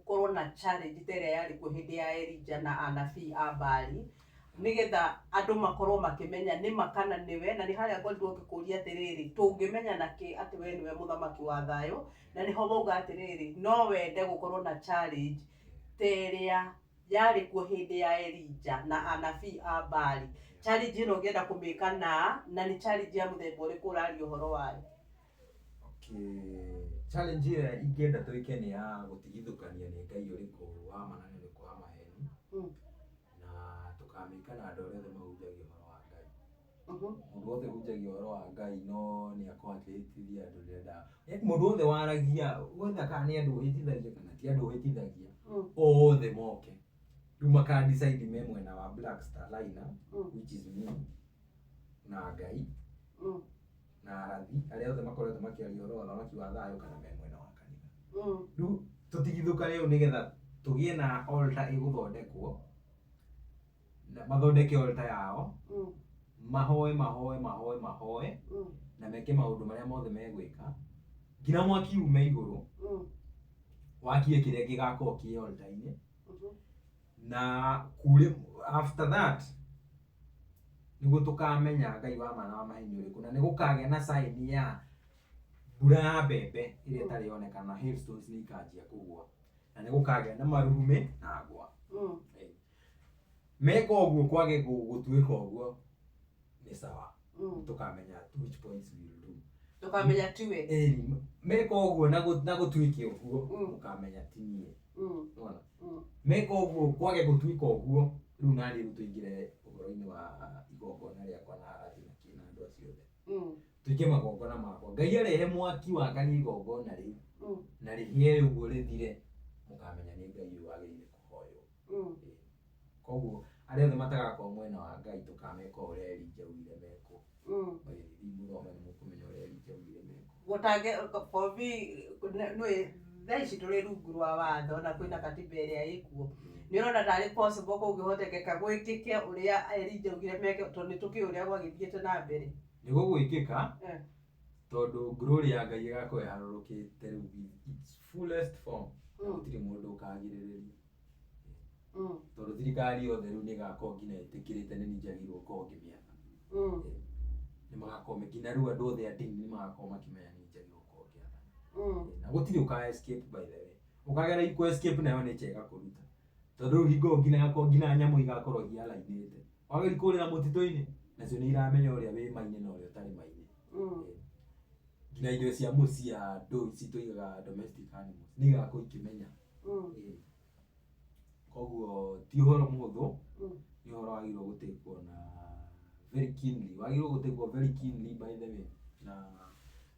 gũkorwo na challenge ta ĩrĩa yarĩ kuo hĩndĩ ya Elijah na anabii a Baali, nĩgetha andũ makorwo makĩmenya nĩma kana nĩwe, na nĩ harĩa ngorirwo ngĩkũria atĩrĩrĩ, tũngĩmenya nakĩ atĩ we nĩwe mũthamaki wa thayũ, na nĩho wauga atĩrĩrĩ, no wende gũkorwo na challenge ta ĩrĩa yarĩ kuo hĩndĩ ya Elijah na anabii a Baali. Challenge ĩno ũngĩenda kũmĩka na, na nĩ challenge ya mũthemba ũrĩkũ ũraria ũhoro wayo? Okay. Challenge ĩrĩa ingĩenda twĩke nĩ ya gũtigithũkania nĩ Ngai ũrĩkũ wa ma na nĩ ũrĩkũ wa maheni. Na tũkamĩka na andũ arĩa othe mahunjagia ũhoro wa Ngai. Mũndũ wothe ũhunjagia ũhoro wa Ngai no nĩ akoragwo akĩhĩtithia andũ ndĩrenda. Mũndũ wothe waragia, wetha kana nĩ andũ ũhĩtithagia kana ti andũ ũhĩtithagia, othe moke. Rĩu maka decide me mwena wa Black Star Liner, which is me, na Ngai, na arathi, arĩa othe makoretwo makĩaria ũhoro wa ũthamaki wa thayũ kana me mwena wa kanitha. Rĩu tũtigithũkane ũũ nĩgetha tũgĩe na altar ĩgũthondekwo, na mathondeke altar yao, mahoe mahoe mahoe mahoe, na meke maũndũ marĩa mothe megwĩka, nginya mwaki ume igũrũ, wakie kĩrĩa gĩgakorwo kĩ altar-inĩ, na kure after that nĩguo tũkamenya Ngai wa ma na wa maheni ũrĩkũ, na nĩ gũkagĩa na sign ya mbura ya mbembe ĩrĩa ĩtarĩ yonekana, hailstones nĩ ikanjia kũgũa, na nĩ gũkagĩa na marurumĩ na ngwa. Meka ũguo kwage gũtuĩka ũguo nĩ sawa, tũkamenya which points we will do. Tũkamenya tiwe. Ĩni, meka ũguo na gũtuĩke ũguo, mũkamenya ti niĩ. Nĩwona? Meka ũguo kwage gũtuĩka ũguo, rĩu naniĩ rĩu tũingĩre ũhoro-inĩ wa igongona rĩakwa na arathi na kĩ na andũ acio othe. Twĩke magongona makwa. Ngai arehe mwaki wakanie igongona rĩu na rĩhĩe ũguo rĩthire, mũkamenya nĩ Ngai ũyũ wagĩrĩire kũhoywo. Koguo arĩa othe matagakorwo mwena wa Ngai tũkameka o ũrĩa Elijah augire mekwo. Thiĩ mũthome nĩ mũkũmenya ũrĩa Elijah augire mekwo. Gũtange for me nĩ thaa ici tũrĩ rungu rwa watho na kwĩna katiba ĩrĩa ĩkuo. Nĩ ũrona tarĩ possible kũngĩhotekeka gwĩkĩke ũrĩa Elijah augire meke tondũ nĩ tũkĩũĩ ũrĩa gwagĩthiĩte na mbere? Nĩ gũgwĩkĩka tondũ glory ya Ngai ĩgakorwo ĩharũrũkĩte rĩu in its fullest form na gũtirĩ mũndũ ũkagirĩrĩria. Tondũ thirikari yothe rĩu nĩ ĩgakorwo nginya ĩtĩkĩrĩte nĩ niĩ njagĩrĩirwo gũkorwo ngĩmĩatha. Nĩ magakorwo nginya rĩu andũ othe a ndini nĩ magakorwo makĩmenya nĩ niĩ njagĩrĩirwo gũkorwo ngĩathana. Na gũtirĩ ũka escape by the way. Ũkagera kũ escape nayo nature ĩgakũruta. Tondũ rĩu hingo ĩyo nginya gakorwo nginya nyamũ igakorwo iarainĩte. Wageria kũrĩra mũtitũ-inĩ, nacio nĩ iramenya ũrĩa wĩ ma-inĩ na ũrĩa ũtarĩ ma-inĩ. Nginya indo cia mũciĩ andũ ici tũigaga domestic animals nĩ igakorwo ikĩmenya. Koguo ti ũhoro mũhũthũ, nĩ ũhoro wagĩrĩirwo gũtĩkwo na very keenly, wagĩrĩirwo gũtĩkwo very keenly by the way, na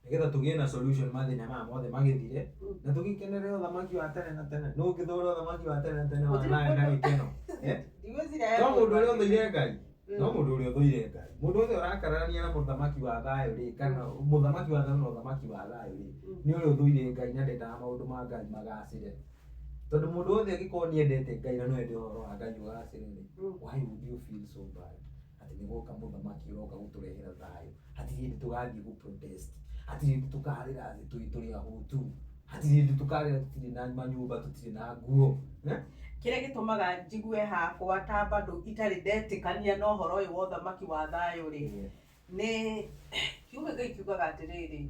nĩgetha tũgĩe na solution mathĩna maya mothe magĩthire, na tũgĩkenere ũthamaki wa tene na tene. Nũ ũngĩthũra ũthamaki wa tene na tene wa thayũ na gĩkeno? Eh? Ndigwĩciria To mũndũ ũrĩa ũthũire Ngai, no mũndũ ũrĩa ũthũire Ngai. Mũndũ wothe ũrakararania na mũthamaki wa thayũ rĩ, kana mũthamaki wa thayũ na ũthamaki wa thayũ rĩ, nĩ ũrĩa ũthũire Ngai na ndendaga maũndũ ma Ngai magacĩre. Tondũ mũndũ wothe angĩkorwo nĩ endete Ngai na no ende ũhoro wa Ngai ũgacĩre rĩ, why would you feel so bad? Atĩ nĩ gwoka mũthamaki ũroka gũtũrehera thayũ. Hatirĩ hĩndĩ tũgathiĩ gũ protest. Hatirĩ hĩndĩ tũkarĩra atĩ tũrĩ ahũtu. Hatirĩ hĩndĩ tũkarĩra tũtirĩ na manyũmba, tũtirĩ na nguo. Eh? Kĩrĩa gĩtũmaga njigue hakwa ta bado itarĩ ndetĩkania na ũhoro ũyũ wa ũthamaki wa thayũ rĩ, nĩ kiugo Ngai kiugaga atĩrĩrĩ,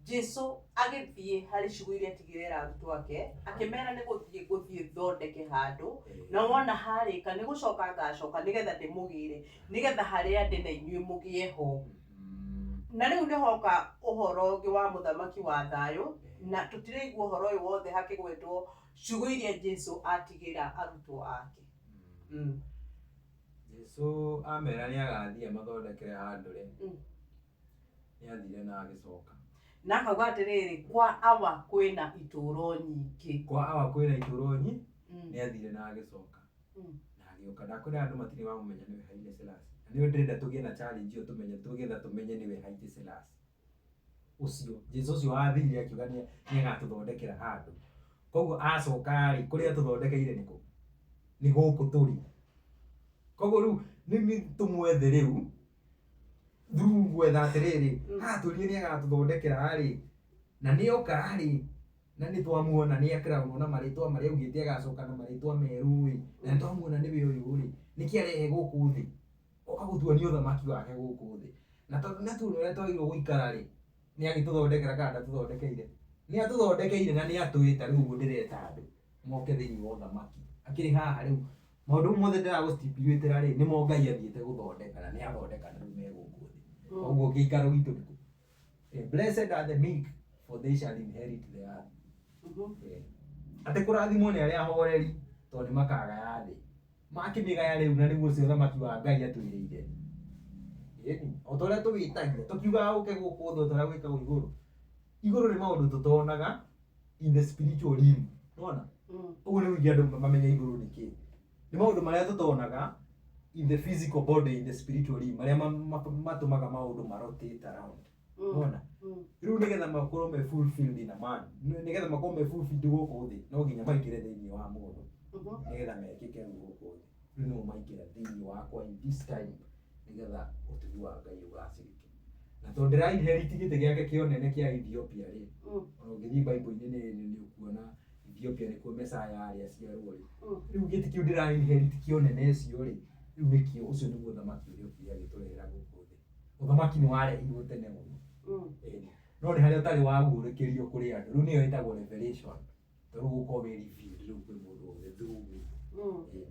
Jesu agĩthiĩ harĩ ciugo iria atigire era arutwo ake, akĩmera nĩ gũthiĩ ngũthiĩ thondeke handũ, na wona harĩka nĩ gũcoka ngacoka nĩgetha ndĩmũgĩre, nĩgetha harĩa ndĩ na inyuĩ mũgĩe ho. Na rĩu nĩ hoka ũhoro ũngĩ wa mũthamaki wa thayũ, na tũtiraigua ũhoro ũyũ wothe hakĩgwetwo ciugo iria Jesu atigĩra arutwo ake. Jesu amera nĩ agathiĩ amathondekere handũ rĩ, nĩ athire na agĩcoka. Na akauga atĩrĩrĩ, kwa Awa kwĩna itũũro nyingĩ. Kwa Awa kwĩna itũũro nyingĩ, nĩ athire na agĩcoka. Na agĩũka. Ndakwĩra andũ matirĩ mamũmenya nĩwe Haile Selassie. Na nĩyo ndĩrenda tũgĩe na challenge ĩyo tũmenye, tũgetha tũmenye nĩwe Haile Selassie. Ũcio, Jesu ũcio wathire akiuga nĩ agatũthondekera handũ. Koguo acoka rĩ, kũrĩa atũthondekeire nĩ kũ? Nĩ gũkũ tũrĩ. Koguo rĩu nĩ tũmwethe rĩu, through gwetha atĩrĩrĩ, atwĩrire nĩ agatũthondekera rĩ, na nĩ oka rĩ, Na nĩ twamuona nĩ ekĩraunwo na marĩtwa marĩa augĩte agacoka na marĩtwa merũ ĩ, na nĩ twamuona nĩwe ũyũ rĩ, nĩkĩ arehe gũkũ thĩ? Oka gũtuonia ũthamaki wake gũkũ thĩ. Na tondũ nĩ atuonia ũrĩa twagĩrĩirwo gũikara rĩ, nĩ agĩtũthondekera kana ndatũthondekeire? Nĩ atũthondekeire na nĩ atwĩta rĩu ũguo ndĩreta andũ moke thĩinĩ wa ũthamaki. Akĩrĩ haha rĩu maũndũ mothe ndĩragũ-stipulate-ra rĩ, nĩmo Ngai athiĩte gũthondeka na nĩ athondeka na rĩu me gũkũ thĩ. Koguo gĩikaro gitũ nĩ kũ? Blessed are the meek, for they shall inherit the earth. Atĩ kũrathimwo nĩ arĩa ahoreri, tondũ nĩ makagaya thĩ. Makĩmĩgaya rĩu na nĩguo ũcio ũthamaki wa Ngai atwĩrĩire. Ĩni, o ta ũrĩa tũwĩtagia, tũkiugaga ũke gũkũ thĩ o ta ũrĩa gwĩkagwo igũrũ. Igũrũ nĩ maũndũ tũtonaga in the spiritual realm. Nĩwona? Ũguo nĩguo ingĩenda andũ mamenye igũrũ nĩ kĩĩ. Nĩ maũndũ marĩa tũtonaga in the physical body, in the spiritual realm, marĩa matũmaga maũndũ ma rotate around. Nĩwona? Rĩu nĩgetha makorwo me fulfilled in a man, nĩgetha makorwo me fulfilled gũkũ thĩ, no nginya maingĩre thĩinĩ wa mũndũ. Nĩgetha mekĩke rĩu gũkũ thĩ. Rĩu nĩmo maingĩra thĩinĩ wakwa in this time, nĩgetha ũtugi wa Ngai ũgacĩrĩke. Na tondũ ndĩra inherit gĩtĩ gĩake kĩa ũnene kĩa Ethiopia rĩ, ona ũngĩthiĩ Bible-inĩ nĩ ũkuona Ethiopia nĩkuo Messiah arĩ aciarwo rĩ. Rĩu gĩtĩ kĩu ndĩra inherit kĩa ũnene ũcio rĩ, rĩu nĩkĩo ũcio nĩguo ũthamaki ũrĩa okire agĩtũrehera gũkũ thĩ. Ũthamaki nĩ warehirwo tene mũno. Ĩni. No nĩ harĩa ũtarĩ waguũrĩkĩrio kũrĩ andũ. Rĩu nĩyo ĩtagwo revelation. Tondũ rĩu gũkorwo wĩ revealed rĩu kwĩ mũndũ wothe through me. Ĩni.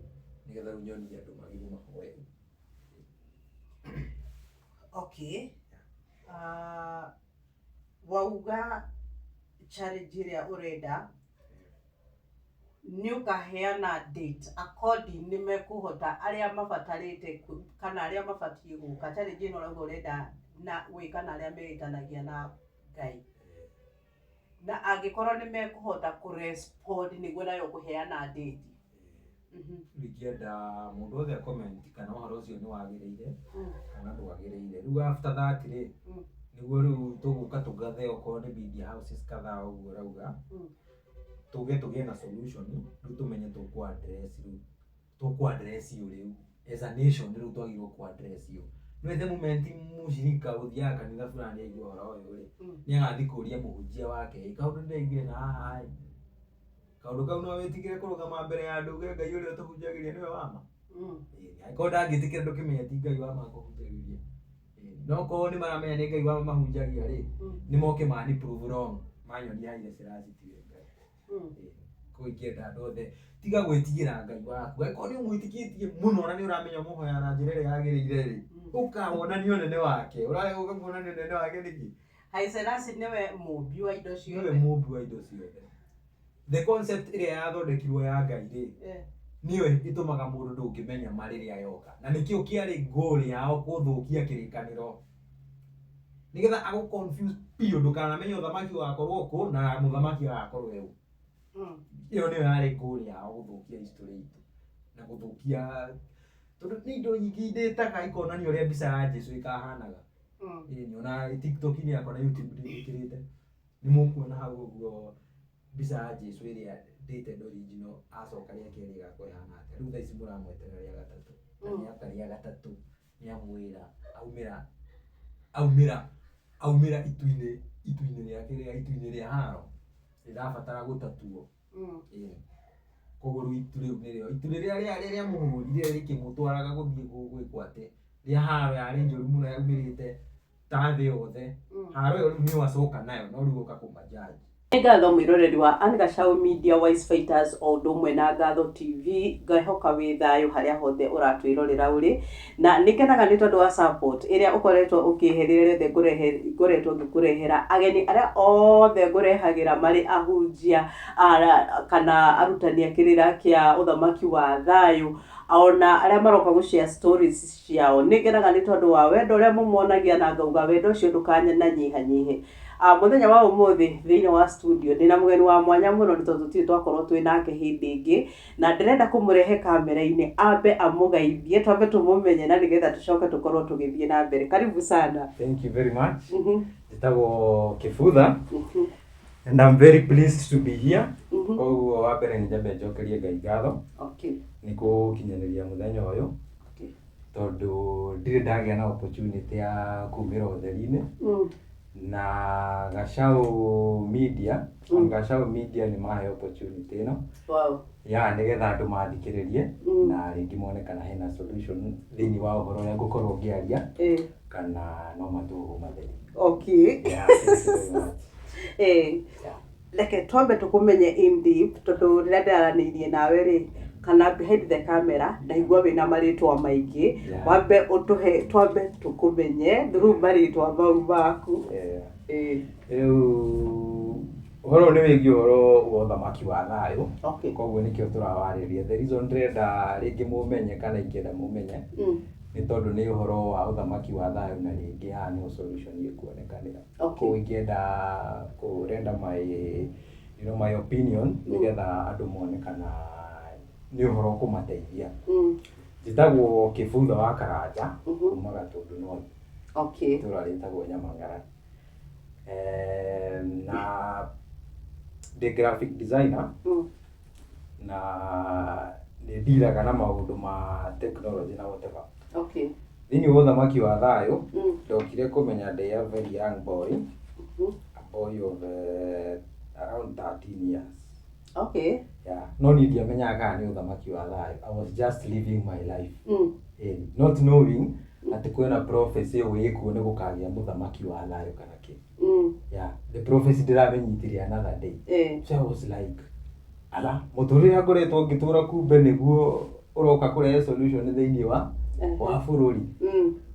Nĩgetha rĩu nyonie andũ magĩrĩirwo mahoe. Okay. Wauga challenge ĩrĩa ũrenda nĩ ũkaheana date according nĩ mekũhota arĩa mabatarĩte kana arĩa mabatiĩ gũka. Challenge ĩno ũrauga ũrenda na gwĩka na arĩa meĩtanagia na Ngai. Na angĩkorwo nĩ mekũhota kũ respond nĩguo nayo ũkũheana date. Rĩu ingĩenda mũndũ wothe a comment kana ũhoro ũcio nĩ wagĩrĩire kana ndwagĩrĩire. Rĩu after that rĩ, nĩguo rĩu tũgũka tũgathe okorwo nĩ media houses kadhaa ũguo ũrauga, tũge tũgĩe na solution, rĩu tũmenye tũkũ address rĩu, tũkũ address ũ rĩu as a nation rĩu twagĩrĩirwo kũ address ũ. Nĩũĩ the moment mũcirika ũthiaga kanitha fulani aigua ũhoro ũyũ rĩ, nĩ agathiĩ kũria mũhunjia wake, ĩ kaũndũ ndĩraiguire na haha ĩ, kaũndũ kau no wĩtigĩre kũrũgama mbere ya andũ uge Ngai ũrĩa ũtũhunjagĩria nĩwe wa ma? Ĩĩ, angĩkorwo ndangĩtĩkĩra ndũkĩmenye ti Ngai wa ma akũhunjagĩria. Ĩĩ, no korwo nĩ maramenya nĩ Ngai wa ma mahunjagia rĩ, nĩ moke mani prove wrong, manyonie Haile Selassie tiwe Ngai. Ĩĩ, koguo ingĩenda andũ othe, tiga gwĩtigĩra Ngai waku. Angĩkorwo nĩ ũmwĩtĩkĩtie mũno na nĩ ũramenya ũmũhoyaga na njĩra ĩrĩa yagĩrĩire rĩ, ũka wonanie ũnene wake. Ũrarega gũka kuonania ũnene wake nĩkĩ? Haile Selassie nĩwe mũmbi wa indo Nĩwe ciothe. mũmbi wa indo ciothe. The concept ĩrĩa yathondekirwo ya Ngai rĩ, nĩyo ĩtũmaga mũndũ ndũngĩmenya ma rĩrĩa yoka. Na nĩkĩo kĩarĩ goal yao kũthũkia kĩrĩkanĩro. Nĩgetha agũ confuse biũ ndũkanamenye ũthamaki ũgakorwo kũ na mũthamaki agakorwo e ũ. Ĩyo nĩyo yarĩ goal yao gũthũkia history itũ. Na gũthũkia tondũ nĩ indo nyingĩ indĩtaga ikonania ũrĩa mbica ya Jesu ĩkahanaga. Ĩĩ ona TikTok-inĩ yakwa na YouTube ndĩmĩkĩrĩte. Nĩ mũkuona hau ũguo mbica ya Jesu ĩrĩa dated original acoka rĩa kerĩ ĩgakorwo ĩhana atĩa. Rĩu thaa ici mũramweterera rĩa gatatũ. Na nĩoka rĩa gatatũ nĩamwĩra aumĩra aumĩra aumĩra itu-inĩ itu-inĩ rĩa kĩrĩa itu-inĩ rĩa haro rĩrabatara gũtatuo. Ĩĩ. Koguo rĩu itu rĩu nĩrĩo itu rĩrĩa rĩarĩ rĩa mũhũrire rĩkĩmũtwaraga gũthiĩ gwĩkwo atĩ rĩa haro yarĩ njũru mũno yaumĩrĩte ta thĩ yothe. Haro ĩyo rĩu nĩyo acoka nayo no rĩu oka kũmanjanji. Nĩ ngatho mwĩroreri wa Ann Gachau Media Wise Fighters o ũndũ ũmwe na Ngatho TV, ngehoka wĩ thayũ harĩa hothe ũratwĩrorera ũrĩ, na nĩ ngenaga nĩ tondũ wa support ĩrĩa ũkoretwo ũkĩhe rĩrĩa rĩothe ngoretwo ngĩkũrehera ageni arĩa othe ngũrehagĩra marĩ ahunjia kana arutani a kĩrĩra kĩa ũthamaki wa thayũ, ona arĩa maroka gũ share stories ciao. Nĩ ngenaga nĩ tondũ wa wendo ũrĩa mũmonagia na ngauga wendo ũcio ndũkananyihanyihe. Mũthenya wa ũmũthĩ thĩinĩ wa studio ndĩna mũgeni wa mwanya mũno nĩ tondũ tũtirĩ twakorwo twĩ nake hĩndĩ ĩngĩ, na ndĩrenda kũmũrehe kamera-inĩ ambe amũgeithie twambe tũmũmenye na nĩgetha tũcoke tũkorwo tũgĩthiĩ na mbere. Karibu sana. Thank you very much. Njĩtagwo Kĩbutha and I'm very pleased to be here. Koguo wa mbere nĩ nyambe njokerie Ngai ngatho nĩ gũkinyanĩria mũthenya ũyũ tondũ ndirĩ ndagĩa na opportunity ya kumĩra ũtheri-inĩ. Na Gacau Media. Gacau Media nĩ mahe opportunity ĩno. Ya nĩgetha andũ mathikĩrĩrie na rĩngĩ mone kana hena solution thĩinĩ wa ũhoro ũrĩa ngũkorwo ngĩaria kana no matũhũ matheri. Yeah, thank you very much. Reke twambe tũkũmenye in deep, tondũ rĩrĩa ndĩraranĩirie nawe rĩ, kana behind the camera, ndaigua wĩna marĩtwa maingĩ. Wambe ũtũhe, twambe tũkũmenye through marĩtwa mau maku. Rĩu ũhoro ũyũ nĩ wĩgiĩ ũhoro wa ũthamaki wa thayũ. Koguo nĩkĩo tũrawarĩria. The reason ndĩrenda rĩngĩ mũmenye kana ingĩenda mũmenye nĩ tondũ nĩ ũhoro wa ũthamaki wa thayũ, na rĩngĩ haha nĩho solution ĩkuonekanĩra. Koguo ingĩenda kũrenda my you know my opinion nĩgetha andũ mone kana nĩ ũhoro ũkũmateithia. Njĩtagwo Kĩbutha wa Karanja kuma Gatũndũ North, itũũra rĩtagwo Nyamang'ara. Na ndĩ graphic designer na nĩ ndiraga na maũndũ ma technology na whatever. Thĩinĩ wa ũthamaki wa thayũ, ndokire kũmenya ndĩ a very young boy, a boy of around 13 years. Yeah. No niĩ ndiamenyaga kana nĩ ũthamaki wa thayũ. I was just living my life. Not knowing atĩ kwĩna prophecy ĩyo ĩkuo nĩ gũkagĩa mũthamaki wa thayũ kana kĩ. Yeah. The prophecy ndĩramenyitire another day. So I was like, ala, mũtũrĩre ngoretwo ngĩtũra kumbe nĩguo ũroka kũrehe solution thĩinĩ wa bũrũri.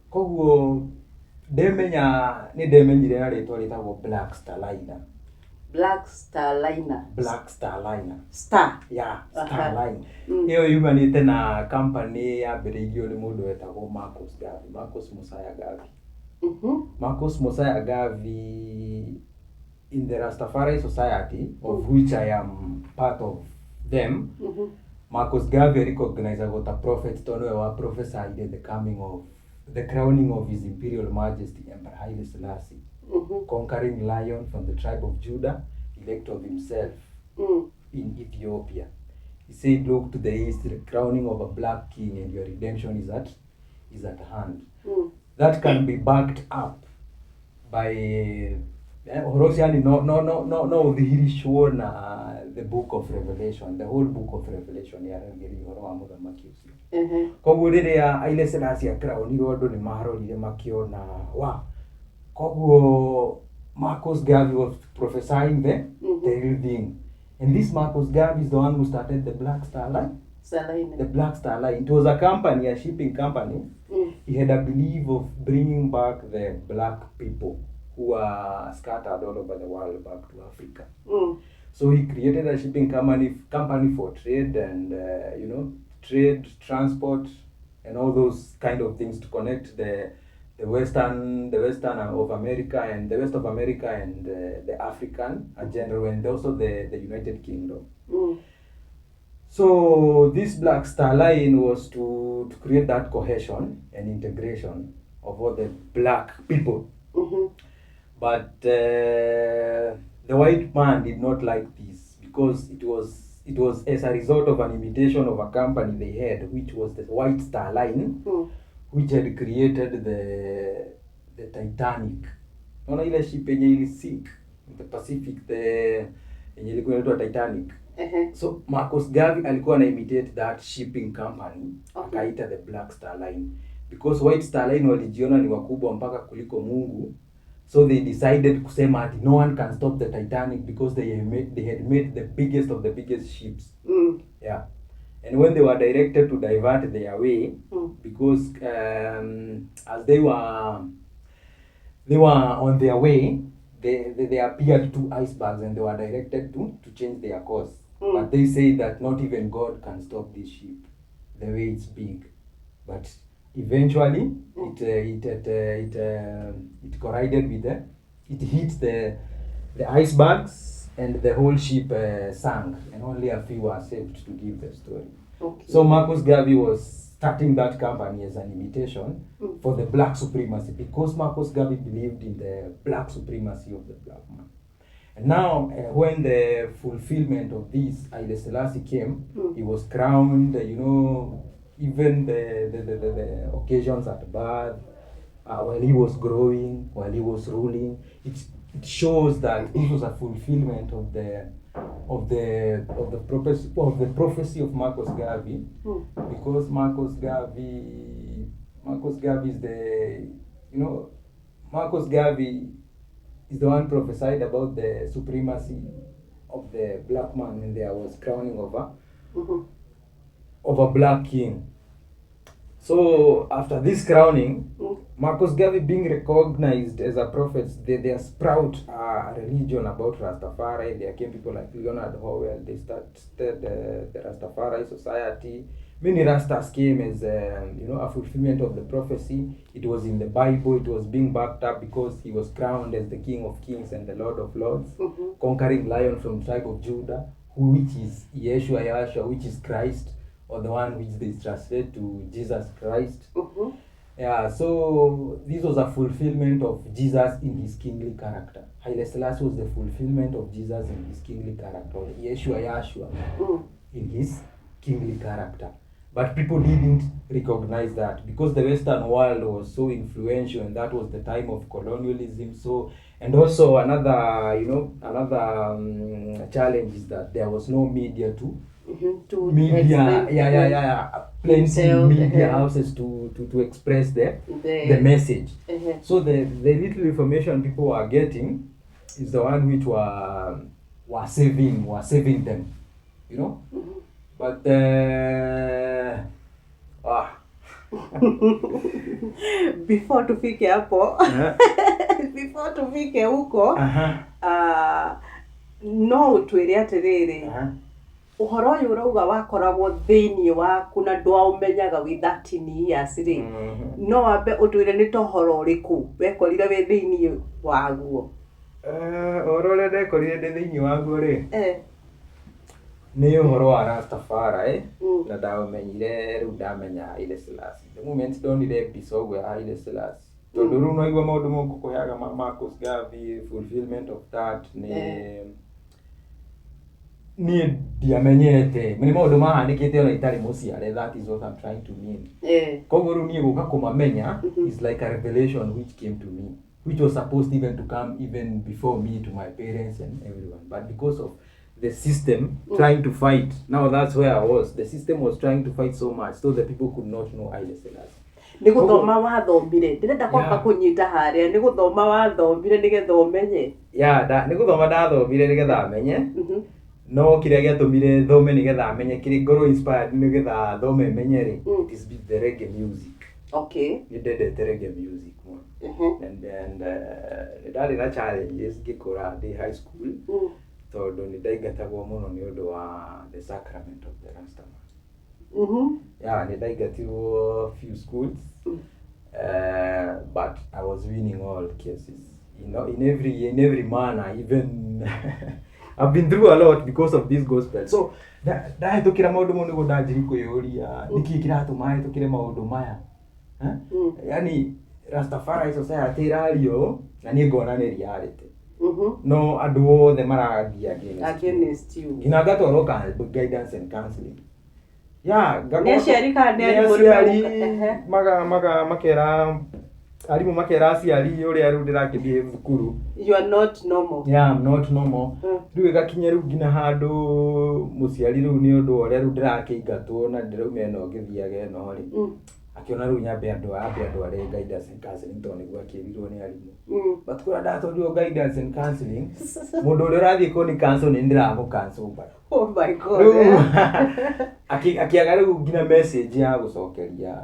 Koguo ndemenya nĩ ndemenyire na rĩtwa rĩtagwo Black Star Liner. Black Star Liner. Black Star Liner. Star. Yeah, Star Line. Ĩyo yumanĩte na company yambĩrĩirio nĩ mũndũ wetagwo Marcus Garvey, Marcus Mosiah Garvey. Marcus Mosiah Garvey in the Rastafari society, of which I am part of them, Marcus Garvey recognizagwo ta prophet tondũ nĩwe wa prophesied the coming of the crowning of His Imperial Majesty Emperor Haile Selassie, conquering lion from the tribe of Judah, elect of himself in Ethiopia. He said, "Look to the east, the crowning of a black king, and your redemption is at hand." That can be backed up by ũhoro ũcio, yani no ũthihiricwo na the book of Revelation, the whole book of Revelation yaragĩria ũhoro wa mũthamaki ũcio. Koguo rĩrĩa Haile Selassie akrownirwo, andũ nĩ marorire makĩona wa koguo Marcus Garvey was prophesying the real thing, and this Marcus Garvey is the one who started the Black Star Line. Star Line. The Black Star Line, it was a company, a shipping company. He had a belief of bringing back the black people who are scattered all over the world back to Africa. So he created a shipping company for trade and trade, transport, and all those kind of things to connect the western of America and the west of America and the African in general, and also the United Kingdom. So this Black Star Line was to create that cohesion and integration of all the black people. But the white man did not like this because it was as a result of an imitation of a company they had, which was the White Star Line, which had created the Titanic. Unaona ile ship yenye ili sink in the Pacific, the yenye ilikuwa inaitwa Titanic. So Marcus Garvey alikuwa na imitate that shipping company, akaita the Black Star Line, because White Star Line walijiona ni wakubwa mpaka kuliko Mungu, so they decided kusema ati no one can stop the Titanic because they had made the biggest of the biggest ships. Yeah, and when they were directed to divert their way, because as they were on their way, they appeared two icebergs and they were directed to change their course. But they say that not even God can stop this ship, the way it's big. But eventually it collided with the it hit the icebergs and the whole ship sank, and only a few were saved to give the story. So Marcus Garvey was starting that company as an imitation for the black supremacy, because Marcus Garvey believed in the black supremacy of the black man. And now, when the fulfillment of this Haile Selassie came, he was crowned, even the occasions at birth, While he was growing, while he was ruling, it shows that this was a fulfillment of the prophecy of Marcus Garvey, because Marcus Garvey is the you know Marcus Garvey is the one prophesied about the supremacy of the black man, and there was crowning of a black king. So after this crowning, Marcus Garvey being recognized as a prophet, they sprout a religion about Rastafari. There came people like Leonard Howell. They started the Rastafari Society. Many Rastas came as a fulfillment of the prophecy. It was in the Bible. It was being backed up because he was crowned as the King of Kings and the Lord of Lords, conquering lion from tribe of Judah, which is Yeshua Yahshua, which is Christ, or the one which they translate to Jesus Christ. Yeah, so this was a fulfillment of Jesus in his kingly character. Haile Selassie was the fulfillment of Jesus in his kingly character, or Yeshua Yahshua in his kingly character. But people didn't recognize that because the Western world was so influential, and that was the time of colonialism. So, and also another challenge is that there was no media to To media, explain plenty Detailed, media houses to express the message. So the little information people were getting is the one which were saving them. But ah. Before tufike hapo, before tufike huko, no ũtwĩre atĩrĩrĩ, ũhoro ũyũ ũrauga wakoragwo thĩinĩ waku na ndwaũmenyaga wĩ 13 years rĩ, no wambe ũtwĩre nĩ ta ũhoro ũrĩkũ wekorire wĩ thĩinĩ waguo? Ũhoro ũrĩa ndekorire ndĩ thĩinĩ waguo rĩ, nĩ ũhoro wa Rastafari. Na ndaũmenyire rĩu ndamenya Haile Selassie. The moment ndonire mbica ũguo ya Haile Selassie, tondũ rĩu no igua maũndũ mau ngũkũheaga ma Marcus Garvey, fulfillment of that, nĩ niĩ ndiamenyete nĩ maũndũ mahanĩkĩte ona itarĩ mũciare. That is what I'm trying to mean. Koguo rĩu niĩ gũka kũmamenya is like a revelation which came to me, which was supposed even to come even before me to my parents and everyone, but because of the system trying to fight, now that's where I was, the system was trying to fight so much so the people could not know Haile Selassie. Nĩ gũthoma wathomire? Ndĩrenda kwamba kũnyita harĩa nĩ gũthoma wathomire nĩgetha ũmenye. Yeah, nĩ gũthoma ndathomire nĩgetha menye. No kĩrĩa gĩatũmire thome nĩgetha menye, kĩrĩ ngorwo inspired nĩgetha thome menye rĩ, it is the reggae music. Nĩ ndendete reggae music mũno. And nĩ ndarĩ na challenges ngĩkũra ndĩ high school, tondũ nĩ ndaingatagwo mũno nĩ ũndũ wa the sacrament of the Rastaman. Yeah, nĩ ndaingatirwo few schools, but I was winning all cases in every manner. Even I've been through a lot because of this gospel. So ndahĩtũkĩra maũndũ mau nĩguo ndanjiri kwĩyũria nĩkĩĩ kĩratũma hĩtũkĩre maũndũ maya. Eh? Yani Rastafari society ĩrario na niĩ ngona nĩ reality, no andũ othe marathiĩ against me. Against you. Nginya ngatwarwo guidance and counseling, yeah. Nĩ aciari kana nĩ Nĩ arimũ? aciari. Ehe. Maga makera arimũ, makera aciari ũrĩa rĩu ndĩrakĩthiĩ thukuru. You are not normal. Yeah, I'm not normal. Rĩu ĩgakinya rĩu nginya handũ mũciari rĩu nĩ ũndũ wa ũrĩa rĩu ndĩrakĩingatwo na ndĩrauma ĩno ngĩthiaga ĩno rĩ, akĩona rĩu nyambe andũ ambe andũ arĩa guidance and counseling, tondũ nĩguo akĩrirwo nĩ arimũ. But kũrĩa ndatwarirwo guidance and counseling, mũndũ ũrĩa ũrathiĩ kũni cancel nĩ ndĩramũ cancel back. Oh my God. Rĩu akĩaga rĩu nginya message ya gũcokeria,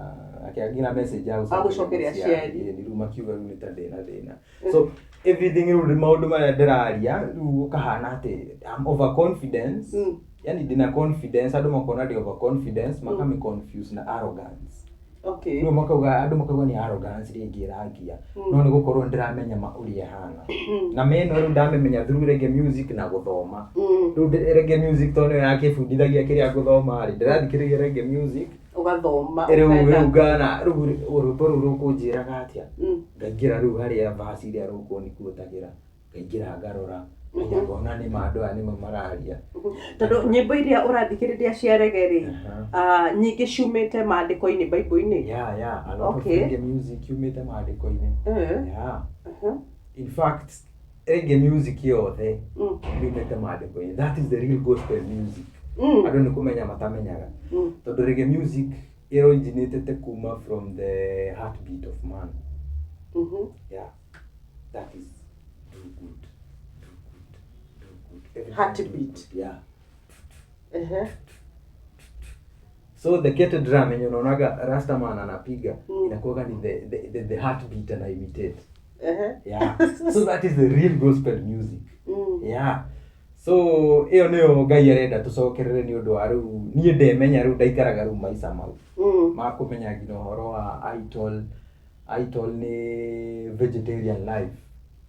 akĩaga nginya message ya gũcokeria aciari. Ĩĩ, rĩu makiuga rĩu nĩ ta ndĩna thĩna. So everything rĩu nĩ maũndũ marĩa ndĩraria rĩu ũkahana atĩ I'm overconfidence. Yani ndĩna confidence, andũ makona ndĩ overconfidence, makami confuse na arrogance. Rĩu makauga, andũ makauga nĩ arrogance rĩngĩ ĩrangia, no nĩ gũkorwo ndĩramenya ma ũrĩa ĩhana na meno rĩu ndamĩmenya through reggae music na gũthoma. Rĩu reggae music tondũ nĩyo yakĩbundithagia kĩrĩa ngũthoma rĩ, ndĩrathikĩrĩria reggae music. Ũgathoma. Rĩu ũkenda- rĩu ngana rĩu rwĩmbo rũu rũkũnjĩraga atĩa, ngaingĩra rĩu harĩa verse ĩrĩa rũkũnikuotagĩra, ngaingĩra ngarora. Ngona nĩ ma andũ aya nĩmo mararia. Tondũ nyĩmbo iria ũrathikĩrĩria cia reggae rĩ, nyingĩ ciumĩte maandĩko-inĩ, Bible-inĩ. Yeah, a lot of reggae music yumĩte maandĩko-inĩ. Yeah. In fact, reggae music yothe yumĩte maandĩko-inĩ. That is the real gospel music. Andũ nĩ kũmenya matamenyaga. Tondũ reggae music ĩoriginatĩte kuma from the heartbeat of man. Yeah. That is do good, do good, do good. Every time do Heartbeat. good. Yeah. So the kettle drum yenye unaonaga Rastaman anapiga inakuwaga ni the heartbeat ana imitate. Yeah. So that is the real gospel music. Yeah. So ĩyo nĩyo Ngai arenda tũcokerere nĩ ũndũ wa rĩu niĩ ndemenya rĩu ndaikaraga rĩu maica mau ma kũmenya nginya ũhoro wa iToll. iToll nĩ vegetarian life.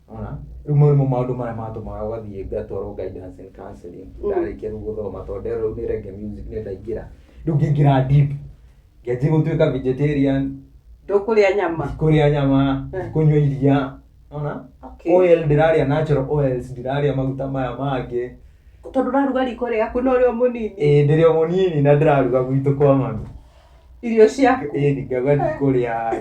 Ona rĩu mau nĩmo maũndũ marĩa matũmaga ũgathiĩ ngatwarwo guidance and counseling. Ndarĩkia rĩu gũthoma tondũ nderwo rĩu nĩ reggae music nĩ ndaingĩra. Rĩu ngĩingĩra deep, ngĩanjia gũtuĩka vegetarian. Ndũkũrĩa nyama. Ndikũrĩa nyama, ndikũnyua iria. Ona oil ndĩrarĩa natural oils, ndirarĩa maguta maya mangĩ. Tondũ ũraruga riko rĩaku na ũrĩ o mũnini. Ĩĩ, ndĩrĩ o mũnini na ndĩraruga gwitũ kwa mami. Irio ciaku. Ĩĩ, ngauga ndikũrĩa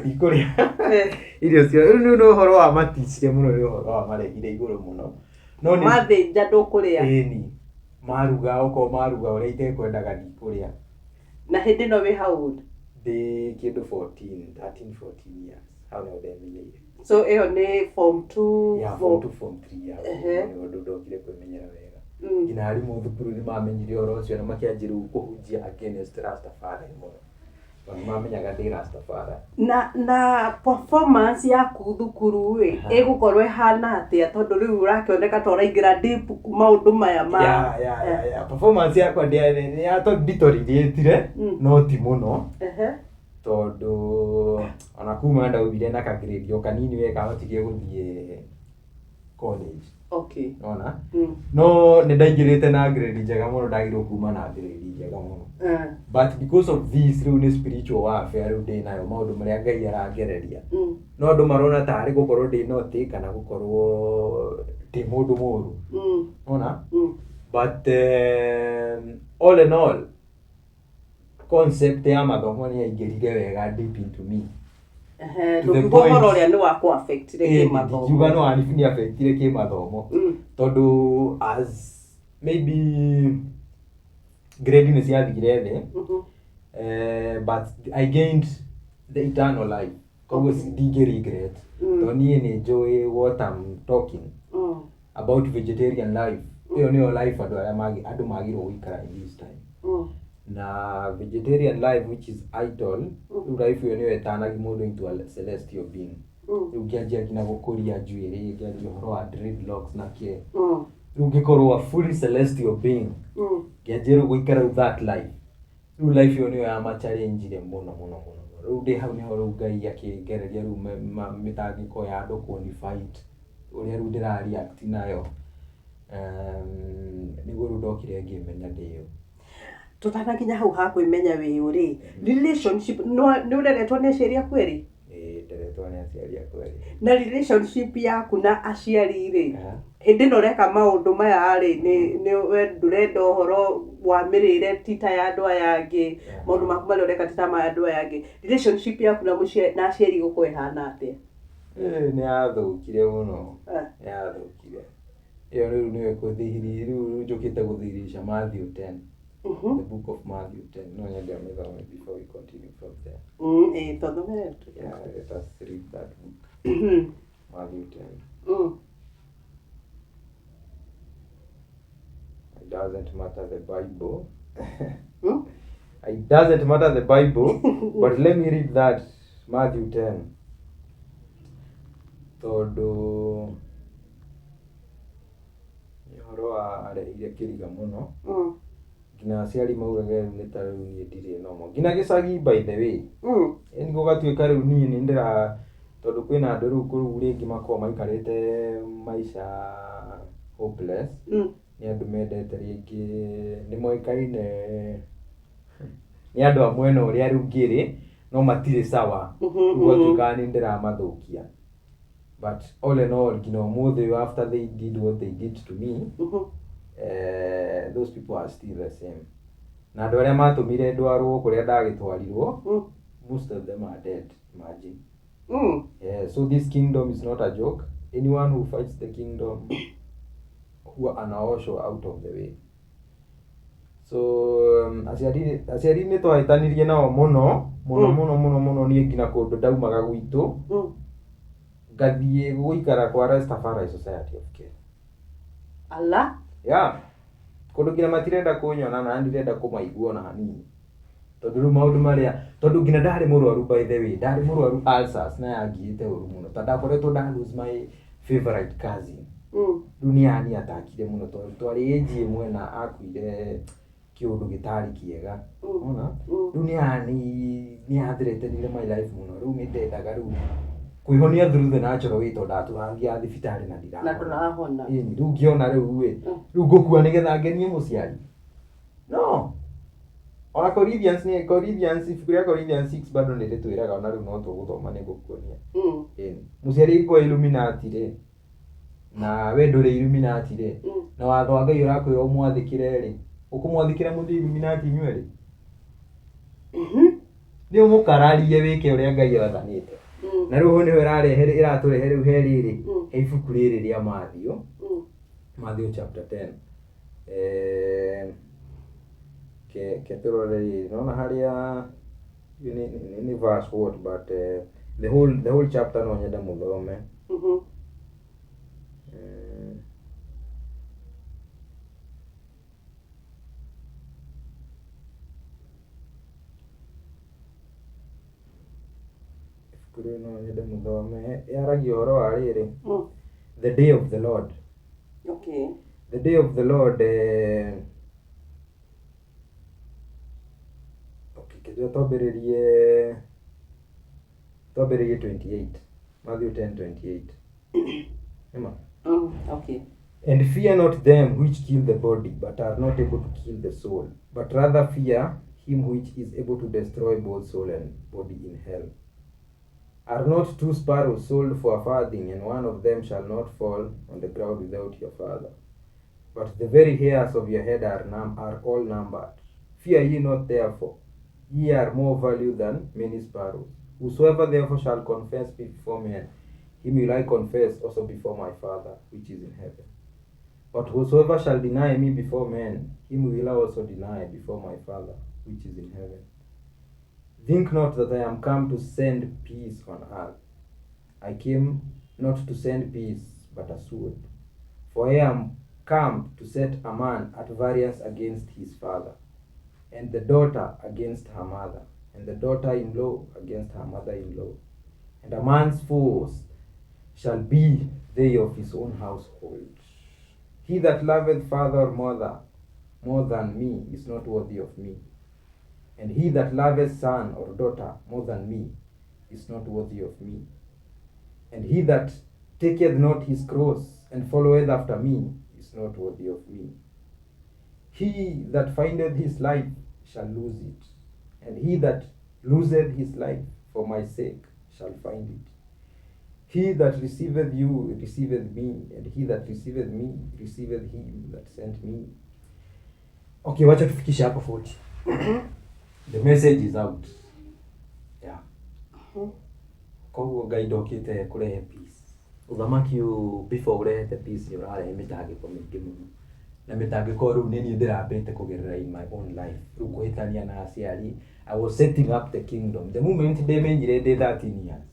irio cia rĩu. Nĩ ũhoro wa maticire mũno, nĩ ũhoro wa marehire igũrũ mũno. No nĩ Mathĩnja ndũkũrĩa. Ĩni, maruga okorwo maruga ũrĩa itekwendaga ndikũrĩa. Na hĩndĩ ĩno wĩ how old? Ndĩ kĩndũ 14, 13, 14 years. Hau nĩho ndemenyeire. So ĩyo nĩ form 2? Yeah, form 2, form 3, yeah. Nĩ ũndũ ndokire kwĩmenyera wega. Nginya arimũ thukuru nĩ mamenyire ũhoro ũcio na makĩanjia rĩu kũhunjia against Rastafari mũno. Tondũ nĩ mamenyaga ndĩ Rastafari. Na performance yaku thukuru ĩ ĩgũkorwo ĩhana atĩa, tondũ rĩu ũrakĩoneka ta ũraingĩra deep maũndũ maya ma Yeah. Performance yakwa nĩ nditoririĩtire no ti mũno. Tondũ ona kuma ndaumire na ka grade o kanini we kahotithie gũthiĩ college. Ona no nĩ ndaingĩrĩte na grade njega mũno, ndagĩrĩirwo kuma na grade njega mũno. But because of this rĩu nĩ spiritual warfare rĩu ndĩnayo, maũndũ marĩa Ngai arangereria. No andũ marona tarĩ gũkorwo ndĩ naughty kana gũkorwo ndĩ mũndũ mũru. Ona? But all in all, concept ya mathomo nĩ yaingĩrire wega deep into me. Ndũkiuga ũhoro ũrĩa nĩ wa kũ-affectire kĩmathomo. Ndingiuga no nĩ affectire kĩmathomo. Tondũ as maybe grade nĩ ciathire thĩ, but I gained the eternal life. Koguo ndingĩ regret. Tondũ niĩ nĩ njũĩ what I'm talking about, vegetarian life. Ĩyo nĩyo life andũ arĩa andũ magĩrĩirwo gũikara in this time. Na vegetarian life, which is iToll, rĩu life ĩyo nĩyo ĩtanagia mũndũ into a celestial being. Rĩu ngĩanjia nginya gũkũria njuĩrĩ, ngĩanjia ũhoro wa dreadlocks na kĩ. Rĩu ngĩkorwo a fully celestial being. Ngĩanjia rĩu gũikara rĩu that life. Rĩu life ĩyo nĩyo yama-challenge mũno mũno mũno. Rĩu ndĩ hau nĩho rĩu Ngai akĩngereria rĩu mĩtangĩko ya andũ kũni-fight, ũrĩa rĩu ndĩra react nayo. Nĩguo rĩu ndokire ngĩmenya ndĩũ. Tũtanakinya hau ha kwĩmenya wĩũ rĩ, relationship, nĩ ũreretwo nĩ aciari aku erĩ? Ĩĩ, nderetwo nĩ aciari akwa erĩ. Na relationship yaku na aciari rĩ, hĩndĩ ĩno ũreka maũndũ maya rĩ, nĩ we ndũrenda ũhoro wa mĩrĩre ti ta ya andũ aya angĩ, maũndũ maku marĩa ũreka ti ta ma andũ aya angĩ. Relationship yaku na aciari ĩgũkorwo ĩhana atĩa? Nĩ yathũkire mũno. Nĩ yathũkire. Ĩyo rĩu nĩyo ĩkũthihiri, rĩu njũkĩte gũthihirisha Matthew 10. The book of Matthew 10. No nyende ũmĩthome before we continue from there. Ĩĩ, tũthomere. Yeah, let us read that book. Matthew 10. It doesn't matter the Bible. It doesn't matter the Bible, but let me read that Matthew 10. Tondũ nĩ ũhoro warehire kĩriga mũno. Nginya aciari maugage rĩu nĩ ta rĩu niĩ ndirĩ normal. Nginya gĩcagi, by the way. Ĩni gũgatuĩka rĩu niĩ nĩ ndĩra, tondũ kwĩna andũ rĩu kũu rĩngĩ makoragwo maikarĩte maica hopeless. Nĩ andũ mendete rĩngĩ nĩ moĩkaine nĩ andũ a mwena ũrĩa rĩu ngĩrĩ no matirĩ sawa. Rĩu gũgatuĩka nĩ ndĩramathũkia. But all in all, nginya ũmũthĩ ũyũ, after they did what they did to me, those people are still the same. Na andũ arĩa matũmire ndwarwo kũrĩa ndagĩtwarirwo, most of them are dead, imagine. Yeah, so this kingdom is not a joke. Anyone who fights the kingdom huwa anaoshwa out of the way. So aciari nĩ twahĩtanirie nao mũno mũno mũno mũno mũno. Niĩ nginya kũndũ ndaumaga gwitũ ngathiĩ gũikara kwa Rastafari Society of Kenya. Ala. Yeah, kũndũ nginya matirenda kũnyona na ndirenda kũmaigua ona hanini, tondũ rĩu maũndũ marĩa, tondũ nginya ndarĩ mũrwaru, by the way, ndarĩ mũrwaru ulcers na yangiĩte ũru mũno, tondũ ndakoretwo nda lose my favorite cousin. Rĩu nĩ yani atakire mũno, tondũ twarĩ age ĩmwe na akuire kĩũndũ gĩtarĩ kĩega. Ona rĩu nĩ yani nĩ yathreatenire my life mũno. Rĩu nĩ ndendaga rĩu kwĩhonia through the natural way, tondũ ndatũrathiaga thibitarĩ na na ndirahona. Ndũrahona. Ĩni, rĩu ngĩona rĩu ĩ, rĩu ngũkua nĩgetha ngenie mũciari? No ona Corinthians, nĩ Corinthians, ibuku rĩa Corinthians 6 bado nĩ rĩtwĩraga, ona rĩu no tũgũthoma, nĩ ngũkuonia. Ĩni, mũciari angĩkorwo Illuminati rĩ, na we ndũrĩ Illuminati rĩ, na watho wa Ngai ũrakwĩra ũmwathĩkĩre rĩ, ũkũmwathĩkĩra mũthiĩ Illuminati inyuerĩ? Nĩ ũmũkararie wĩke ũrĩa Ngai athanĩte. Na rĩu hau nĩho ĩrarehe, ĩratũrehe rĩu he rĩrĩ, he ibuku rĩrĩ rĩa Matthew. Matthew chapter 10. Ke tũrore rĩrĩ, nona harĩa nĩ verse what, but the whole chapter no nyende mũthome. Ibuku rĩu no nyende mũthome, yaragia ũhoro wa rĩrĩ, the day of the Lord. The day of the Lord. Okay, kĩnjũ twambĩrĩrie 28, Matthew 10:28. Nĩma? Okay. And fear not them which kill the body, but are not able to kill the soul, but rather fear him which is able to destroy both soul and body in hell. Are not two sparrows sold for a farthing, and one of them shall not fall on the ground without your Father? But the very hairs of your head are all numbered. Fear ye not therefore, ye are more value than many sparrows. Whosoever therefore shall confess me before men, him will I confess also before my Father which is in heaven. But whosoever shall deny me before men, him will I also deny before my Father which is in heaven. Think not that I am come to send peace on earth. I came not to send peace, but a sword. For I am come to set a man at variance against his father, and the daughter against her mother, and the daughter-in-law against her mother-in-law. And a man's foes shall be they of his own household. He that loveth father or mother more than me is not worthy of me. And he that loveth son or daughter more than me is not worthy of me. And he that taketh not his cross and followeth after me is not worthy of me. He that findeth his life shall lose it, and he that loseth his life for my sake shall find it. He that receiveth you receiveth me, and he that receiveth me receiveth him that sent me. Okay, wacha tufikishe hapo 40. The message is out. Yeah. Koguo Ngai ndokĩte kũrehe peace. Ũthamaki ũyũ before ũrehete peace nĩ ũrarehe mĩtangĩko mĩingĩ mũno. Na mĩtangĩko rĩu nĩ niĩ ndĩrambĩte kũgerera in my own life. Rĩu kũhĩtania na aciari, I was setting up the kingdom. The moment ndemenyire ndĩ 13 years,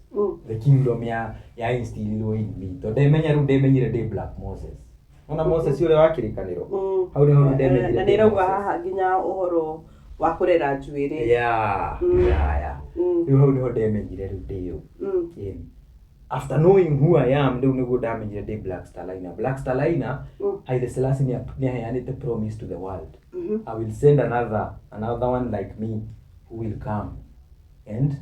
the kingdom ya instillirwo in me. Tondũ ndemenya rĩu ndemenyire ndĩ Black Moses. Ona Moses ũrĩa wa kĩrĩkanĩro. Hau nĩho rĩu ndemenyire Na ndĩ nä rauga Moses. haha nginya å horo wa kå rera njuä rä. Yeah. Rĩu hau nĩho ndemenyire rĩu ndĩ ũ. Ĩni. After knowing who I am, rĩu nĩguo ndamenyire ndĩ Black Star Liner. Black Star Liner, Haile Selassie nĩ aheanĩte promise to the world. I will send another one like me who will come and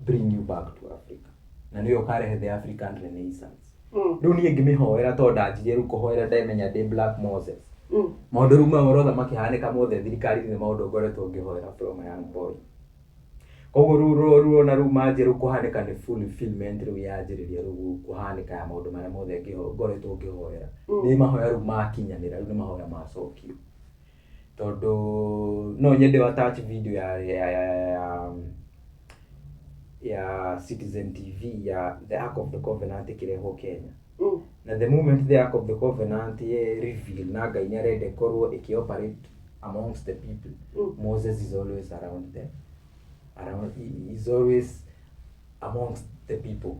bring you back to Africa. Na nĩwe ũkarehe the African Renaissance. Rĩu niĩ ngĩmĩhoera, tondũ ndanjirie rĩu kũhoera ndemenya ndĩ Black Moses. Maũndũ rĩu maya mothe makĩhanĩka mothe thirikari-inĩ nĩ maũndũ ngoretwo ngĩhoera from a young boy. Koguo rĩu rĩu ona rĩu manjia rĩu kũhanĩka nĩ fulfillment rĩu yanjĩrĩria rĩu kũhanĩka ya maũndũ marĩa mothe ngoretwo ngĩhoera. Nĩ mahoya rĩu makinyanĩra, rĩu nĩ mahoya macokio. Tondũ no nyende attach video ya Citizen TV ya The Ark of the Covenant ĩkĩrehwo Kenya. Na the moment the Ark of the Covenant ye reveal na Ngai nĩ arenda ĩkorwo ĩkĩ operate amongst the people. Moses is always around them. Around, he is always amongst the people.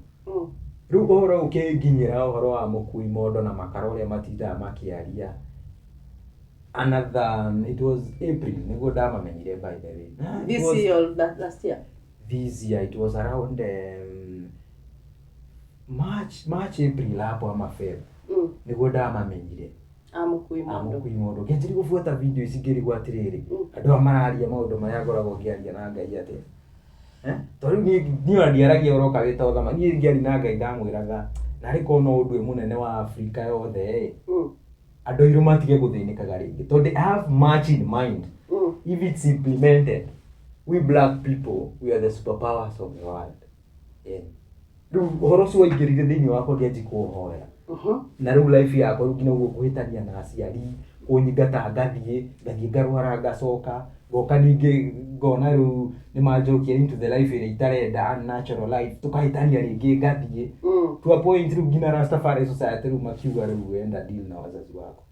Rĩu ũhoro ũkĩnginyĩra ũhoro wa mũkui mondo na makara ũrĩa matindaga makĩaria. Another, it was April nĩguo ndamamenyire, by the way. It This was year or last year? This year. It was around March, April hapo ama Feb nĩguo ndamamenyire. Amũkui mondo. Amũkui mondo. Ngĩanjĩrĩria gũbuata video ici, ngĩrigwo atĩrĩrĩ, andũ aya mararia maũndũ marĩa ngoragwo ngĩaria na Ngai atĩa? Eh? Tondũ rĩu niĩ ona ndiaragia ũroka wĩ ta ũthamaki. Niĩ ngĩaria na Ngai ndamwĩraga narĩ korwo no ũndũ wĩ mũnene wa Afrika yothe ĩ, andũ airũ matige gũthĩnĩkaga rĩngĩ, tondũ I have much in mind. If it's implemented, we black people, we are the superpowers of the world. Yeah. Rĩu ũhoro ũcio waingĩrire thĩinĩ wakwa, ngĩanji kũũhoera. Na rĩu life yakwa rĩu nginya ũguo kũhĩtania na aciari, kũnyingata, ngathiĩ ngarwara, ngacoka ngoka, ningĩ ngona rĩu nĩ manjokia into the life ĩrĩa itarenda, unnatural life, tũkahĩtania rĩngĩ, ngathiĩ to a point rĩu nginya Rastafari Society rĩu makiuga rĩu wenda deal na wazazi wako.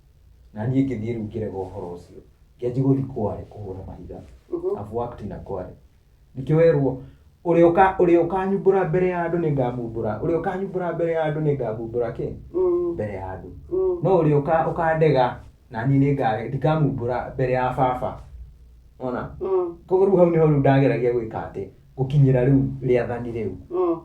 Na niĩ ngĩthiĩ rĩu ngĩrega ũhoro ũcio, ngĩanji gũthiĩ kware kũhũra mahiga. I've worked in a quarry. Nĩkĩo werwo ũrĩa ũkanyumbũra mbere ya andũ nĩ ngamumbũra, ũrĩa ũkanyumbũra mbere ya andũ nĩ ngamumbũra kĩ mbere ya andũ, no ũrĩa ũkandega na niĩ nĩ ndikamumbũra mbere ya baba ona. Koguo rĩu hau nĩho rĩu ndageragia gwĩka atĩ gũkinyĩra rĩu rĩathani rĩu,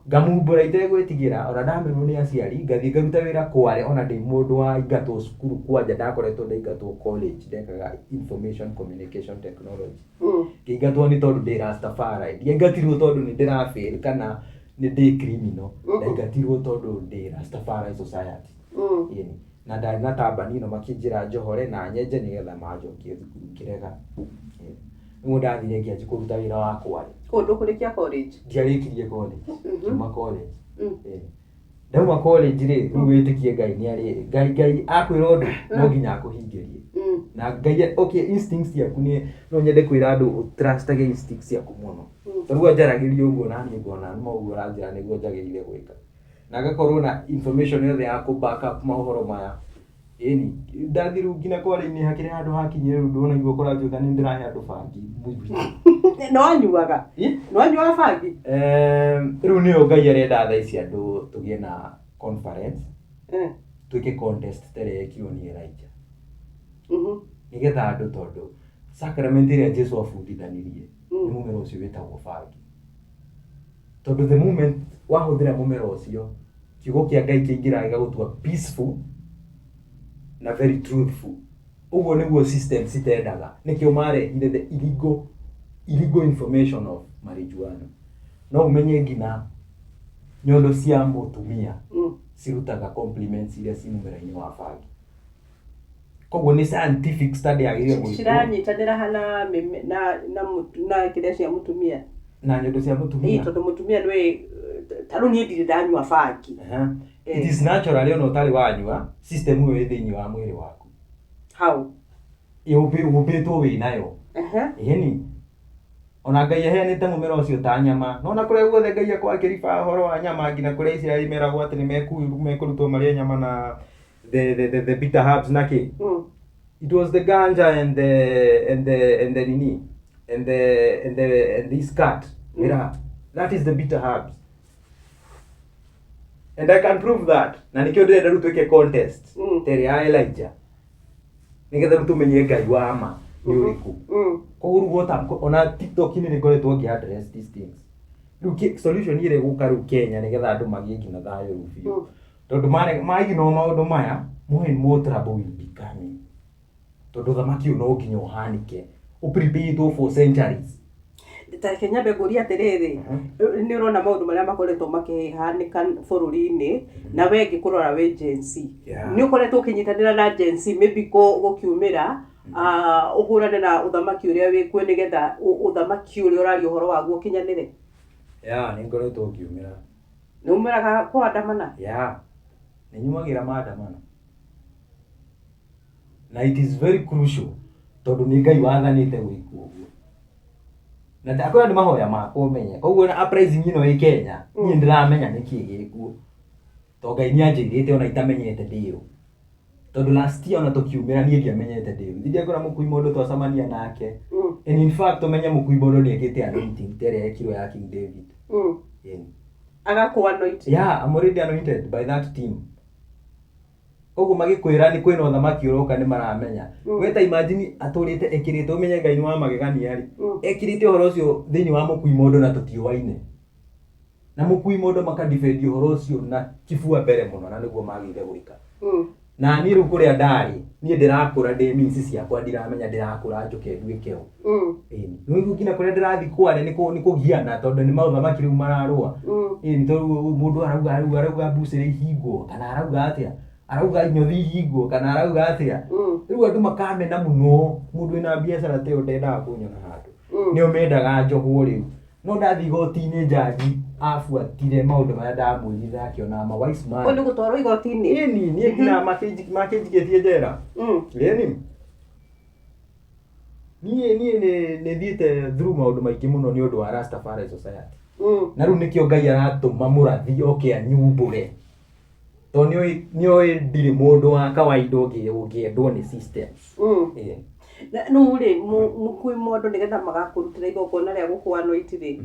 ngamumbũra itegwĩtigĩra. Ona ndamerwo nĩ aciari, ngathiĩ ngaruta wĩra kware, ona ndĩ mũndũ wa ingatwo cukuru kwanja. Ndakoretwo ndaingatwo college, ndekaga information communication technology. Ngĩingatwo nĩ tondũ ndĩ Rastafari. Ndiaingatirwo tondũ nĩ ndĩrafail kana nĩ ndĩ criminal. Ndaingatirwo tondũ ndĩ Rastafari Society. Ĩni. Na ndarĩ na tambani ĩno, makĩnjĩra njohore na nyenje nĩgetha manjokie thukuru, ngĩrega. Ĩni. Nĩguo ndathire ngĩanjia kũruta wĩra wa kware. Kũndũ kũrĩkia college? Ndiarĩkirie college. Ngiuma college. Ĩni. Ndauma college rĩ, rĩu wĩtĩkie Ngai nĩ arĩ Ngai akwĩra ũndũ no nginya akũhingĩrie. Na Ngai, okay, instincts ciaku nĩ no nyende kwĩra andũ ũtrustage instincts ciaku mũno. Tondũ rĩu anjaragĩria ũguo na niĩ ngona nĩ ũguo ũranjĩra nĩguo njagĩrĩire gwĩka, na ngakorwo na information yothe ya kũ back up maũhoro maya. Ĩni, ndathiĩ rĩu nginya kware-inĩ, hakĩrĩ handũ hakinyire rĩu ndona igua kũranjũtha nĩ ndĩrahe andũ bangi mũithikiri. Nĩ wanyuaga? Ĩ? Nĩ wanyuaga bangi? Rĩu nĩyo Ngai arenda thaa ici andũ tũgĩe na conference, twĩke contest ta ĩrĩa yekirwo nĩ Elijah, nĩgetha andũ, tondũ sacrament ĩrĩa Jesu abundithanirie nĩ mũmera ũcio wĩtagwo bangi, tondũ the moment wahũthĩra mũmera ũcio, kiugo kĩa Ngai kĩingĩraga gĩgagũtua peaceful na very truthful. Ũguo nĩguo system citendaga. Nĩkĩo marehire the illegal information of marijuana. No ũmenye nginya nyondo cia mũtumia cirutaga compliments iria ci mũmera-inĩ wa bangi. Koguo nĩ scientific study yagĩrĩire gwĩkwo. Ciranyitanĩra hana na kĩrĩa cia mũtumia? Na nyondo cia mũtumia. Tondũ mũtumia nĩwe, ta rĩu niĩ ndirĩ ndanyua bangi. Aha. It is natural, ona ũtarĩ wanyua, system ĩyo ĩ thĩinĩ wa mwĩrĩ waku. Hau. Ũmbĩtwo wĩ nayo. Ĩni, ona Ngai aheanĩte mũmera ũcio ta nyama. Nona kũrĩa guothe Ngai akorwo akĩriba ũhoro wa nyama, nginya kũrĩa Isiraeli meragwo atĩ nĩ mekũrutwo marĩe nyama na the bitter herbs na kĩ. It was the ganja and the nini and the and this cat mira, that is the bitter herbs, and I can prove that. Na nikĩo ndĩrenda rĩu twĩke contest ta ĩrĩa ya Elijah, nĩgetha rĩu tũmenye Ngai wa ma nĩ ũrĩkũ. Koguo rĩu wota ona TikTok-inĩ nĩ ngoretwo ngĩ address these things. Rĩu solution ĩrĩa ĩgũka rĩu Kenya, nĩgetha andũ magĩe nginya thayũ rĩu biũ, tondũ maignore maũndũ maya, more and more trouble will be coming, tondũ thamaki ũyũ no nginya ũhanĩke ũpreparetwo for centuries. Ta reke nyambe ngũrie atĩrĩrĩ, nĩ ũrona maũndũ marĩa makoretwo makĩhanĩka bũrũri-inĩ, na we ngĩkũrora wĩ Gen Z, nĩ ũkoretwo ũkĩnyitanĩra na Gen Z, maybe gũkiumĩra Ũhũrane na ũthamaki ũrĩa wĩkuo nĩgetha ũthamaki ũrĩa ũraria ũhoro waguo ũkinyanĩre? Ya, nĩ ngoretwo ngiumĩra. Nĩ umĩraga kũandamana? Ya, nĩ nyumagĩra maandamano na it is very crucial tondũ nĩ Ngai wathanĩte gwĩkwo ũguo na ndakwĩra nĩ mahoya makwa ũmenye. Koguo na uprising ĩno ĩ Kenya, niĩ ndĩramenya nĩkĩ gĩkuo to Ngai nĩ anjĩrĩte ona itamenyete ndĩũ, tondũ last year ona tũkiumĩra niĩ ndiamenyete ndĩũ. Ithe ndiakwĩra mũkui mũndũ twacemania nake. And in fact, ũmenye mũkui mũndũ nĩ ekĩte anointing ta ĩrĩa yekirwo ya King David. Ĩni. Agakũ anoint? Yeah, I'm already anointed by that team. Koguo magĩkwĩra nĩ kwĩna ũthamaki ũroka, nĩ maramenya. We ta imagine atũrĩte ekĩrĩte, ũmenye Ngai nĩ wa magegania rĩ, ekĩrĩte ũhoro ũcio thĩinĩ wa mũkui mũndũ na tũtiũaine na mũkui mũndũ, makadefend ũhoro ũcio na kibua mbere mũno, na nĩguo magĩrĩire gwĩka. Na niĩ rĩu kũrĩa ndarĩ, niĩ ndĩrakũra ndĩ means ciakwa, ndiramenya ndĩrakũra njũke nduĩke ũ. Ĩni nĩũigua nginya kũrĩa ndĩrathiĩ kware nĩ kũgiana tondũ nĩ maũthamaki rĩu mararũa. Ĩni, tondũ mũndũ arauga rĩu arauga mbucĩrĩ ihingwo kana arauga atĩa, arauga inyothi ihingwo kana arauga atĩa. Rĩu andũ makamena mũno. Mũndũ wĩna biacara ta ĩyo ndendaga kũnyona handũ. Nĩo mendaga njohwo rĩu, no ndathiĩ igoti-inĩ, njanji abuatire maũndũ marĩa ndamwĩrire, akĩona ma wise man. Ũyũ nĩ gũtwarwo igoti-inĩ? Ĩni, niĩ nginya makĩnjikĩtie njera. Ĩni, niĩ nĩ thiĩte through maũndũ maingĩ mũno nĩ ũndũ wa Rastafari Society. Na rĩu nĩkĩo Ngai aratũma mũrathi oke anyumbũre, tondũ nĩoĩ ndirĩ mũndũ wa kawaida ũngĩendwo nĩ systems. Ĩĩ. Na rĩu rĩ, mũkui mondo, nĩgetha magakũrutĩra igongona rĩa gũkũ anoint rĩ,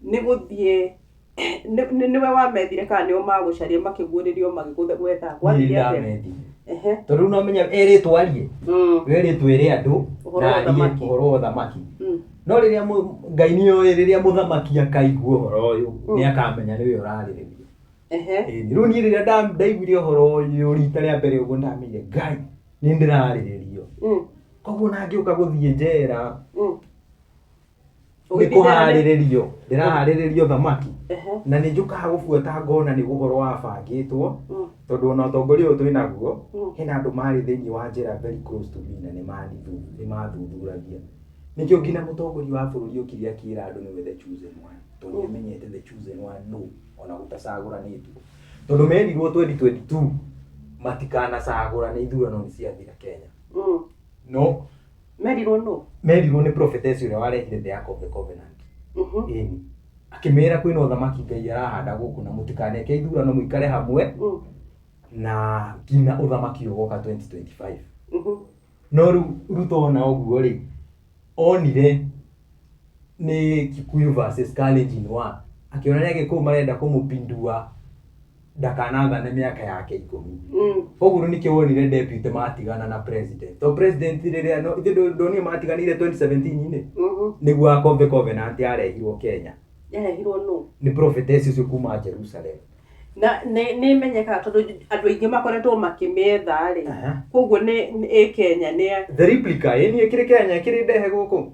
nĩ gũthiĩ nĩwe wamethire kana nĩo magũcaria makĩguũrĩrio magĩgwetha? Niĩ Gwathire atĩa? Ndamethire tondũ rĩu nomenya erĩtwo arie. Werĩtwo ĩre andũ Ũhoro na wa arie ũthamaki. Ũhoro wa ũthamaki. No rĩrĩa Ngai nĩoĩ rĩrĩa mũthamaki akaigua ũhoro ũyũ, nĩ akamenya nĩwe ũrarĩrĩria. Ĩĩ, rĩu niĩ rĩrĩa ndaiguire ũhoro ũyũ rita rĩa mbere ũguo, ndamenyire Ngai nĩ ndĩrarĩrĩrio. Koguo na ngĩũka gũthiĩ njera nĩ Ũgĩthiĩ njera kũharĩrĩrio ndĩraharĩrĩrio thamaki. Na nĩ njũkaga gũbuata ngona nĩ ũhoro wabangĩtwo, tondũ ona ũtongoria ũyũ twĩnaguo, hena andũ marĩ thĩinĩ wa njera very close to me na nĩ mathuthuragia. Nĩkĩo nginya mũtongoria wa bũrũri okire akĩra andũ nĩwe the chosen one, tondũ nĩ amenyete the chosen one no ona gũtacagũranĩtwo, tondũ merirwo 2022 matikanacagũrane, ithurano nĩ ciathira Kenya. No Merirwo nũ? Merirwo nĩ prophetess ũrĩa warehire the Ark of the Covenant. Ĩni, akĩmera kwĩna ũthamaki Ngai arahanda gũkũ na mũtikaneke ithurano, mũikare hamwe na nginya ũthamaki ũgoka 2025. No rĩu Ruto ona ũguo rĩ, onire nĩ Kikuyu versus Kalenjin, wa akĩona nĩ Agĩkũyũ marenda kũmũpindua ndakanathane mĩaka yake 10. Koguo rĩu nĩkĩo wonire deputy matigana na president, to president rĩrĩa no ithe ndonire matiganire 2017-inĩ. Nĩguo Ark of the Covenant yarehirwo Kenya. Yarehirwo nũ? Nĩ prophetess ũcio kuma Jerusalem. Na nĩ imenyekaga tondũ andũ aingĩ makoretwo makĩmĩetha rĩ, koguo nĩ ĩ Kenya nĩ The replica, ĩni, ĩkĩrĩ Kenya, ĩkĩrĩ ndehe gũkũ.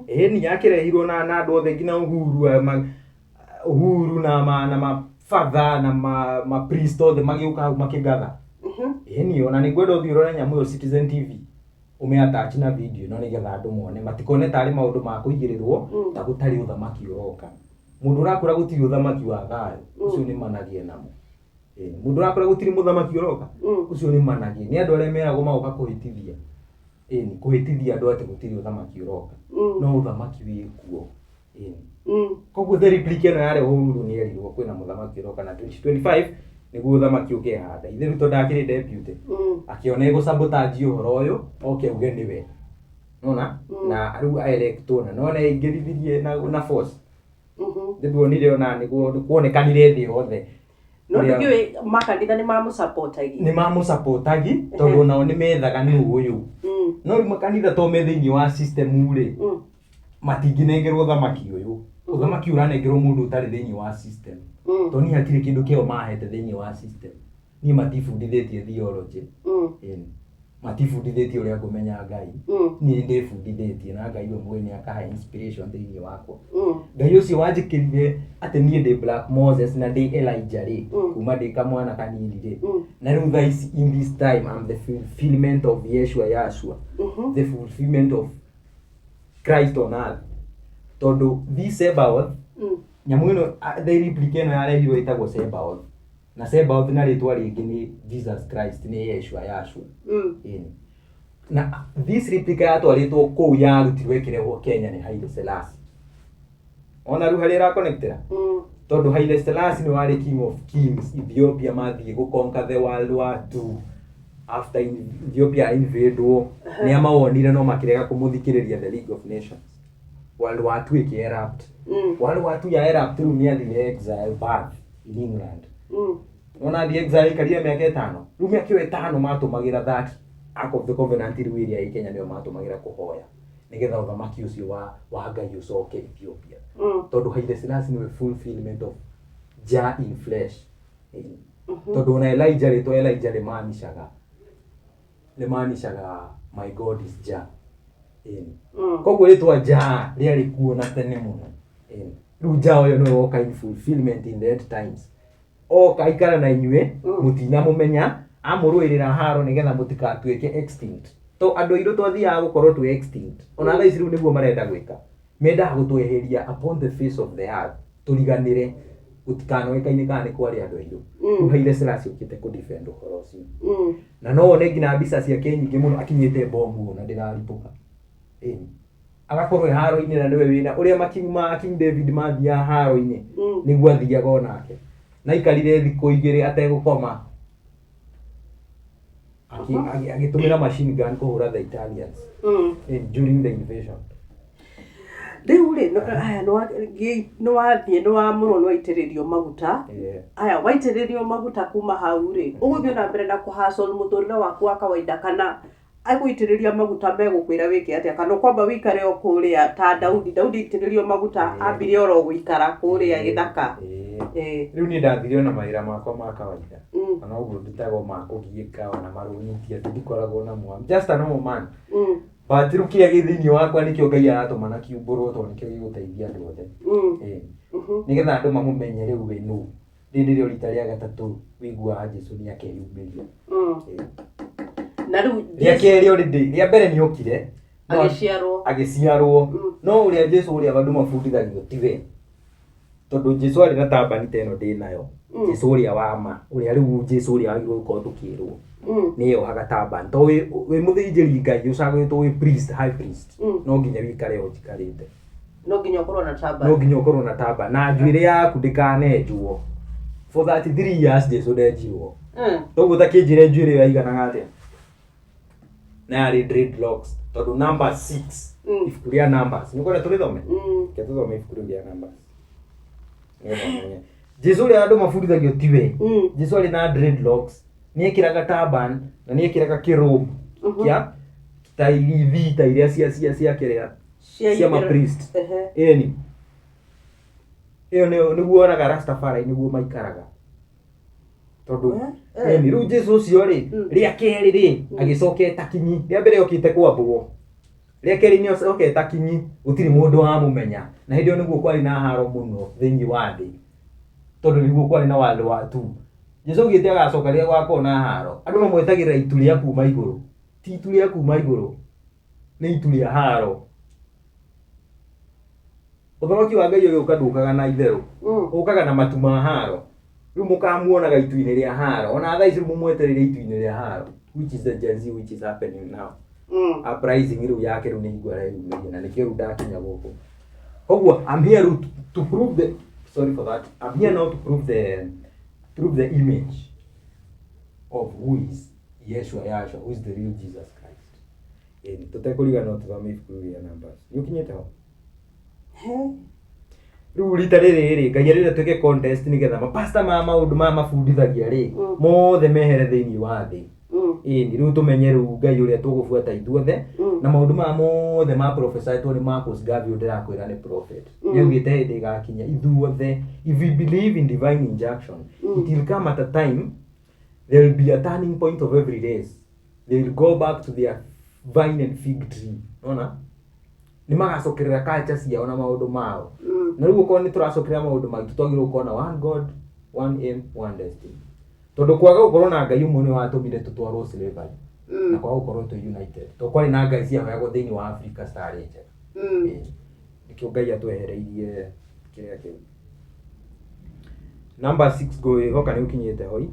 Ĩni, yakĩrehirwo na andũ othe nginya Uhuru, Uhuru na mabatha na ma priest othe magĩũka hau makĩgatha. Ĩni, ona nĩ ngwenda ũthiĩ ũrore nyamũ ĩyo Citizen TV, ũmĩ attach na video ĩno nĩgetha andũ mone, matikone tarĩ maũndũ ma kũigĩrĩrwo ta gũtarĩ ũthamaki ũroka. Mũndũ ũrakũra gũtirĩ ũthamaki wa thayũ, ũcio nĩ managie namo. Ĩni, mũndũ ũrakũra gũtirĩ mũthamaki ũroka, ũcio nĩ managie nĩ andũ arĩa meragwo magoka kũhĩtithia. Ĩni, kũhĩtithia andũ atĩ gũtirĩ ũthamaki ũroka, no ũthamaki wĩ kuo. Ĩni. Koguo the replica ĩno yarĩ Uhuru nĩ erirwo kwĩna mũthamaki ũroka na 2025 nĩguo ũthamaki ũkehanda. Ithe Ruto ndakĩrĩ deputy, akĩona ĩgũ-sabotage ũhoro ũyũ, oke auge nĩwe nona. Na rĩu aelectwo na nona aingĩrithirie na force. Nĩnduonire ona nĩguo kuonekanire thĩ yothe. No Ũrĩa- ndũkĩũĩ makanitha nĩ mamũsapotagi? Nĩ mamũsapotagi tondũ onao nĩ methaga nĩ ũyũ. No rĩu makanitha to me thĩinĩ wa system rĩ, matingĩnengerwo ũthamaki ũyũ. Ũthamaki ũranengerwo mũndũ ũtarĩ thĩinĩ wa system, tondũ niĩ hatirĩ kĩndũ kĩao mahete thĩinĩ wa system. Niĩ matibundithĩtie theology. Ĩni. Matibundithĩtie ũrĩa ngũmenya Ngai. Niĩ ndĩbundithĩtie na Ngai we mwene akahe inspiration thĩinĩ wakwa. Ngai ũcio wanjĩkĩrire atĩ niĩ ndĩ Black Moses na ndĩ Elijah rĩ, kuma ndĩ kamwana kanini rĩ, na rĩu thaa ici in this time I'm the fulfillment of Yeshua Yashua, the fulfillment of Christ on earth. Tondũ this Sebaoth, nyamũ ĩno the replica ĩno yarehirwo ĩtagwo Sebaoth. Na Sebaoth na rĩtwa rĩngĩ nĩ Jesus Christ, nĩ Yeshua Yashua. Ĩni. Na this replica yatwarĩtwo kũu yarutirwo ĩkĩrehwo Kenya nĩ Haile Selassie. Ona rĩu harĩa ĩrakonectĩra? Tondũ Haile Selassie nĩ warĩ king of kings Ethiopia mathiĩ gũ conquer the World War II after Ethiopia invadwo nĩ amawonire no makĩrega kũmũthikĩrĩria the League of Nations. World War II ĩkĩ erupt. World War II ya erupt rĩu nĩ athire exile Bath in England. Ona athiĩ exile aikarire mĩaka 5. Rĩu mĩaka ĩyo 5 matũmagĩra that Ark of the Covenant rĩu ĩrĩa ĩ Kenya nĩyo matũmagĩra kũhoya nĩgetha ũthamaki ũcio wa Ngai ũcoke Ethiopia. Tondũ Haile Selassie nĩwe fulfillment of Jah in flesh. Tondũ ona Elijah, rĩtwa Elijah rĩmaanishaga my God is Jah. Koguo rĩtwa Jah rĩarĩ kuo na tene mũno. Rĩu Jah ũyũ nĩwe woka in fulfillment in the end times. Oka aikara na inyuĩ, mũtinamũmenya, amũrũĩrĩra haro nĩgetha mũtikatuĩke extinct. To andũ airũ twathiaga gũkorwo twĩ extinct. Ona thaa ici rĩu nĩguo marenda gwĩka. Mendaga gũtweheria upon the face of the earth, tũriganĩre, gũtikanoĩkaine kana nĩ kwarĩ andũ airũ. Rĩu Haile Selassie okĩte kũ defend ũhoro ũcio. Na no wone nginya mbica ciake nyingĩ mũno akinyĩte bomu ũũ na ndĩraribũka. Ĩni. Agakorwo e haro-inĩ na nĩwe wĩna ũrĩa making ma King David mathiaga haro-inĩ, nĩguo athiaga onake. Na aikarire thikũ 2 ategũkoma. Agĩtũmĩra machine gun kũhũra the Italians during the invasion. Rĩu rĩ, aya nĩ wathiĩ nĩ wamũrwo nĩ waitĩrĩrio maguta. Aya waitĩrĩrio maguta kuma hau rĩ, ũgũthiĩ na mbere na kũhustle mũtũrĩre waku wa kawaida kana agũitĩrĩria maguta megũkwĩra wĩke atĩa, kana ũkwamba wĩikare o kũrĩa ta Daudi. Daudi aitĩrĩrio maguta ambire oro gũikara kũrĩa gĩthaka. Rĩu niĩ ndathire ona mawĩra makwa ma kawaida. Ona ũguo ndutagwo ma kũgiĩka ona marũni ti atĩ ndikoragwo namo. I'm just a normal man. But rĩu kĩrĩa gĩ thĩinĩ wakwa nĩkĩo Ngai aratũma na kiumbũrwo tondũ nĩkĩo gĩgũteithia andũ othe. Nĩgetha andũ mamũmenye rĩu we nũ. Rĩrĩ nĩrĩo rita rĩa gatatũ wĩiguaga Jesũ nĩ akeyumĩria. Na rĩu Rĩa kerĩ already, rĩa mbere nĩ okire. Agĩciarwo. Agĩciarwo. No ũrĩa Jesũ ũrĩa andũ mabundithagio tiwe. Tondũ Jesũ arĩ na tambani ta ĩno ndĩ nayo. Jesũ ũrĩa wa ma, ũrĩa rĩu Jesũ ũrĩa wagĩrĩirwo gũkorwo tũkĩrwo. Nĩ yohaga tambani. Tondũ wĩ mũthĩnjĩri Ngai ũcagũrĩtwo wĩ priest, high priest. No nginya wĩikare o njikarĩte. No nginya ũkorwo na tambani. No nginya ũkorwo na tambani. Na njuĩrĩ yaku ndĩkanenjwo. For 33 years Jesũ ndenjirwo. Toguo ta kĩnjĩre njuĩrĩ ĩyo yaiganaga atĩa? Na yarĩ dreadlocks. Tondũ number 6, ibuku rĩa Numbers. Nĩ ũkwenda tũrĩthome? Reke tũthome ibuku rĩu rĩa Numbers. Nĩgetha ũmenye. Jesũ ũrĩa andũ mabundithagio tiwe. Jesũ arĩ na dreadlocks. Nĩ ekĩraga turban na nĩ ekĩraga kĩrobe kĩa ta ithi ta iria cia kĩrĩa cia ma priest. Ĩni. Ĩyo nĩguo wonaga Rastafari nĩguo maikaraga. Tondũ ĩni rĩu Jesũ ũcio rĩ, rĩa kerĩ rĩ, agĩcoka eta kinyi. Rĩa mbere okĩte kwambwo. Rĩa kerĩ nĩ acoka eta kinyi, gũtirĩ mũndũ wamũmenya. Na hĩndĩ ĩyo nĩguo kwarĩ na haro mũno thĩinĩ wa thĩ. Tondũ nĩguo kwarĩ na World War II. Jesũ augĩte agacoka rĩrĩa gũgakorwo na haro. Andũ mamwetagĩrĩra itu rĩa kuma igũrũ. Ti itu rĩa kuma igũrũ, nĩ itu rĩa haro. Ũthamaki wa Ngai ũgĩũka ndũkaga na itherũ. Ũkaga na matu ma haro. Rĩu mũkamuonaga itu-inĩ rĩa haro. Ona thaa ici rĩu mũmwetereire itu-inĩ rĩa haro. Which is the Gen Z which is happening now. Uprising rĩu yake rĩu nĩ hingo areyumĩria na nĩkĩo rĩu ndakinya gũkũ. Koguo I'm here to prove the, sorry for that. I'm here now to prove the image of who is Yeshua Yahshua, who is the real Jesus Christ. Tũtekũriganĩrwo tũthome ibuku rĩu rĩa Numbers. Nĩ ũkinyĩte ho? Rĩu rita rĩrĩ rĩ, Ngai arenda twĩke contest nĩgetha mapasta ma maũndũ maya mabundithagia rĩ, mothe mehere thĩinĩ wa thĩ. Ĩni, rĩu tũmenye rĩu Ngai ũrĩa tũgũbuata ithuothe, na maũndũ maya mothe ma prophesied nĩ Marcus Garvey ndĩrakwĩra nĩ prophet. Nĩ augĩte hĩndĩ ĩgakinya ithuothe, if we believe in divine injunction, it will come at a time there will be a turning point of every race. They will go back to their vine and fig tree. Nona nĩ magacokerera culture ciao na maũndũ mao. Na rĩu okorwo nĩ tũracokerera maũndũ maitũ, twagĩrĩirwo gũkorwo na one God, one aim, one destiny, tondũ kwaga gũkorwo na Ngai ũmwe nĩ watũmire tũtwarwo slavery na kwaga gũkorwo twĩ united, tondũ kwarĩ na ngai ciahoyagwo thĩinĩ wa Africa citarĩ njega. Ĩĩ. Nĩkĩo Ngai atwehereirie kĩrĩa kĩu. Number 6, ngwĩhoka nĩ ũkinyĩte hoi.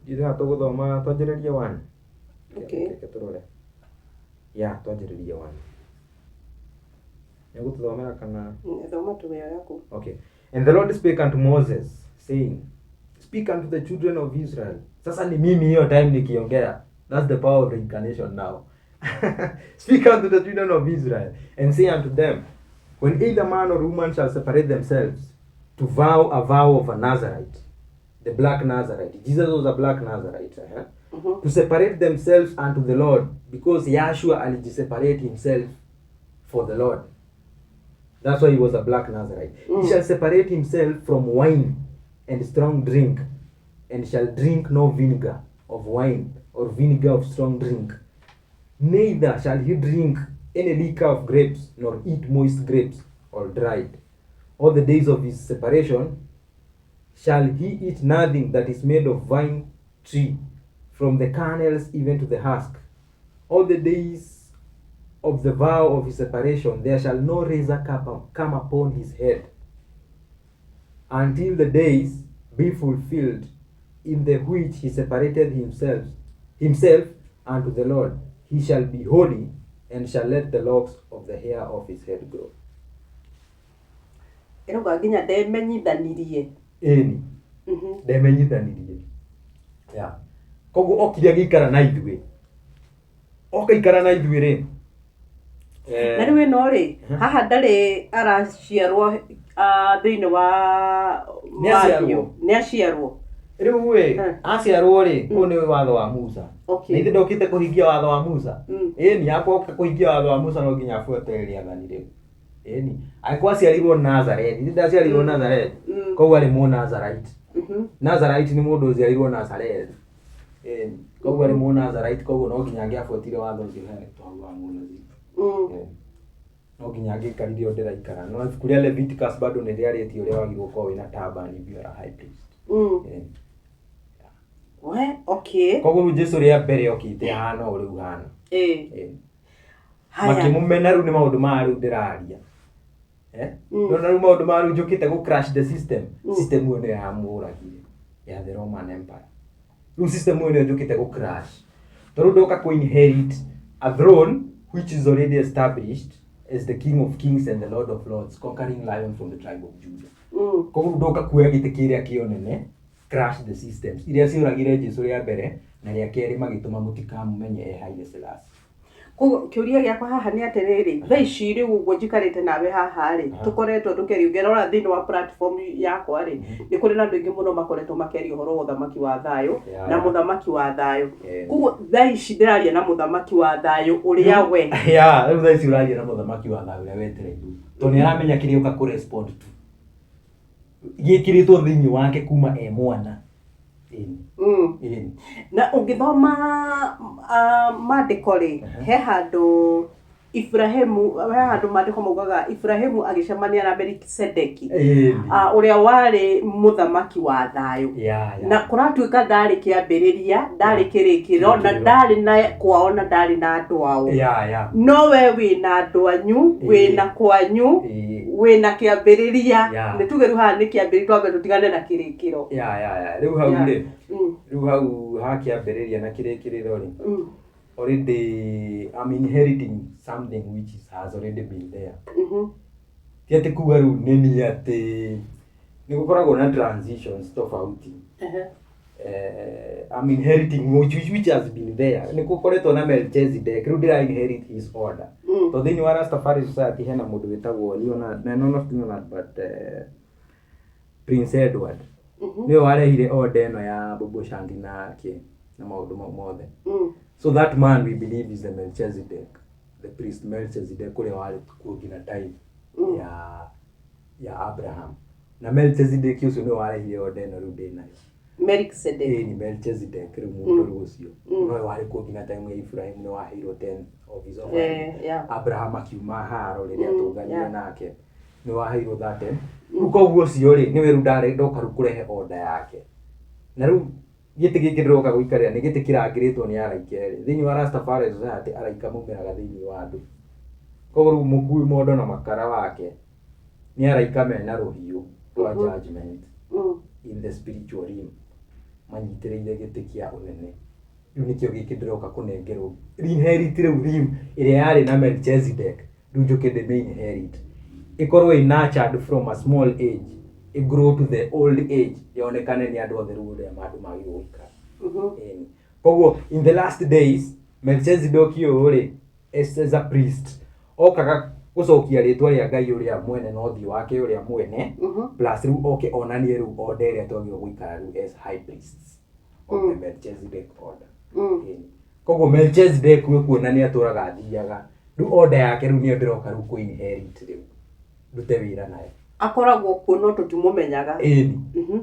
Ithuĩ haha tũgũthoma, twanjĩrĩrie 1. Okay. Reke tũrore. Ya, twanjĩrĩrie 1. Nĩ ũgũtũthomera kana? Thoma tu yaku. Okay. And the Lord spake unto Moses, saying, "Speak unto the children of Israel." Sasa ni mimi hiyo time nikiongea. That's the power of reincarnation now. "Speak unto the children of Israel, and say unto them, When either man or woman shall separate themselves to vow a vow of a Nazarite," the black Nazarite. Jesus was a black Nazarite. Eh? "To separate themselves unto the Lord," because Yahshua alijiseparate himself for the Lord. That's why he was a black Nazarite. "He shall separate himself from wine and strong drink, and shall drink no vinegar of wine or vinegar of strong drink. Neither shall he drink any liquor of grapes, nor eat moist grapes or dried. All the days of his separation shall he eat nothing that is made of vine tree, from the kernels even to the husk. All the days of the vow of his separation there shall no razor come upon his head, until the days be fulfilled in the which he separated himself unto the Lord. He shall be holy, and shall let the locks of the hair of his head grow." Ĩrauga nginya ndemenyithanirie. Ĩni. Ndemenyithanirie ya koguo okire agĩikara na ithuĩ, okaikara na ithuĩ rĩ Na rĩu ĩno rĩ, haha ndarĩ araciarwo thĩinĩ wa Nĩ aciarwo. Matthew. Nĩ aciarwo. Rĩu ĩ, aciarwo rĩ, ũyũ nĩ watho wa Musa. Na ithe ndokĩte kũhingia watho wa Musa? Ĩni, akwa oka kũhingia watho wa Musa no nginya abuate rĩathani rĩu. Ĩni, angĩkorwo aciarirwo Nazarethi, ithe ndaciarirwo Nazarethi? Koguo arĩ Mũnazarite. Nazarite nĩ mũndũ ũciarirwo Nazarethi. Ĩni, koguo arĩ Mũnazarite, koguo no nginya angĩabuatire watho ũcio ũheanĩtwo hau wa Mũnaziri. Ĩni. No nginya angĩikarire ũũ ndĩraikara. No ibuku rĩa Leviticus bado nĩ rĩarĩtie ũrĩa wagĩrĩirwo gũkorwo wĩna turban if you are a high priest. Ĩni. We, okay. Koguo rĩu Jesu rĩa mbere okĩte ahana ũũ rĩu hana. Ĩni. Haya. Makĩmũmena. Rĩu nĩ maũndũ maya rĩu ndĩraria. Eh? No na rĩu maũndũ maya rĩu njũkĩte gũ crash the system. System ĩyo nĩyo yamũragire, ya the Roman Empire. Rĩu system ĩyo nĩyo njũkĩte gũ crash. Tondũ ndoka kũ inherit a throne which is already established as the King of Kings and the Lord of Lords, conquering Lion from the tribe of Judah. Koguo ndoka kuoya gĩtĩ kĩrĩa kĩonene, crash the systems iria cioragire Jesu rĩa mbere na rĩa kerĩ, magĩtũma mũtikamũmenye e Haile Selassie. Koguo kĩũria gĩakwa haha nĩ atĩrĩrĩ, thaa ici rĩu ũguo njikarĩte nawe haha rĩ, tũkoretwo tũkĩaria, ũngĩrora thĩinĩ wa platform yakwa rĩ, nĩ kũrĩ na andũ aingĩ mũno makoretwo makĩaria ũhoro wa ũthamaki wa thayũ na mũthamaki wa thayũ. Koguo thaa ici ndĩraria na mũthamaki wa thayũ ũrĩa we? Ya, rĩu thaa ici ũraria na mũthamaki wa thayũ ũrĩa wetereirwo, tondũ nĩ aramenya kĩrĩa ũka kũ respond to gĩkĩrĩtwo thĩinĩ wake kuma e mwana. Ĩni. Ĩni. Na ũngĩthoma maandĩko rĩ, he handũ Ibrahimu, he handũ maandĩko maugaga Ibrahimu agĩcemania na Melikisedeki, ũrĩa warĩ mũthamaki wa thayũ. Na kũratuĩka ndarĩ kĩambĩrĩria, ndarĩ kĩrĩkĩrĩro, na Kĩrĩkĩrĩro. Ndarĩ na kwao na ndarĩ na andũ ao. Ya ya No we wĩna andũ anyu, wĩna kwanyu, wĩna kĩambĩrĩria. Nĩ tuge rĩu haha nĩ kĩambĩrĩria, twambe tũtigane na kĩrĩkĩro. Ya, rĩu hau rĩ, rĩu hau hakĩambĩrĩria na kĩrĩkĩrĩro rĩ, already I'm inheriting something which has already been there. Ti atĩ kuga rĩu nĩ niĩ, atĩ nĩ gũkoragwo na transitions tofauti. I'm inheriting which has been there. Nĩ gũkoretwo na Melchizedek, rĩu ndĩra inherit his order. Tondũ thĩinĩ wa Rastafari society hena mũndũ wĩtagwo Leonard, no, not Leonard, but Prince Edward. Nĩwe warehire order ĩno ya Bobo Shanti na kĩ na maũndũ mau mothe. So that man we believe is the Melchizedek, the priest Melchizedek ũrĩa warĩ kuo nginya time ya Abraham. Na Melchizedek ũcio nĩwe warehire order ĩno rĩu ndĩnayo. Melchizedek. Ĩĩ, ni Melchizedek rĩu mũndũ rĩu ũcio. Nowe warĩ kuo nginya time ya Ibrahim, nĩ waheirwo 10 of his offering. Abraham akiuma haro rĩrĩa tũnganire nake, nĩ waheirwo that 10. Rĩu koguo ũcio rĩ, nĩwe rĩu ndarĩ ndoka rĩu kũrehe order yake. Na rĩu gĩtĩ gĩkĩ ndĩroka gũikarĩra nĩ gĩtĩ kĩrangĩrĩtwo nĩ araika erĩ. Thĩinĩ wa Rastafari Society araika maumĩraga thĩinĩ wa andũ. Koguo rĩu mũkui mondo na makara wake nĩ araika mena rũhiũ rwa judgment in the spiritual realm, manyitĩrĩire gĩtĩ kĩa ũnene. Rĩu nĩkĩo gĩkĩ ndĩroka kũnengerwo inherit rĩu realm ĩrĩa yarĩ na Melchizedek, rĩu njũke ndĩmĩ inherit, ĩkorwo ĩ nurtured from a small age, ĩ grow to the old age, yonekane nĩ andũ othe rĩu ũrĩa andũ magĩrĩirwo gũikara. Ĩni. Koguo in the last days Melchizedek ũyũ rĩ, as a priest, okaga gũcokia rĩtwa rĩa Ngai ũrĩa mwene na ũthiũ wake ũrĩa mwene, plus rĩu oke onanie rĩu order ĩrĩa twagĩrĩirwo gũikara rĩu as high priests of the Melchizedek order. Ĩni. Koguo Melchizedek we kuona nĩ atũraga athiaga, rĩu order yake rĩu nĩyo ndĩroka rĩu kũ inherit, rĩu ndute wĩra nayo. Akoragwo kuo no tũtimũmenyaga. Ĩni.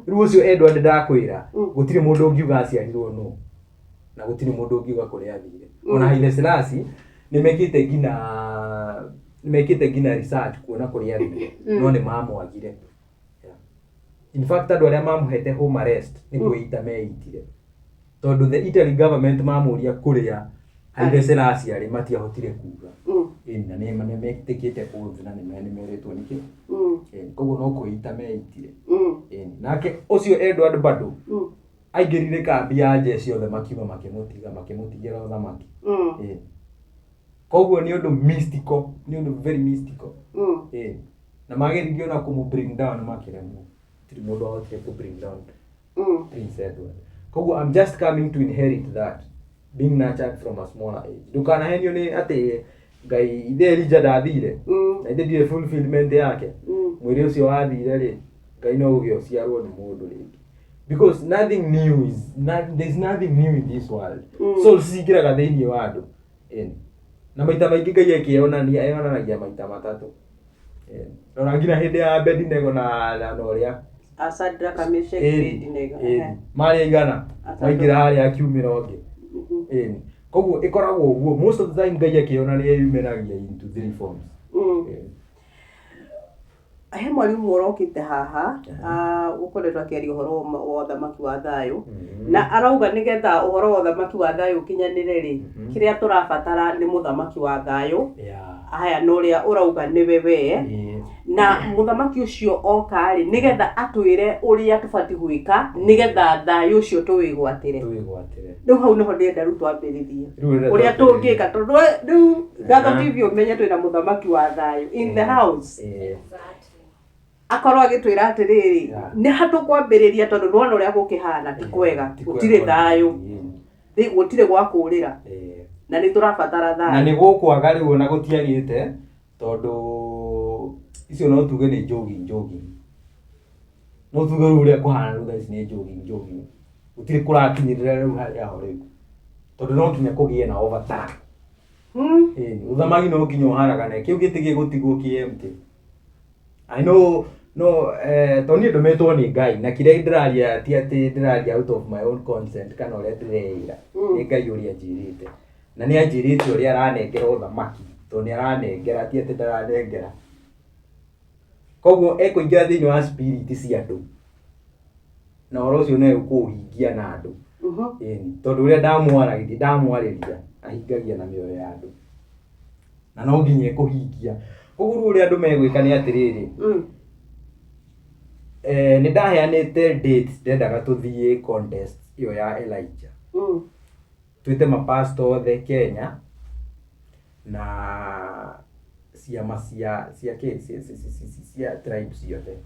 Rĩu ũcio Edward ndakwĩra, gũtirĩ mũndũ ũngiuga aciarirwo nũ, na gũtirĩ mũndũ ũngiuga kũrĩa athire. Ona Haile Selassie nĩ mekĩte nginya research kuona kũrĩa athire, no nĩ mamwagire. Yeah. In fact, andũ arĩa mamũhete home arrest nĩ kwĩita meitire, tondũ the Italy government mamũria kũrĩa Haile Selassie arĩ, matiahotire kuga. Ĩni, na nĩ metĩkĩte oath na nĩ merĩtwo nĩkĩ. Ĩni, koguo no kwĩita meitire. Ĩni, nake ũcio Edward bado aingĩrire kambi ya jeshi, othe makiuma, makĩmũtiga, makĩmũtigĩra ũthamaki. Ĩni. Koguo nĩ ũndũ mystical, nĩ ũndũ very mystical. Ĩni. Na mageririe ona kũmũ bring down, makĩremwo. Gũtirĩ mũndũ wahotire kũ bring down Prince Edward. Koguo I'm just coming to inherit that, being nurtured from a smaller age. Ndũkanahenio nĩ atĩ Ngai ithe Elijah ndathire na ithe ndiũĩ fulfillment yake. Mwĩrĩ ũcio wathire rĩ, Ngai no uge ũciarwo nĩ mũndũ rĩngĩ, because nothing new is not, there's nothing new in this world. Souls cingĩraga thĩinĩ wa andũ. Ĩni. Na maita maingĩ Ngai akĩonania eyonanagia maita matatũ. Ĩni. Rora nginya hĩndĩ ya Abednego na ũrĩa Shadrach, Meshach, Abednego. Ĩni. Marĩ aigana maingĩra harĩa akiumĩra ũngĩ. Ĩni. Koguo ĩkoragwo ũguo, most of the time Ngai akĩonania yumĩragia into three forms. Ĩni. He mwarimũ ũrokĩte haha, ũkoretwo akĩaria ũhoro wa ũthamaki wa thayũ, na arauga nĩgetha ũhoro wa ũthamaki wa thayũ ũkinyanĩre rĩ, kĩrĩa tũrabatara nĩ mũthamaki wa thayũ. Haya, na ũrĩa ũrauga nĩwe wee. Na mũthamaki ũcio oka rĩ, nĩgetha atwĩre ũrĩa tũbatiĩ gwĩka nĩgetha thayũ ũcio tũwĩgwatĩre. Tũwĩgwatĩre. Rĩu hau nĩho ndĩrenda rĩu twambĩrĩrie Rĩu ũrĩa ũrĩa twambĩrĩrie. Tũngĩka, tondũ rĩu Ngatho TV, ũmenye twĩna mũthamaki wa thayũ in the house. Akorwo agĩtwĩra atĩrĩrĩ, nĩ ha tũkwambĩrĩria, tondũ nĩwona ũrĩa gũkĩhana ti kwega. Ti gũtirĩ kwega. Thayũ. Gũtirĩ gwa kũrĩra na nĩ tũrabatara Na thayũ. Nĩ gũkwaga rĩu ona gũtiagĩte, tondũ icio no tuge nĩ njogi njogi, no tuge rĩu ũrĩa kũhana rĩu thaa ici nĩ njogi njogi, gũtirĩ kũrakinyĩrĩra rĩu harĩa ho rĩu, tondũ no nginya kũgĩe na overturn. Ĩni, ũthamaki no nginya ũharagane, kĩu gĩtĩ gĩgũtigwo kĩ empty. I know no tondũ niĩ ndũmĩtwo nĩ Ngai, na kĩrĩa ndĩraria ti atĩ ndĩraria out of my own consent kana ũrĩa ndĩreĩra. Nĩ Ngai ũrĩa anjĩrĩte, na nĩ anjĩrĩte ũrĩa aranengera ũthamaki, tondũ nĩ aranengera, ti atĩ ndaranengera. Koguo ekũingĩra thĩinĩ wa spirit cia andũ, na ũhoro ũcio no ekũũhingia na andũ. Ĩni, tondũ ũrĩa ndamwaragĩria, ndamwarĩria, ahingagia na mĩoyo ya andũ, na no nginya ekũhingia. Koguo rĩu ũrĩa andũ megwĩka nĩ atĩrĩrĩ, nĩ ndaheanĩte date ndendaga tũthiĩ contest ĩyo ya Elijah. Twĩte mapastor othe Kenya na ciama cia kĩ cia tribe ciothe,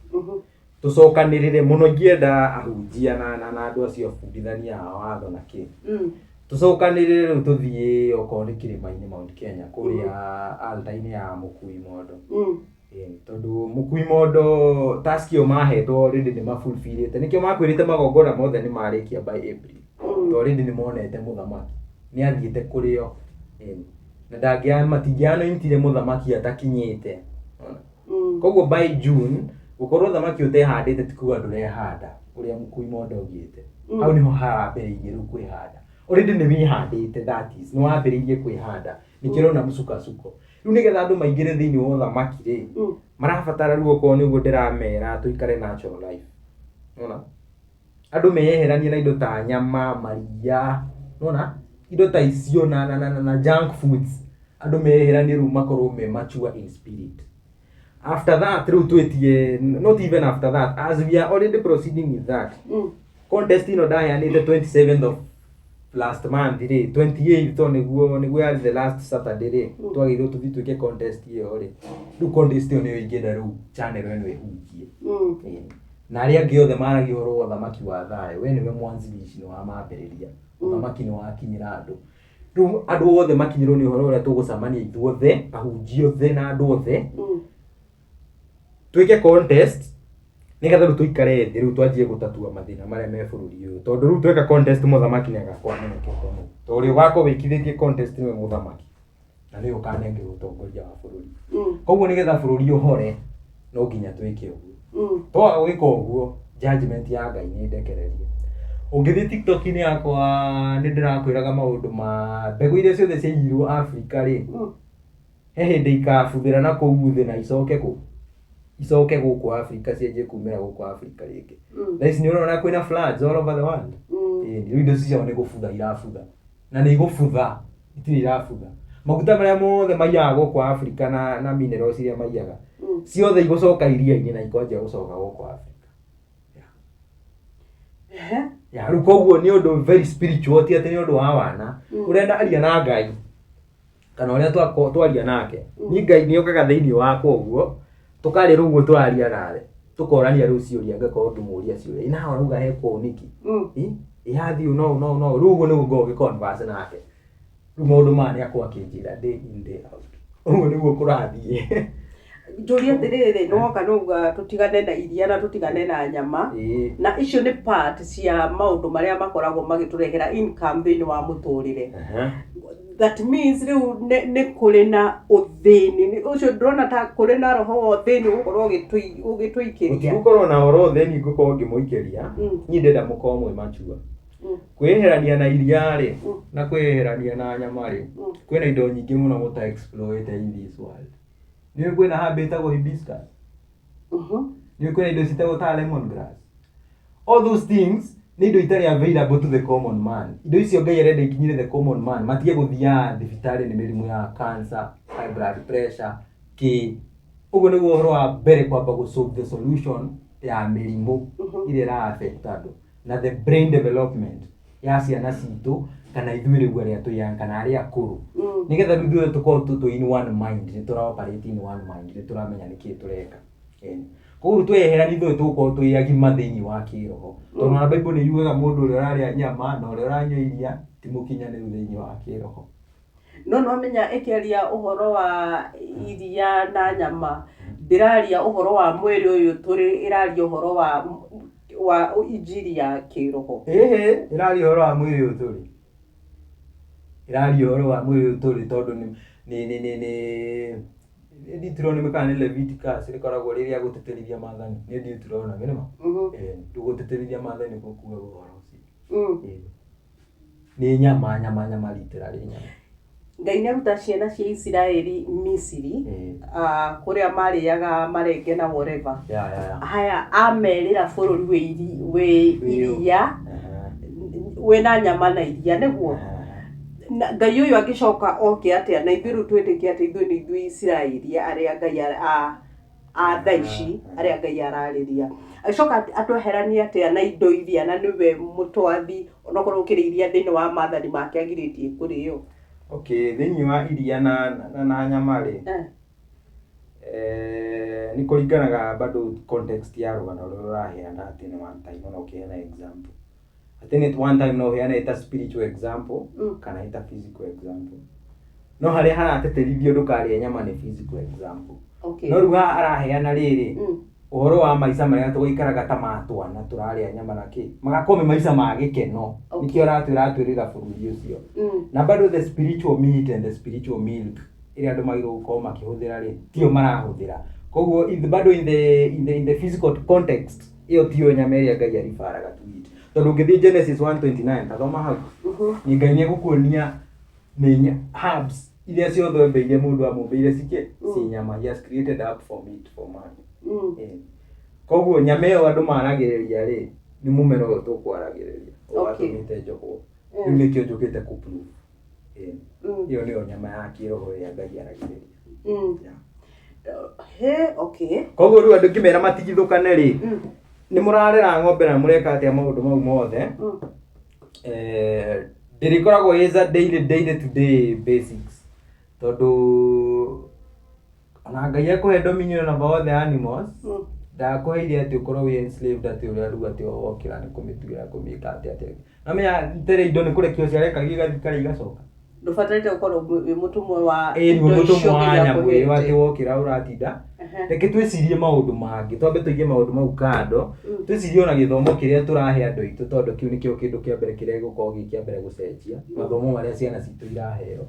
tũcokanĩrĩre mũno. Ingĩenda ahunjia na andũ acio abundithania a watho na kĩ, tũcokanĩrĩre rĩu tũthiĩ okorwo nĩ kĩrĩma-inĩ Mount Kenya, kũrĩa altar-inĩ ya Mũkui Mondo. Ĩni, tondũ Mũkui Mondo task ĩyo mahetwo already nĩ mafulfillĩte, nĩkĩo makwĩrĩte magongona mothe nĩ marĩkia by April. To already nĩ monete mũthamaki nĩ athiĩte kũrĩo. Ĩni. Na ndangĩa matingĩanointire mũthamaki atakinyĩte. Ona. Koguo by June gũkorwo thamaki ũtehandĩte ti kuga ndũrehanda ũrĩa Mũkui Mondo augĩte. Hau niho harambĩrĩirie rĩu kwĩhanda. Already nĩ wĩhandĩte, that is, nĩ wambĩrĩirie kwĩhanda, nĩkĩo ũrona mũcukasuko. Rĩu nĩgetha andũ maingĩre thĩinĩ wa ũthamaki rĩ, marabatara rĩu okorwo nĩguo ndĩramera tũikare natural life. Nĩwona? Andũ meyeheranie na indo ta nyama, maria, nĩwona? Indo ta icio na junk foods. Andũ meyeheranie rĩu makorwo me mature in spirit. After that rĩu twĩtie, not even after that, as we are already proceeding with that, contest ĩno ndaheanĩte 27th of last month rĩ, 28th to nĩguo yarĩ the last Saturday rĩ, twagĩrĩirwo tũthiĩ twĩke contest ĩyo rĩ. Rĩu contest ĩyo nĩyo ingĩenda rĩu channel ĩno ĩhunjie. Ĩĩ. Na arĩa angĩ othe maragia ũhoro wa ũthamaki wa thayũ, we nĩwe mwanzilishi, nĩ wamambĩrĩria. Ũthamaki nĩ wakinyĩra andũ. Rĩu andũ othe makinyĩrwo nĩ ũhoro ũrĩa tũgũcemania ithuothe, ahunjia othe na andũ othe, twĩke contest nĩgetha rĩu tũikare thĩ rĩu twanjie gũtatua mathĩna marĩa me bũrũri ũyũ. Tondũ rĩu tweka contest mũthamaki nĩ agakorwo amenyekete nũ. Tondũ ũrĩa ũgakorwo wĩkithĩtie contest nĩwe mũthamaki. Na nĩwe ũkanengerwo ũtongoria wa bũrũri. Koguo nĩgetha bũrũri ũhore no nginya twĩke ũguo. Twaga gwĩka ũguo, judgment ya Ngai nĩ ndekererie. Ũngĩthiĩ TikTok-inĩ yakwa nĩ ndĩrakwĩraga maũndũ ma mbegũ iria ciothe ciaiyirwo Africa rĩ, he hĩndĩ ikabuthĩra na kũu thĩ na icoke kũ? Icoke gũkũ Africa, cianjie kumĩra gũkũ Africa rĩngĩ. Thaa ici nĩ ũrona kwĩna floods all over the world. Ĩĩ, rĩu indo ciao nĩ gũbutha irabutha. Na nĩ igũbutha, itirĩ irabutha. Maguta marĩa mothe maiyaga gũkũ Africa na minerals iria maiyaga, ciothe igũcoka iria-inĩ na ikwanjia gũcoka gũkũ Africa. Ya, rĩu koguo nĩ ũndũ very spiritual, ti atĩ nĩ ũndũ wa wana. Ũrĩa ndaria na Ngai, kana ũrĩa twaria nake, niĩ Ngai nĩ okaga thĩinĩ wakwa ũguo, tũkarĩra ũguo tũraria nawe, tũkorania rĩu ciũria, ngakorwo ngĩmũria ciũria. Ĩ nawe ũrauga hekwo ũũ nĩkĩ? Ĩ ĩrathiĩ ũũ na ũũ na ũũ na ũũ. Rĩu ũguo nĩguo ngoragwo ngĩ converse nake. Rĩu maũndũ maya nĩ akorwo akĩnjĩra day in day out. Ũguo nĩguo kũrathiĩ. Njũrie atĩrĩrĩ, nĩwoka nĩwauga tũtigane na iria na tũtigane na nyama. Na icio nĩ part cia maũndũ marĩa makoragwo magĩtũrehera income thĩinĩ wa mũtũrĩre. That means rĩu nĩ kũrĩ na ũthĩni ũcio, ndĩrona ta kũrĩ na roho wa ũthĩni ũgũkorwo ũgĩtũikĩria. Gũtigũkorwo na ũhoro ũthĩni ngũkorwo ngĩmũikĩria. Niĩ ndĩrenda mũkorwo mwĩ mature. Kwĩyeherania na iria rĩ, na kwĩyeherania na nyama rĩ, kwĩna indo nyingĩ mũno mũta explore in this world. Nĩũĩ kwĩna herb ĩtagwo hibiscus? Nĩũĩ kwĩna indo ciĩtagwo ta lemon grass? All those things nĩ indo itarĩ available to the common man. Indo icio Ngai arenda ikinyĩre the common man, matige gũthiaga thibitarĩ nĩ mĩrimũ ya cancer, high blood pressure, kĩ. Ũguo nĩguo ũhoro wa mbere kwamba gũ solve the solution ya mĩrimũ ĩrĩa ĩra affect andũ na the brain development ya ciana citũ kana ithuĩ rĩu arĩa twĩ young kana arĩa akũrũ, nĩgetha rĩu ithuothe tũkorwo tũ in one mind, nĩ tũra operate in one mind, nĩ tũramenya nĩkĩĩ tũreka. Koguo rĩu tweyeherania ithuothe tũgũkorwo twĩ agima thĩinĩ wa kĩroho, tondũ ona Bible nĩ yugaga mũndũ ũrĩa ũrarĩa nyama na ũrĩa ũranyua iria ti mũkinyanĩru thĩinĩ wa kĩroho. No nĩwamenya ĩkĩaria ũhoro wa iria na nyama, ndĩraria ũhoro wa mwĩrĩ ũyũ tũrĩ, ĩraria ũhoro wa injiri ya kĩroho. Ĩhĩ, ĩraria ũhoro wa mwĩrĩ ũyũ tũrĩ, ĩraria ũhoro wa mwĩrĩ ũyũ tũrĩ, tondũ nĩ Deuteronomy kana nĩ Leviticus rĩkoragwo rĩrĩa gũtĩtĩrithia maathani, nĩ Deuteronomy nĩma. Rĩu gũtĩtĩrithia maathani nĩkuo kugaga ũhoro ũcio. Nĩ nyama nyama nyama, literally nyama. Ngai nĩ aruta ciana cia Isiraeli Misiri, kũrĩa marĩaga marenge na whatever. Haya, amerira bũrũri wĩ iria, wĩna nyama na iria, nĩguo na Ngai ũyũ angĩcoka oke atĩa na ithuĩ rĩu twĩtĩkie atĩ ithuĩ nĩ ithuĩ Isiraeli arĩa Ngai a thaa ici arĩa Ngai ararĩria, agĩcoka atweheranie atĩa na indo iria, na nĩwe mũtwathi, onokorwo gũkĩrĩ iria thĩinĩ wa maathani make agirĩtie kũrĩo? Okay, thĩinĩ wa iria na nyama rĩ, nĩ kũringanaga bado context ya rũgano rũrĩa ũraheana, atĩ nĩ one time ona ũkĩheana example, atĩ nĩ one time no ũheane ĩta spiritual example kana ĩta physical example, no harĩa haratĩtĩrithio ndũkarĩe nyama nĩ physical example. No rĩu haha araheana rĩrĩ ũhoro wa maica marĩa tũgaikaraga ta ma twana tũrarĩa nyama na kĩ, magakorwo me maica ma gĩkeno. Nĩkĩo aratwĩra atwĩrĩra bũrũri ũcio. Na bado the spiritual meat and the spiritual milk ĩrĩa andũ magĩrĩirwo gũkorwo makĩhũthĩra rĩ, tiyo marahũthĩra. Koguo bado in the physical context, ĩyo tiyo nyama ĩrĩa Ngai aribaraga to eat. Tondũ ũngĩthiĩ Genesis 1:29, tathoma hau, nĩ Ngai nĩ egũkuonia nĩ herbs iria ciothe ombĩire mũndũ, amũmbĩire cikĩ ci nyama. He has created herb for meat for man. Koguo nyama ĩyo andũ maragĩrĩria rĩ, nĩ mũmera ũyũ tũkwaragĩrĩria watũmĩte njogwo. Rĩu nĩkĩo njũkĩte kũ prove. Ĩyo nĩyo nyama ya kĩroho ĩrĩa Ngai aragĩrĩria. Yeah. He, okay. Koguo rĩu andũ ngĩmera matigithũkane rĩ, nĩ mũrarera ng'ombe na mũreka atĩa maũndũ mau mothe, ndĩrĩkoragwo is a daily daily to day basics, tondũ ona Ngai ekũhe dominion over all the animals, ndakũheire atĩ ũkorwo wĩ enslaved, atĩ ũrĩa rĩu atĩ wokĩra nĩ kũmĩtuĩra, kũmĩka atĩa atĩa. Na menya tene indo nĩ kũrekio ciarekagio igathiĩ karĩa igacoka. Ndũbataire gũkorwo wĩ mũtũmwo wa ĩĩ, nĩ indo icio mũtũmwo wa nginya nyamũ ĩyo atĩ akũhete. Wokĩra ũratinda. Reke twĩcirie maũndũ mangĩ, twambe tũige maũndũ mau kando, twĩcirie ona gĩthomo kĩrĩa tũrahe andũ aitũ, tondũ kĩu nĩkĩo kĩndũ kĩa mbere kĩrĩa gĩgũkorwo gĩ kĩa mbere gũcenjia. Mathomo marĩa ciana citũ iraheo,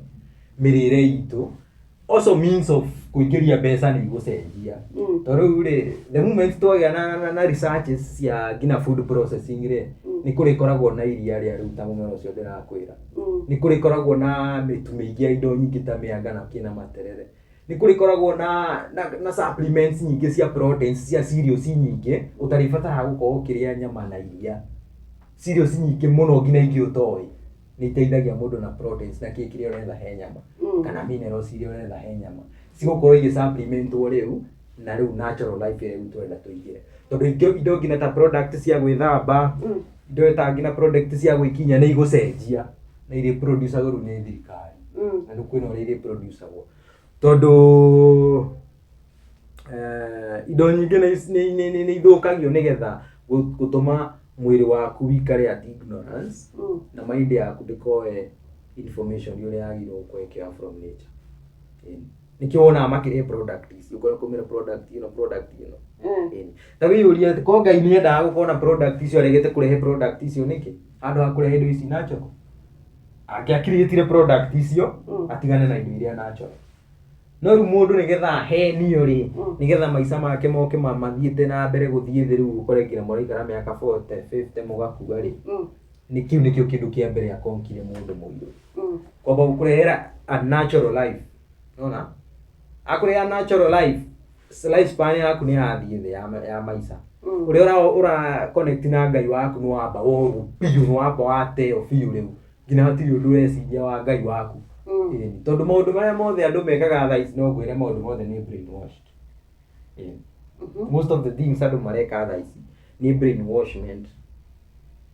mĩrĩre itũ, also means of kũingĩria mbeca nĩ igũcenjia. To rĩu rĩ, the moment twagĩa na researches cia nginya food processing rĩ, nĩ kũrĩkoragwo na iria rĩa rĩu ta mũmera ũcio ndĩrakwĩra, nĩ kũrĩkoragwo na mĩtu mĩingĩ ya indo nyingĩ ta mĩanga na kĩna materere, nĩ kũrĩkoragwo na supplements nyingĩ cia proteins cia cereals nyingĩ ũtarĩbataraga gũkorwo ũkĩrĩa nyama na iria. Cereals nyingĩ mũno, nginya ingĩ ũtoĩ, nĩ iteithagia mũndũ na proteins na kĩ kĩrĩa ũretha he nyama, kana minerals iria ũretha he nyama, cigũkorwo igĩ supplementwo rĩu na rĩu natural life ĩrĩa rĩu tũrenda tũingĩre, tondũ indo nginya ta product cia gwĩthamba, indo ta nginya product cia gwĩkinya nĩ igũcenjia na irĩ producagwo rĩu nĩ thirikari, na rĩu kwĩna ũrĩa irĩ producagwo, tondũ indo nyingĩ nĩ ithũkagio nĩgetha gũtũma mwĩrĩ waku wĩikare at ignorance, na mind yaku ndĩkoe information ũrĩa yagĩrĩirwo gũkorwo ĩkĩoya from nature. Nĩkĩo wonaga makĩrehe product ici, ũkona kũmĩra product ĩno, product ĩno. Ta wĩyũrie atĩ ko Ngai nĩ endaga gũkorwo na product icio, aregete kũrehe product icio nĩkĩ handũ ha kũrehe indo ici natural? Angĩakiriĩtire product icio, atigane na indo iria natural. No rĩu mũndũ nĩgetha ahenio rĩ, nĩgetha maica make moke mathiĩte na mbere gũthiĩ thĩ, rĩu ũkore nginya mũraikara mĩaka 40, 50 mũgakua rĩ, nĩ kĩu nĩkĩo kĩndũ kĩa mbere akonkire mũndũ mũirũ, kwamba gũkũrehera a natural life. Nona akũreha natural life, life span yaku nĩ yathiĩ thĩ ya maica. Ũrĩa ũra connect na Ngai waku nĩ wamba worwo biũ, nĩ wamba wateo biũ, rĩu nginya hatirĩ ũndũ ũreciria wa Ngai waku. Ĩni, tondũ maũndũ marĩa mothe andũ mekaga thaa ici, no ngwĩre maũndũ mothe nĩ brainwashed. Ĩni. Most of the things andũ mareka thaa ici nĩ brainwashment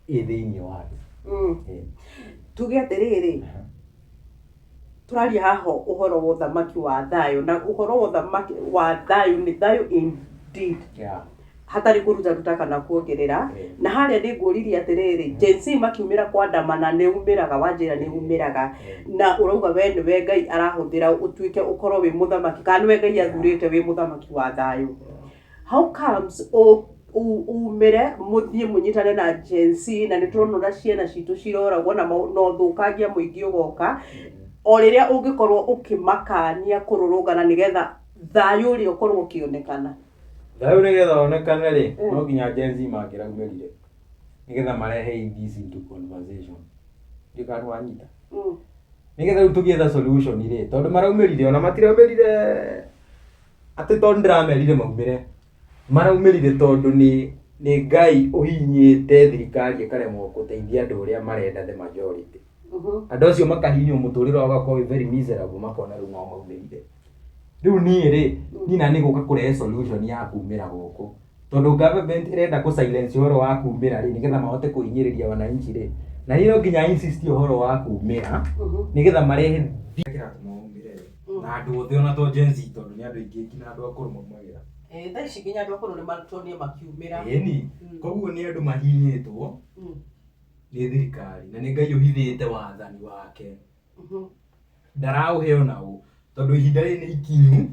ĩ thĩinĩ wa thĩ. Ĩni. Tuge atĩrĩrĩ, tũraria haha ũhoro wa ũthamaki wa thayũ, na ũhoro wa ũthamaki wa thayũ nĩ thayũ indeed, hatarĩ kũrutaruta kana kuongerera. Na harĩa nĩ ngũririe atĩrĩrĩ, Gen Z makiumĩra kwandamana, nĩ umĩraga wanjĩra nĩ umĩraga, na ũrauga we nĩwe Ngai arahũthĩra ũtuĩke ũkorwo wĩ mũthamaki, kana nĩwe Ngai athurĩte wĩ mũthamaki wa thayũ. How comes umĩre mũthiĩ mũnyitane na Gen Z, na nĩ tũrona ũrĩa ciana citũ ciroragwo na ũthũkangia mũingĩ ũgoka o rĩrĩa ũngĩkorwo ũkĩmakania kũrũrũngana nĩgetha thayũ ũrĩa ũkorwo ũkĩonekana? Thayũ nĩgetha wonekane rĩ, no nginya Gen Z mangĩraumĩrire nĩgetha marehe this into conversation. Ndiũĩ kana nĩwanyita. Nĩgetha rĩu tũgĩetha solution rĩ, tondũ maraumĩrire, ona matiraumĩrire atĩ tondũ ndĩramerire maumĩre, maraumĩrire tondũ nĩ Ngai ũhihinyĩte thirikari ĩkaremwo gũteithia andũ ũrĩa marenda, the majority. Andũ acio makahihinywo, mũtũrĩre wao ũgakorwo wĩ very miserable, makona rĩu no maumĩrire. Rĩu niĩ rĩ, niĩ na nĩ gũka kũrehe solution ya kumĩra gũkũ, tondũ government ĩrenda kũ silence ũhoro wa kumĩra rĩ, nĩgetha mahote kũhinyĩrĩria wananchi rĩ, na niĩ no nginya insist ũhoro wa kumĩra, nĩgetha marehe kĩratũma maumĩre rĩ, na andũ othe, ona to Gen Z, tondũ nĩ andũ aingĩ, nginya andũ akũrũ maumagĩra. Thaa ici nginya andũ akũrũ nĩ matuonire makiumĩra. Ĩni. Koguo nĩ andũ mahinyĩtwo nĩ thirikari, na nĩ Ngai ũhithĩte wathani wake, ndaraũhe ona ũ, tondũ ihinda rĩrĩ nĩ ikinyu,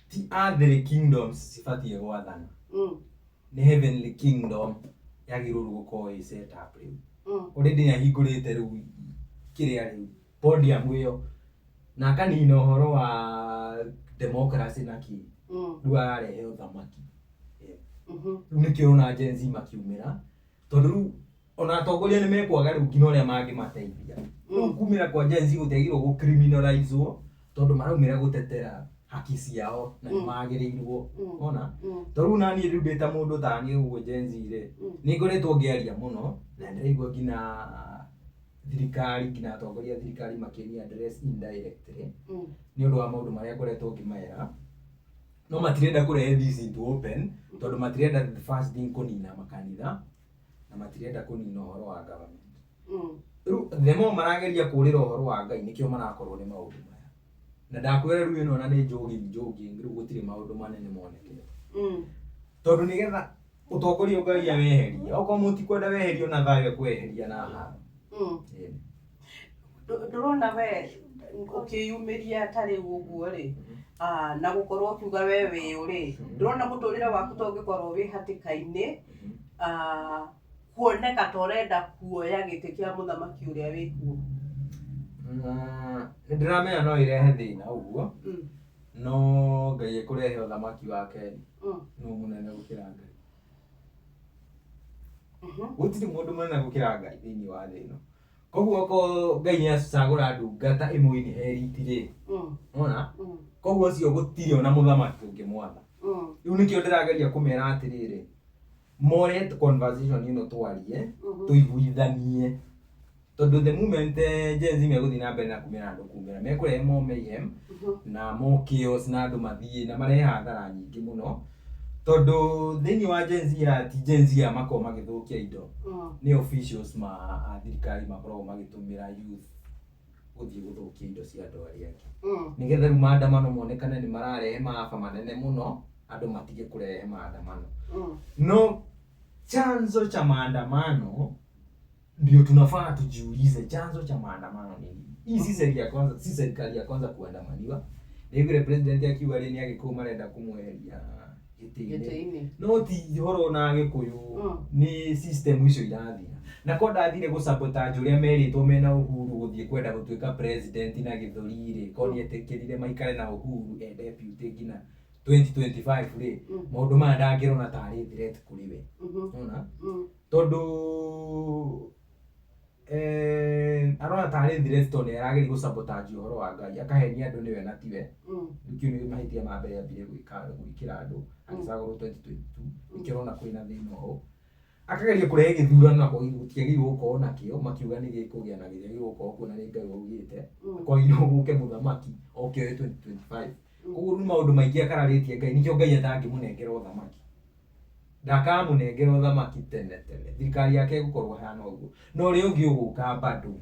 ti earthly kingdoms cibatiĩ gwathana, nĩ heavenly kingdom yagĩrĩirwo gũkorwo ĩ set up rĩu. Already nĩ ahingũrĩte rĩu kĩrĩa rĩu podium ĩyo, na akanina ũhoro wa democracy na kĩ, rĩu ararehe ũthamaki. Rĩu nĩkĩo ũrona Gen Z makiumĩra. Tondũ rĩu ona atongoria nĩ mekwaga rĩu nginya ũrĩa mangĩmateithia. Rĩu kumĩra kwa Gen Z gũtiagĩrĩirwo gũ-criminalize-wo tondũ maraumĩra gũtetera haki ciao na nĩ magĩrĩirwo. Ona to rĩu naniĩ rĩu ndĩ ta mũndũ ta niĩ ũguo Gen Z rĩ, nĩ ngoretwo ngĩaria mũno na ndĩraigua nginya thirikari, nginya atongoria a thirikari makĩni address indirectly nĩ ũndũ wa maũndũ marĩa ngoretwo ngĩmera, no matirenda kũrehe this into open tondũ matirenda the first thing kũnina makanitha na matirenda kũnina ũhoro wa government. Rĩu the more marageria kũrĩra ũhoro wa Ngai, nĩkĩo marakorwo nĩ maũndũ maya. Na ndakwĩra rĩu ĩno ona nĩ jogging jogging, rĩu gũtirĩ maũndũ manene monekete. Tondũ nĩgetha ũtongoria Ngai aweherie, okorwo mũtikwenda weherio na thayũ, ekweheria na haro. Ĩĩ. Ndũrona we ũkĩyumĩria ta rĩu ũguo rĩ, na gũkorwo ũkiuga we wĩũ rĩ, ndũrona mũtũrĩre waku to ũngĩkorwo wĩ hatĩka-inĩ, kuoneka ta ũrenda kuoya gĩtĩ kĩa mũthamaki ũrĩa wĩkuo? Nĩ ndĩramenya no ĩrehe thĩna ũguo, no Ngai ekũrehe ũthamaki wake nũ mũnene gũkĩra Ngai? Gũtirĩ mũndũ mũnene gũkĩra Ngai thĩinĩ wa thĩ ĩno. Koguo okorwo Ngai nĩ acagũra ndungata ĩmwe inherit rĩ, ona koguo ũcio gũtirĩ ona mũthamaki ũngĩmwatha. Rĩu nĩkĩo ndĩrageria kũmera atĩrĩrĩ, more conversation ĩno twarie, tũiguithanie, tondũ the moment Gen Z megũthiĩ na mbere na kumĩra, andũ kumĩra mekũrehe more mayhem na more chaos, na andũ mathiĩ na marehe hathara nyingĩ mũno, tondũ thĩinĩ wa Gen Z aya, ti Gen Z aya makoragwo magĩthũkia indo, nĩ officials ma a thirikari makoragwo magĩtũmĩra youth gũthiĩ gũthũkia indo cia andũ arĩa angĩ, nĩgetha rĩu maandamano monekane nĩ mararehe maaba manene mũno, andũ matige kũrehe maandamano. No chanzo cha maandamano ndio tunafaa tujiulize, chanzo cha maandamano ni nini? Hii si serikali ya kwanza, si serikali ya kwanza kuandamaniwa. Nĩaiguire president akiuga rĩ nĩ Agĩkũyũ marenda kũmweheria gĩtĩ-inĩ. Gĩtĩ-inĩ. No ti ũhoro na Agĩkũyũ, nĩ system icio irathira. Na ko ndathire gũ sabotage ũrĩa merĩtwo mena Uhuru gũthiĩ kwenda gũtuĩka president na gĩthũri rĩ, ko nĩetĩkĩrire maikare na Uhuru e deputy nginya 2025 rĩ, maũndũ maya ndangĩrona tarĩ threat kũrĩ we. Nĩwona? Tondũ arona tarĩ threat tondũ nĩ arageria gũ sabotage ũhoro wa Ngai, akahenia andũ nĩwe na tiwe. Rĩu kĩu nĩ mahĩtia ma mbere ambire gwĩka gwĩkĩra andũ agĩcagũrwo 2022, nĩkĩo ũrona kwĩna thĩna ũũ. Akageria kũrehe gĩthurano na gũtiagĩrĩirwo gũkorwo nakĩo, makiuga nĩ gĩkũgĩa na gĩtiagĩrĩirwo gũkorwo kuo na nĩ Ngai waugĩte. Kwagĩrĩirwo gũke mũthamaki oke oe 2025. Koguo rĩu maũndũ maingĩ akararĩtie Ngai, nĩkĩo Ngai atangĩmũnengera ũthamaki. Ndakamũnengera ũthamaki tene tene. Thirikari yake ĩgũkorwo ĩhana ũguo. No ũrĩa ũngĩ ũgũka bado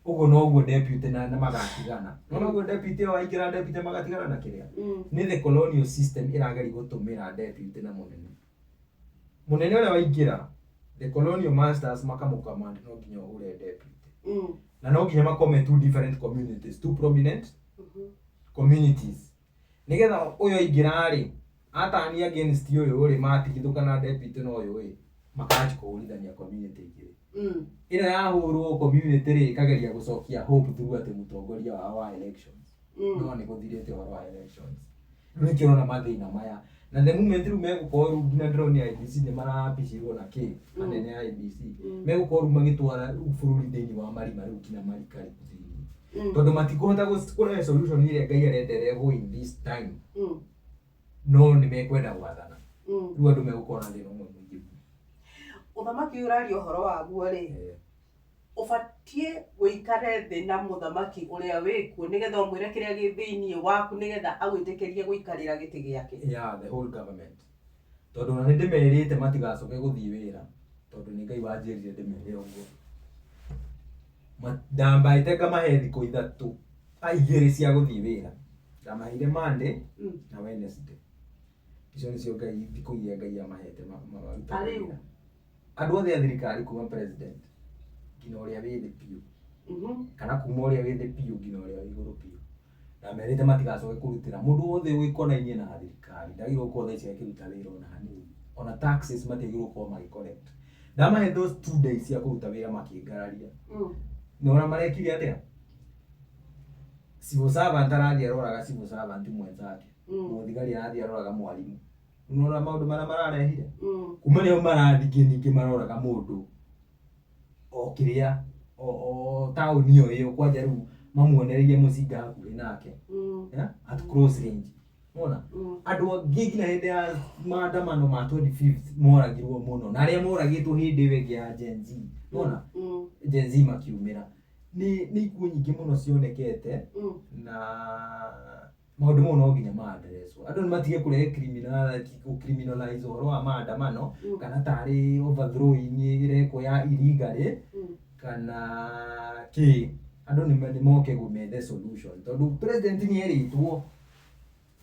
ũguo noguo deputy na magatigana. Nĩwona ũguo deputy ũyũ aingĩra, deputy magatigana na kĩrĩa? Nĩ the colonial system ĩrageria gũtũmĩra deputy na mũnene. Mũnene ũrĩa waingĩra, the colonial masters makamũ-command no nginya ũhũre deputy. Na no nginya makorwo me two different communities, two prominent communities. Nĩgetha ũyũ aingĩra rĩ, atani against ũyũ rĩ, matigithũkana deputy na ũyũ ĩ, makanji kũhũrithania community igĩrĩ. Ĩno yahũrwo community rĩ, ĩkageria gũcokia hope through atĩ mũtongoria wao wa elections. No nĩ gũthirĩte ũhoro wa elections. Rĩu nĩkĩo ũrona mathĩna maya. Na the moment rĩu megũkorwo rĩu nginya ndĩronire IEBC nĩ marapicirwo na kĩ, anene a IEBC. Megũkorwo rĩu magĩtwara rĩu bũrũri thĩinĩ wa marima rĩu nginya marikariku thĩinĩ. Tondũ matikũhota kũrehe solution ĩrĩa Ngai arenda ĩrehwo in this time. No nĩ mekwenda gwathana. Rĩu andũ megũkorwo na thĩna ũmwe mũingĩ mũno. Ũthamaki ũyũ ũraria ũhoro waguo rĩ, ũbatiĩ wĩikare thĩ na mũthamaki ũrĩa wĩkuo nĩgetha ũmwĩre kĩrĩa gĩ thĩiniĩ waku, nĩgetha agwĩtĩkĩrie gũikarĩra gĩtĩ gĩake. Yeah, the whole government. Tondũ ona nĩ ndĩmerĩte matigacoke gũthiĩ wĩra, tondũ nĩ Ngai wanjĩrire ndĩmere ũguo. Ndambaĩte ngamahe thikũ 3, 2 cia gũthiĩ wĩra. Ndamaheire Monday na Wednesday. Icio nĩcio Ngai thikũ iria Ngai amahete marute Arĩu. wĩra. Andũ othe a thirikari kuma president nginya ũrĩa wĩ thĩ biũ, kana kuma ũrĩa wĩ thĩ biũ nginya ũrĩa wĩ igũrũ biũ. Ndamerĩte matigacoke kũrutĩra mũndũ wothe wĩkonainie na thirikari, ndagĩrĩirwo gũkorwo thaa ici akĩruta wĩra ona hanini. Ona taxes matiagĩrĩirwo gũkorwo magĩ collect. Ndamahe those 2 days cia kũruta wĩra, makĩngararia. Nĩwona marekire atĩa? Civil servant arathiĩ aroraga civil servant mwenzake. Mũthigari arathiĩ aroraga mwarimũ. Nĩwona maũndũ marĩa mararehire? Kuma nĩo marathiĩ ningĩ maroraga mũndũ o kĩrĩa o taũni o ĩyo kwanja rĩu mamuonereirie mũcinga hakuhĩ nake. Yeah? At close range. Nĩwona? Andũ angĩ nginya hĩndĩ ya maandamano ma 25th moragirwo mũno na arĩa moragĩtwo hĩndĩ ĩyo ĩngĩ ya Gen Z. Nĩwona? Gen Z makiumĩra. Nĩ ikuũ nyingĩ mũno cionekete na maũndũ mau no nginya ma address wo. Andũ nĩ matige kũrehe criminality, gũ criminalize ũhoro wa maandamano kana tarĩ overthrowing ĩrekwo ya illegally kana kĩ. Andũ nĩ moke methe solution tondũ president nĩ erĩtwo,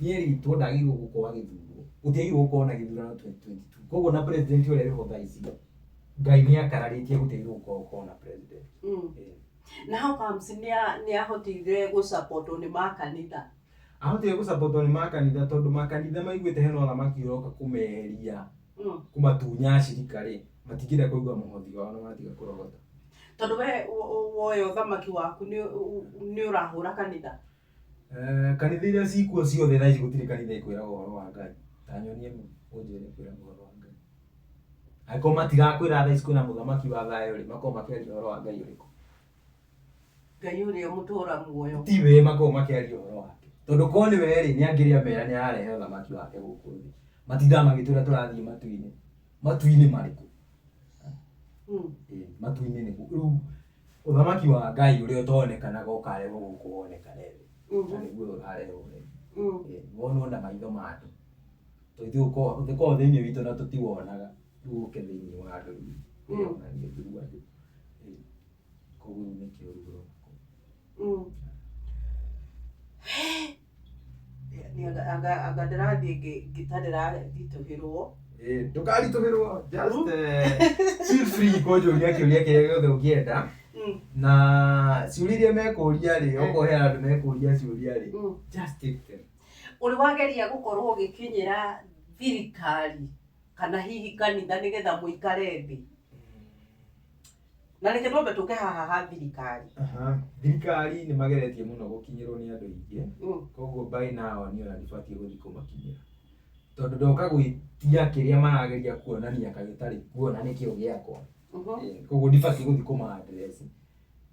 nĩ erĩtwo ndagĩrĩirwo gũkorwo agĩthurwo. Gũtiagĩrĩirwo gũkorwo na gĩthurano 2022. Koguo na president ũrĩa wĩho thaa ici, Ngai nĩ akararĩtie gũtiagĩrĩirwo gũkorwo na president. Na how comes nĩ ahotire gũsupportwo nĩ makanitha? Ahotire gũsupportwo nĩ makanitha tondũ makanitha maiguĩte hena ũthamaki ũroka kũmeheria, kũmatunya acirika rĩ, matingĩenda kũigua mũhothi wao na matiga kũrogota. Tondũ we woya ũthamaki waku nĩ ũrahũra kanitha? Kanitha iria cikuo ciothe thaa ici gũtirĩ kanitha ĩkwĩraga ũhoro wa Ngai. Ta nyonie ĩmwe ũnjĩre ĩkwĩraga ũhoro wa Ngai. Angĩkorwo matirakwĩra thaa ici kwĩna mũthamaki wa thayũ rĩ, makoragwo makĩaria ũhoro wa Ngai ũrĩkũ? Ngai ũrĩa mũtũra muoyo. Ti we makoragwo makĩaria ũhoro wake. Tondũ korwo nĩ we rĩ, nĩ angĩrĩ amera nĩ ararehe ũthamaki wake gũkũ thĩ. Matindaga magĩtwĩra tũrathiĩ matu-inĩ. Matu-inĩ marĩkũ? Ĩĩ, matu-inĩ nĩkuo. Rĩu ũthamaki wa Ngai ũrĩa ũtonekanaga ũkarehwo gũkũ wonekane thĩ. Na nĩguo ũyũ ũrarehwo rĩ. Ĩĩ, wonwo na maitho ma andũ. Tondũ ithuĩ ũkoragwo thĩinĩ witũ na tũtiwonaga. Rĩu ũke thĩinĩ wa andũ rĩu wĩyonanie through andũ. Ĩĩ, koguo rĩu nĩkĩo rĩu ũrona kũu. Anga ndĩrathiĩ ngĩtarĩ ritũhĩrwo. Ndũkaritũhĩrwo, just feel free kũnjũria kĩũria kĩrĩa gĩothe ũngĩenda. Na ciũria iria mekũria rĩ, okorwo he andũ mekũria ciũria rĩ, just take them. Ũrĩ wageria gũkorwo ũgĩkinyĩra thirikari kana hihi kanitha nĩgetha mũikare thĩ? Na reke twambe tũke haha ha thirikari. Aha. Thirikari nĩ mageretie mũno gũkinyĩrwo nĩ andũ aingĩ, koguo by now niĩ ona ndibatiĩ gũthiĩ kũmakinyĩra. Tondũ ndoka gwĩtia kĩrĩa marageria kuonania kaĩ ũtarĩ kuo na nĩkĩo gĩakwa. Koguo ndibatiĩ gũthiĩ kũma address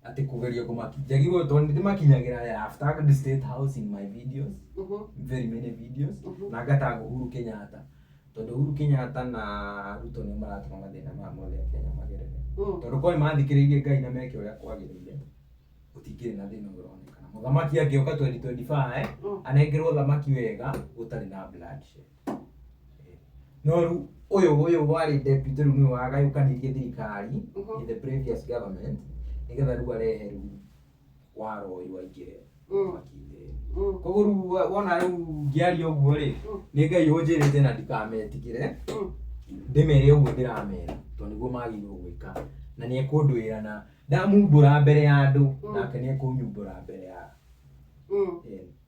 atĩ kũgeria kũmakinyĩra, njagĩrĩirwo tondũ nĩ ndĩmakinyagĩra, I have tagged State House in my videos, very many videos, na ngatag Uhuru Kenyatta. Tondũ Uhuru Kenyatta na Ruto nĩo maratũma mathĩna maya mothe Akenya magerere. Tondũ korwo nĩ mathikĩrĩirie Ngai na meke ũrĩa kwagĩrĩire, gũtingĩrĩ na thĩna ũyũ ũronekana. Mũthamaki angĩũka 2025, anengerwo ũthamaki wega gũtarĩ na bloodshed. No rĩu ũyũ warĩ deputy rĩu nĩwe wagayũkanirie thirikari in the previous government nĩgetha rĩu arehe rĩu waro ũyũ aingĩre ũthamaki-inĩ. Koguo rĩu wona rĩu ngĩaria ũguo rĩ, nĩ Ngai ũnjĩrĩte na ndikametigĩre, ndĩmere ũguo ndĩramera tondũ nĩguo magĩrĩirwo gwĩka. Na nĩ ekũndũĩra na ndamumbũra mbere ya andũ, nake nĩ ekũnyumbũra mbere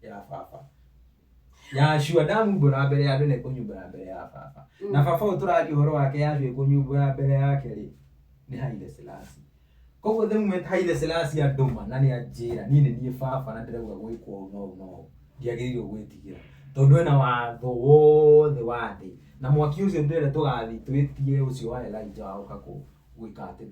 ya baba. Yahshua ndamumbũra mbere ya andũ nĩ ekũnyumbũra mbere ya baba. Na baba ũyũ tũraria ũhoro wake Yahshua ekũnyumbũra mbere yake rĩ, nĩ Haile Selassie. Koguo the moment Haile Selassie andũma na nĩ anjĩra niĩ nĩ niĩ baba na ndĩrauga gwĩkwo ũũ na ũũ na ũũ, ndiagĩrĩirwo gwĩtigĩra. Tondũ ena watho wothe wa thĩ. Na mwaki ũcio ndĩrenda tũgathiĩ twĩtie ũcio wa Elijah wa gũka gwĩka atĩ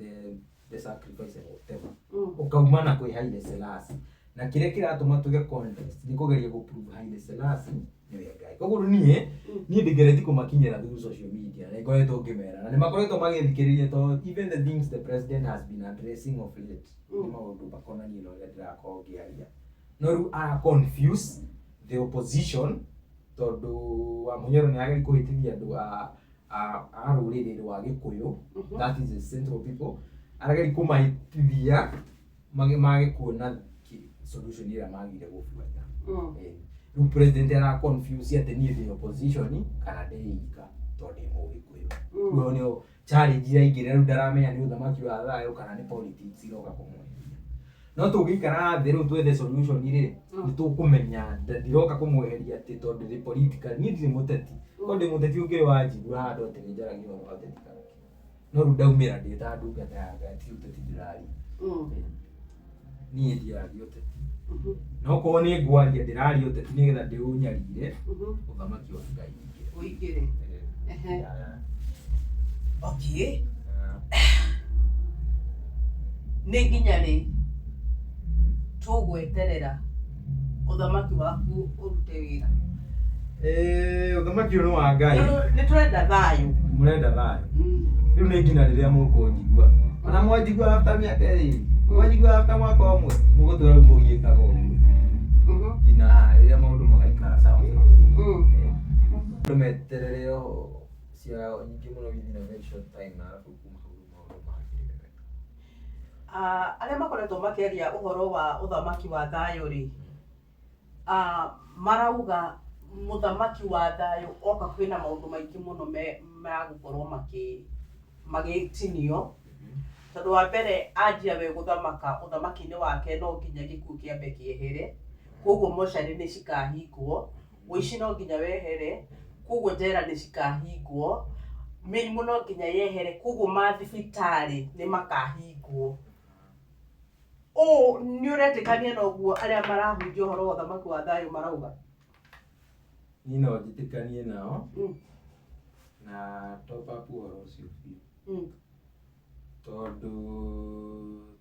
the sacrifice and whatever. Ũkauma na kwĩ Haile Selassie. Na kĩrĩa kĩratũma tuge contest nĩ kũgeria gũ prove Haile Selassie nĩwe Ngai. Koguo rĩu niĩ, niĩ ndĩgeretie kũmakinyĩra through social media na nĩngoretwo ngĩmera na nĩmakoretwo magĩthikĩrĩria tondũ even the things the president has been addressing of late nĩ maũndũ makonainie na ũrĩa ndĩrakorwo ngĩaria. No rĩu ara confuse the opposition tondũ Wamunyoro nĩ arageria kũhĩtithia andũ a rũrĩrĩ rwa Gĩkũyũ, that is the central people, arageria kũmahĩtithia mage kuona solution ĩrĩa magire gũbuata. Rĩu president ara confuse atĩ niĩ ndĩ opposition kana ndĩ ika tondũ ndĩ Mũgĩkũyũ. Rĩu ĩyo nĩyo challenge ĩraingĩrĩra rĩu ndaramenya nĩ ũthamaki wa thayũ kana nĩ politics iroka kũmweheria. No tũngĩikara thĩ rĩu twethe solution rĩ, nĩ tũkũmenya ndiroka kũmweheria atĩ tondũ ndĩ political. Niĩ ndirĩ mũteti. Korwo ndĩ mũteti ũngĩrĩ wanjigua handũ atĩ nĩ njaragia ũhoro wa ũteti kana kĩ. No rĩu ndaumĩra ndĩ ta ndungata ya Ngai ti ũteti ndĩraria. Niĩ ndiaragia ũteti. No korwo nĩ ngwaria, ndĩraria ũteti nĩgetha ndĩũnyarire, ũthamaki wa Ngai ũingĩre. Ũingĩre. Ehe. Yeah. Okay, nĩ nginya rĩ tũgweterera ũthamaki waku ũrute wĩra? Ũthamaki ũyũ nĩ wa Ngai. Tondũ nĩ tũrenda thayũ. Mũrenda thayũ. Rĩu nĩ nginya rĩrĩa mũkũnjigua. Ona mwanjigua after mĩaka 2, mwanjigua after mwaka ũmwe, mũgũtũra rĩu mũgiĩkaga ũguo nginya rĩrĩa maũndũ magaikara sawa sawa. Andũ meterere o cia nyingĩ mũno within a very short time, na arabu kuma hau rĩu maũndũ magĩrĩre wega. Ah, arĩa makoretwo makĩaria ũhoro wa ũthamaki wa thayũ rĩ, marauga mũthamaki wa thayũ oka kwĩna maũndũ maingĩ mũno magũkorwo magĩtinio, tondũ wa mbere, anjia we gũthamaka ũthamaki-inĩ wake, no nginya gĩkuũ kĩambe kĩehere, koguo mocarĩ nĩ cikahingwo, ũici no nginya wehere, koguo njera nĩ cikahingwo, mĩrimũ no nginya yehere, koguo mathibitarĩ nĩ makahingwo. Ũũ nĩ ũretĩkania na ũguo arĩa marahunjia ũhoro wa ũthamaki wa thayũ marauga? Niĩ no njĩtĩkanie nao na top up ũhoro ũcio biũ, tondũ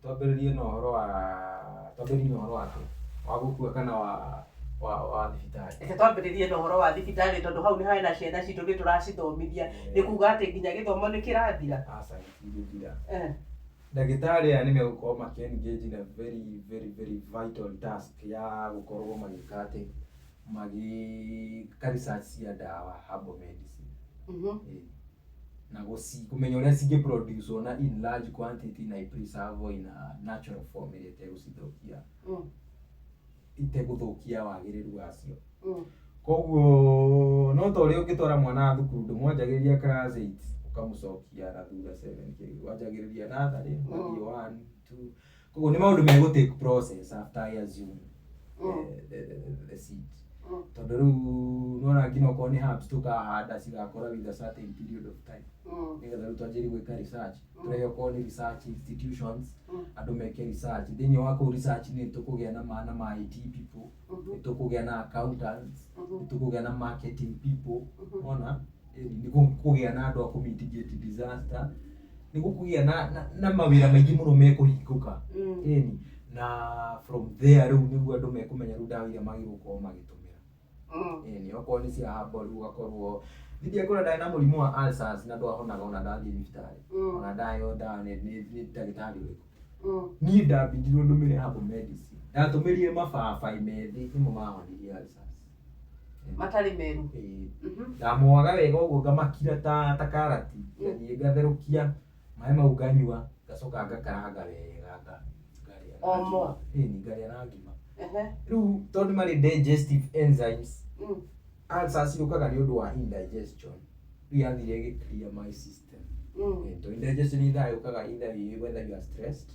twambĩrĩrie na ũhoro wa kĩ wa gũkua kana wa thibitarĩ. Reke twambĩrĩrie na ũhoro wa thibitarĩ, tondũ hau nĩ hena ciana citũ, nĩ tũracithomithia. Nĩ kuga atĩ nginya gĩthomo nĩ kĩrathira? Aca, gĩtigũthira. Ndagĩtarĩ aya nĩ megũkorwo makĩ engage in a very very very vital task ya gũkorwo magĩka atĩ magĩka research cia ndawa, herbal medicine. Ĩĩ. Na kũmenya ũrĩa cingĩ produce na in large quantity na i-preserve in a natural form ĩrĩa ĩtegũcithũkia, itegũthũkia wagĩrĩru wacio. Koguo no ta ũrĩa ũngĩtwara mwana thukuru, ndũmwanjagĩrĩria class 8 ũkamũcokia na thutha 7 kĩ, wanjagĩrĩria natharĩ, ũgathiĩ 1 2. Koguo nĩ maũndũ megũ take process after I assume the seat, tondũ rĩu nĩwona nginya okorwo nĩ herbs tũkahanda, cigakũra with a certain period of time, nĩgetha rĩu twanjĩrĩrie gwĩka research, tũrehe okorwo nĩ research institutions, andũ meke research. Thĩinĩ wa kũu research nĩ tũkũgĩa na ma IT people, nĩ tũkũgĩa na accountants, nĩ tũkũgĩa na marketing people, ona nĩ gũkũgĩa na andũ a kũ mitigate disaster, nĩ gũkũgĩa na mawĩra maingĩ mũno mekũhingũka. Ĩni, na from there rĩu nĩguo andũ mekũmenya rĩu ndawa iria magĩrĩirwo gũkorwo magĩtũmĩra. Ĩni, okorwo nĩ cia herbal, rĩu ũgakorwo ndiakora ndarĩ na mũrimũ wa ulcers na ndwahonaga ona ndathiĩ thibitarĩ, ona ndaheo ndawa nĩ ndagĩtarĩ ũrĩkũ. Niĩ ndambindirwo ndũmĩre herbal medicine, ndatũmĩrire mababaĩ methĩ, nĩmo mahonirie ulcers. Matarĩ meru? Ĩĩ. Ndamoaga wega ũguo, ngamakira ta karati, ngathiĩ ngatherũkia maĩ mau, nganyua, ngacoka ngakaranga wega, ngarĩa na Omo. ngima. Ĩni, ngarĩa na ngima. Rĩu tondũ marĩ digestive enzymes, ulcers ciũkaga nĩ ũndũ wa indigestion, rĩu yathire ĩgĩ clear my system. Tondũ indigestion either yũkaga either whether you are stressed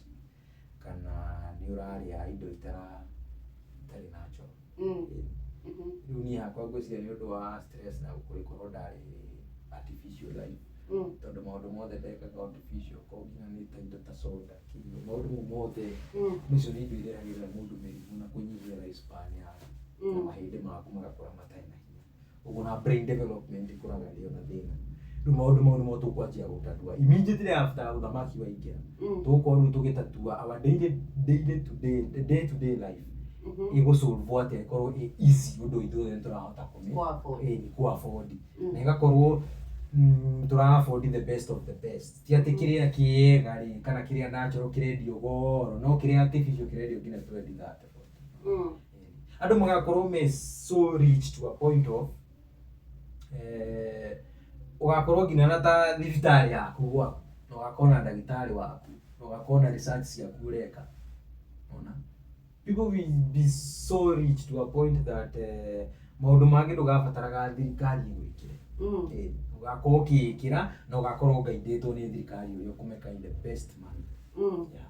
kana nĩ ũrarĩa indo itarĩ natural. Ĩni. Rĩu niĩ hakwa ngwĩciria nĩ ũndũ wa stress na gũkorwo ndarĩ artificial life, tondũ maũndũ mothe ndekaga artificial, ko nginya nĩ ta indo ta soda kĩ, maũndũ mau mothe, icio nĩ indo irehagĩra mũndũ mĩrimũ na kũnyihia life span yaku, na mahĩndĩ maku magakũra matarĩ na hinya ũguo, na brain development ĩkũraga ĩrĩ ona thĩna. Rĩu maũndũ mau nĩmo tũkwanjia gũtatua immediately after ũthamaki waingĩra. Tũgũkorwo rĩu tũgĩtatua our daily to day, day to day life ĩgũsolve atĩa, ĩkorwo ĩ easy ũndũ ithuothe nĩtũrahota kũmĩ Kũ-afford. Ĩĩ, kũ afford, na ĩgakorwo tũra afford the best of the best, ti atĩ kĩrĩa kĩega rĩ kana kĩrĩa natural kĩrendio goro, no kĩrĩa artificial kĩrendio nginya 20, 30, 40. Andũ magakorwo me so rich to a point of ũgakorwo nginya na ta thibitarĩ yaku gwaku, na ũgakorwo na ndagĩtarĩ waku, na ũgakorwo na research ciaku ũreka. Ona people will be so rich to a point that maũndũ mangĩ ndũgabataraga thirikari ĩgwĩkĩre. Ũgakorwo ũkĩĩkĩra na ũgakorwo ũgaidĩtwo nĩ thirikari ũrĩa ũkũmeka in the best manner. Yeah.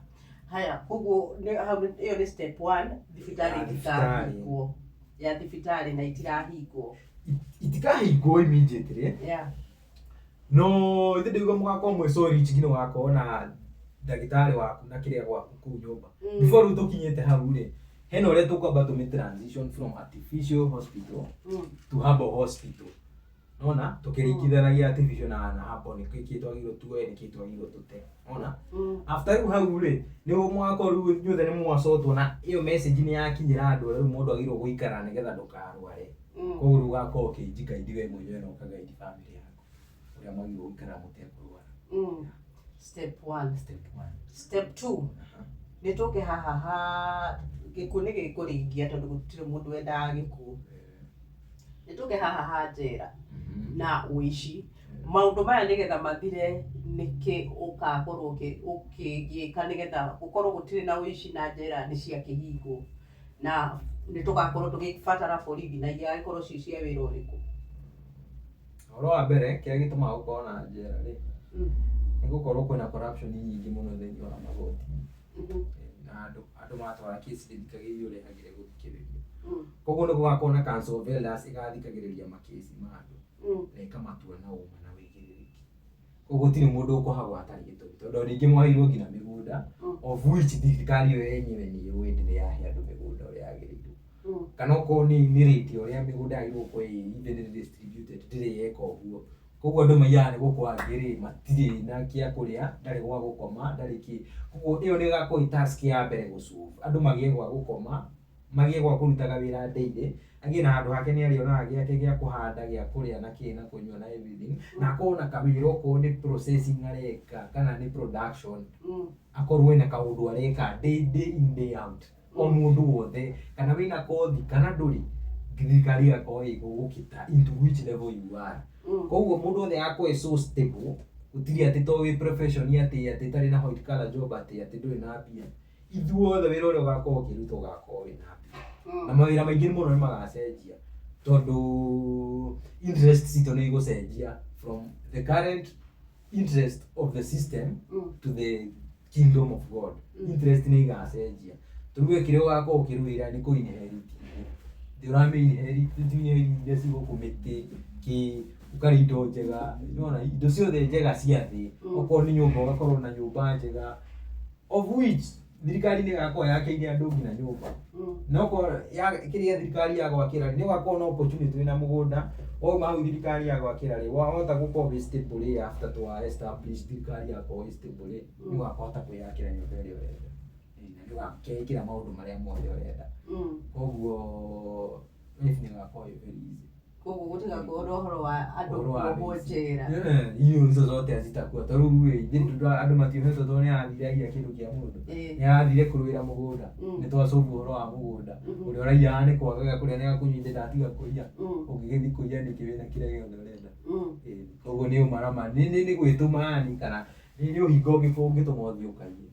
Haya, koguo hau ĩyo nĩ step one, thibitarĩ Ya thibitarĩ. itikahingwo, ya thibitarĩ na itirahingwo. Itikahingwo immediately, no ithe ndĩuga mũgakorwo mwĩ so rich nginya ũgakorwo na ndagĩtarĩ waku na kĩrĩa gwaku kũu nyũmba. Before rĩu tũkinyĩte hau rĩ, Hena ũrĩa tũkwamba tũmĩ transition from artificial hospital to herbal hospital. Nona tũkĩringithanagia artificial na herbal, nĩ kĩ twagĩrĩirwo tuoe, nĩ kĩ twagĩrĩirwo tũte. Nona after rĩu hau rĩ, nĩ mwakorwo rĩu inyuothe nĩ mwacotwo na ĩyo message nĩ yakinyĩra andũ ũrĩa rĩu mũndũ agĩrĩirwo gũikara nĩgetha ndũkarware. Koguo rĩu ũgakorwo ũkĩnjikaidi we mwenyewe na ũkagaidi family yaku ũrĩa mwagĩrĩirwo gũikara mũtekũrwara. Step one. Step one. Step two. Nĩ tũke haha ha gĩkuũ nĩ gĩkũringia tondũ gũtirĩ mũndũ wendaga gĩkuũ. Nĩ tũke haha ha njera na ũici. Maũndũ maya nĩgetha mathire, nĩkĩ ũgakorwo ũkĩgĩka nĩgetha gũkorwo gũtirĩ na ũici na njera nĩ ciakĩhingwo, na nĩ tũgakorwo tũgĩbatara borithi na igagĩkorwo ci cia wĩra ũrĩkũ? Ũhoro wa mbere, kĩrĩa gĩtũmaga gũkorwo na njera rĩ, nĩ gũkorwo kwĩna corruption nyingĩ mũno thĩinĩ wa magoti. Na andũ matwara kesi ndĩthikagĩrĩrio ũrĩa yagĩrĩire gũthikĩrĩrio. Koguo nĩ gũgakorwo na Council of Elders ĩgathikagĩrĩria makesi ma andũ na ĩkamatua na ũma na wĩigĩrĩrĩki. Koguo gũtirĩ mũndũ ũkũhagwo hatarĩ gĩtũmi, tondũ rĩngĩ mwaheirwo nginya mĩgũnda, of which thirikari ĩyo yenyewe nĩ yũĩ ndĩrĩ yahe andũ mĩgũnda ũrĩa yagĩrĩirwo. Kana okorwo nĩ rate ũrĩa mĩgũnda yagĩrĩirwo gũkorwo ĩ evenly distributed, ndĩrĩ yeka ũguo. Koguo andũ maiyaga nĩ gũkũ angĩ rĩ, matirĩ na kĩa kũrĩa, ndarĩ gwa gũkoma, ndarĩ kĩ. Koguo ĩyo nĩ ĩgakorwo ĩ task ya mbere gũsolve. Andũ magĩe gwa gũkoma, magĩe gwa kũrutaga wĩra daily, agĩe na handũ hake nĩ arĩonaga gĩake gĩa kũhanda, gĩa kũrĩa na kĩ na kũnyua na everything. Na akorwo na kawĩra, okorwo nĩ processing areka kana nĩ production, akorwo ena kaũndũ areka day day in day out. O mũndũ wothe, kana wĩna kothi kana ndũrĩ, thirikari ĩgakorwo ĩgũgũkita into which level you are. Koguo mũndũ wothe agakorwo ĩ so stable, gũtirĩ atĩ to wĩ profession atĩ ĩtarĩ na white collar job atĩ ndũrĩ na mbia. Ithuothe wĩra ũrĩa ũgakorwo ũkĩruta ũgakorwo wĩna mbia. Na mawĩra maingĩ mũno nĩ magacenjia, tondũ interest citũ nĩ igũcenjia from the current interest of the system to the kingdom of God. Interest nĩ igacenjia. Tondũ we kĩrĩa ũgakorwo ũkĩrũĩra nĩ kũ inherit thĩ, ũramĩ inherit, ti inherit iria ci gũkũ mĩtĩ kĩ, ũkarĩa indo njega, nĩwona indo ciothe njega cia thĩ. Okorwo nĩ nyũmba, ũgakorwo na nyũmba njega, of which thirikari nĩ ĩgakorwo yakĩire andũ nginya nyũmba. Na okorwo kĩrĩa thirikari yagwakĩra, nĩ ũgakorwo na opportunity wĩna mũgũnda, wauma hau thirikari yagwakĩra rĩ, wahota gũkorwo wĩ stable rĩ, after twa establish thirikari yakorwo ĩ stable rĩ, nĩ ũgakũhota kwĩyakĩra nyũmba ĩrĩa ũrenda. Na nĩ ũgakĩĩkĩra maũndũ marĩa mothe ũrenda. Koguo life nĩ ĩgakorwo ĩ very easy. Koguo gũtigakorwo na ũhoro wa andũ Ũhoro wa kuohwo maica. njera. Hiyo hizo zote hazitakuwa. Tondũ rĩu ĩ, ithuĩ andũ matiohetwo tondũ nĩ arathire aiya kĩndũ kĩa mũndũ. Nĩ arathire kũrũĩra mũgũnda. Nĩ twasolve ũhoro wa mũgũnda. Ũrĩa ũraiyaga nĩ kwaga gĩa kũrĩa nĩ akũnyua ndatiga kũiya. Ũngĩgĩthiĩ kũiya nĩkĩ wĩna kĩrĩa gĩothe ũrenda? Koguo nĩ ũmarama, nĩ gwĩtũma yani, kana nĩ ũhinga ũngĩtũma ũthiĩ ũkaiye.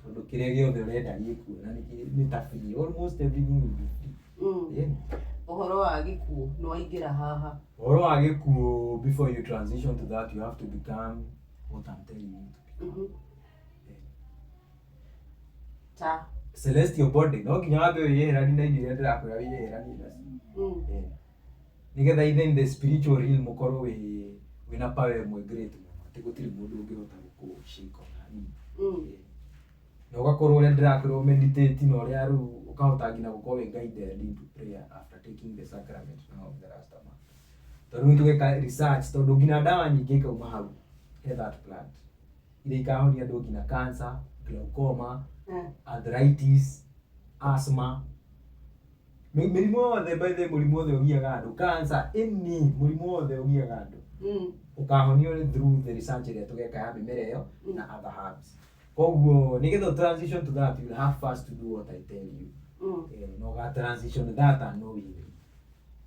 Tondũ kĩrĩa gĩothe ũrenda gĩkuo na nĩ ta free. Almost everything will be free. Ũhoro wa gĩkuũ nĩ waingĩra haha. Ũhoro wa gĩkuũ, before you transition to that, you have to become what I'm telling you to become. Ta Celestial body. No nginya wambe wĩyeheranie na indo iria ndĩrakwĩra wĩyeheranie nacio. Nĩgetha either in the spiritual realm ũkorwo wĩna power ĩmwe great mũno, atĩ gũtirĩ mũndũ ũngĩhota gũkũ-shake ona hanini. Na ũgakorwo ũrĩa ndĩrakwĩra meditate, na ũrĩa rĩu ũkahota nginya gũkorwo wĩ guided into prayer after taking the sacrament now of the Rastaman. Tondũ rĩu tũgeka research, tondũ nginya ndawa nyingĩ ikauma hau he that plant, iria ikahonia andũ nginya cancer, glaucoma, arthritis, asthma, mĩrimũ yothe. By the way, mũrimũ wothe ũgiaga andũ, cancer, any mũrimũ wothe ũgiaga andũ, ũkahonio through the research ĩrĩa tũgeka ya mĩmera ĩyo na other herbs. Koguo nĩgetha transition to that, you'll have first to do what I tell you. Na ũga transition that unknowingly,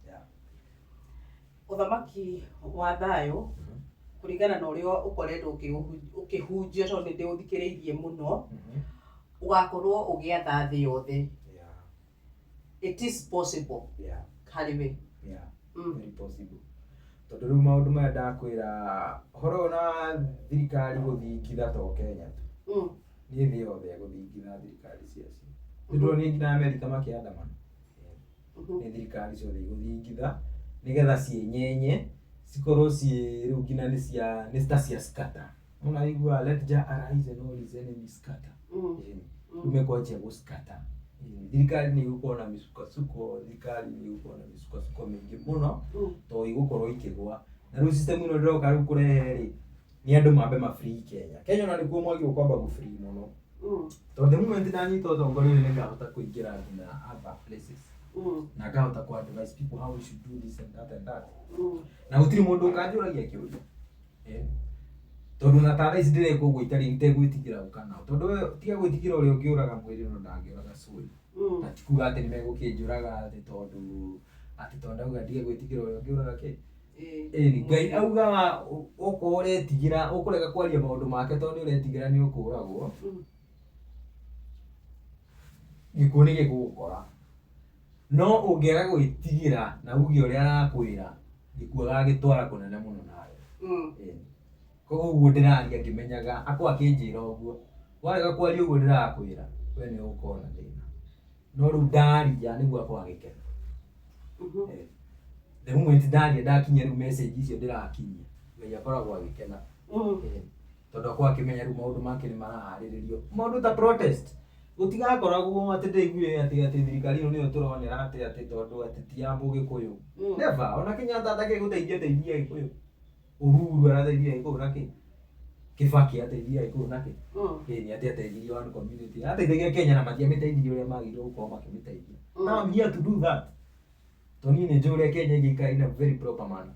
yeah. Ũthamaki wa thayũ, kũringana na ũrĩa ũkoretwo ũkĩhunjia, tondũ nĩ ndĩũthikĩrĩirie mũno, ũgakorwo ũgĩatha thĩ yothe. It is possible harĩ we? Yeah. Very possible, tondũ rĩu maũndũ maya ndakwĩra ũhoro ũyũ na thirikari gũthingitha to Kenya tu, nĩ thĩ yothe gũthingitha thirikari ciacio. Nĩ ndĩronire nginya Amerika makĩandamana. Nĩ thirikari ciothe igũthingitha nĩgetha cienyenye cikorwo ciĩ rĩu nginya nĩ cia nĩ ta cia scatter. Ũnaigua, "Let Jah arise and all his enemies scatter." Rĩu mekwanjia gũ scatter. Thirikari nĩ ĩgũkorwo na mĩsukasuko, thirikari nĩ ĩgũkorwo na mĩsukasuko mĩingĩ mũno, tondũ igũkorwo ikĩgwa. Na rĩu system ĩno ndĩroka rĩu kũrehe rĩ, nĩ andũ mambe ma free Kenya. Kenya ona nĩkuo mwagĩrĩirwo kwamba gũ free mũno. Tondũ the moment ndanyita ũtongoria nĩ ngahota kũingĩra nginya other places. Na ngahota kũ advise people how we should do this and that and that. Na gũtirĩ mũndũ ũkanjũragia kĩũria. Tondũ ona ta thaa ici ndĩreka ũguo itarĩ itegwĩtigĩra gũka nao. Tondũ we tiga gwĩtigĩra ũrĩa ũngĩũraga mwĩrĩ no ndangĩũraga soul. Na ti kuga atĩ nĩmegũkĩnjũraga atĩ tondũ atĩ tondũ ndauga ndige gwĩtigĩra ũrĩa ũngĩũraga kĩ. Ĩni Ngai augaga okorwo ũretigĩra ũkũrega kwaria maũndũ make tondũ nĩ ũretigĩra nĩ ũkũragwo, gĩkuũ nĩ gĩgũgũkora. No ũngĩaga gwĩtigĩra na uge ũrĩa arakwĩra, gĩkuũ agagĩtwara kũnene mũno nawe. Ĩni. Koguo ũguo ndĩraria ngĩmenyaga, akorwo akĩnjĩra ũguo, warega kwaria ũguo ndĩrakwĩra, we nĩ ũgũkorwo na thĩna. No rĩu ndaria nĩguo akorwo agĩkena. The moment ndaria ndakinyia rĩu message icio ndĩrakinyia, Ngai akoragwo agĩkena. Tondũ akoragwo akĩmenya rĩu maũndũ make nĩ maraharĩrĩrio. Maũndũ ta protest, gũtigakoragwo atĩ ndĩraiguire atĩ atĩ thirikari ĩno nĩyo tũronera atĩ atĩ tondũ atĩ ti ya Mũgĩkũyũ. Never, ona Kenyatta atakĩrĩ gũteithia ateithirie Agĩkũyũ. Uhuru arateithirie Agĩkũyũ na kĩ? Kibaki ateithirie Agĩkũyũ na kĩ? Ĩni atĩ ateithirie one community. Ateithagia Kenya na matiamĩteithirie ũrĩa magĩrĩirwo gũkorwo makĩmĩteithia. Now I'm here to do that. Tondũ niĩ nĩ njũĩ ũrĩa Kenya ĩngĩikara in a very proper manner.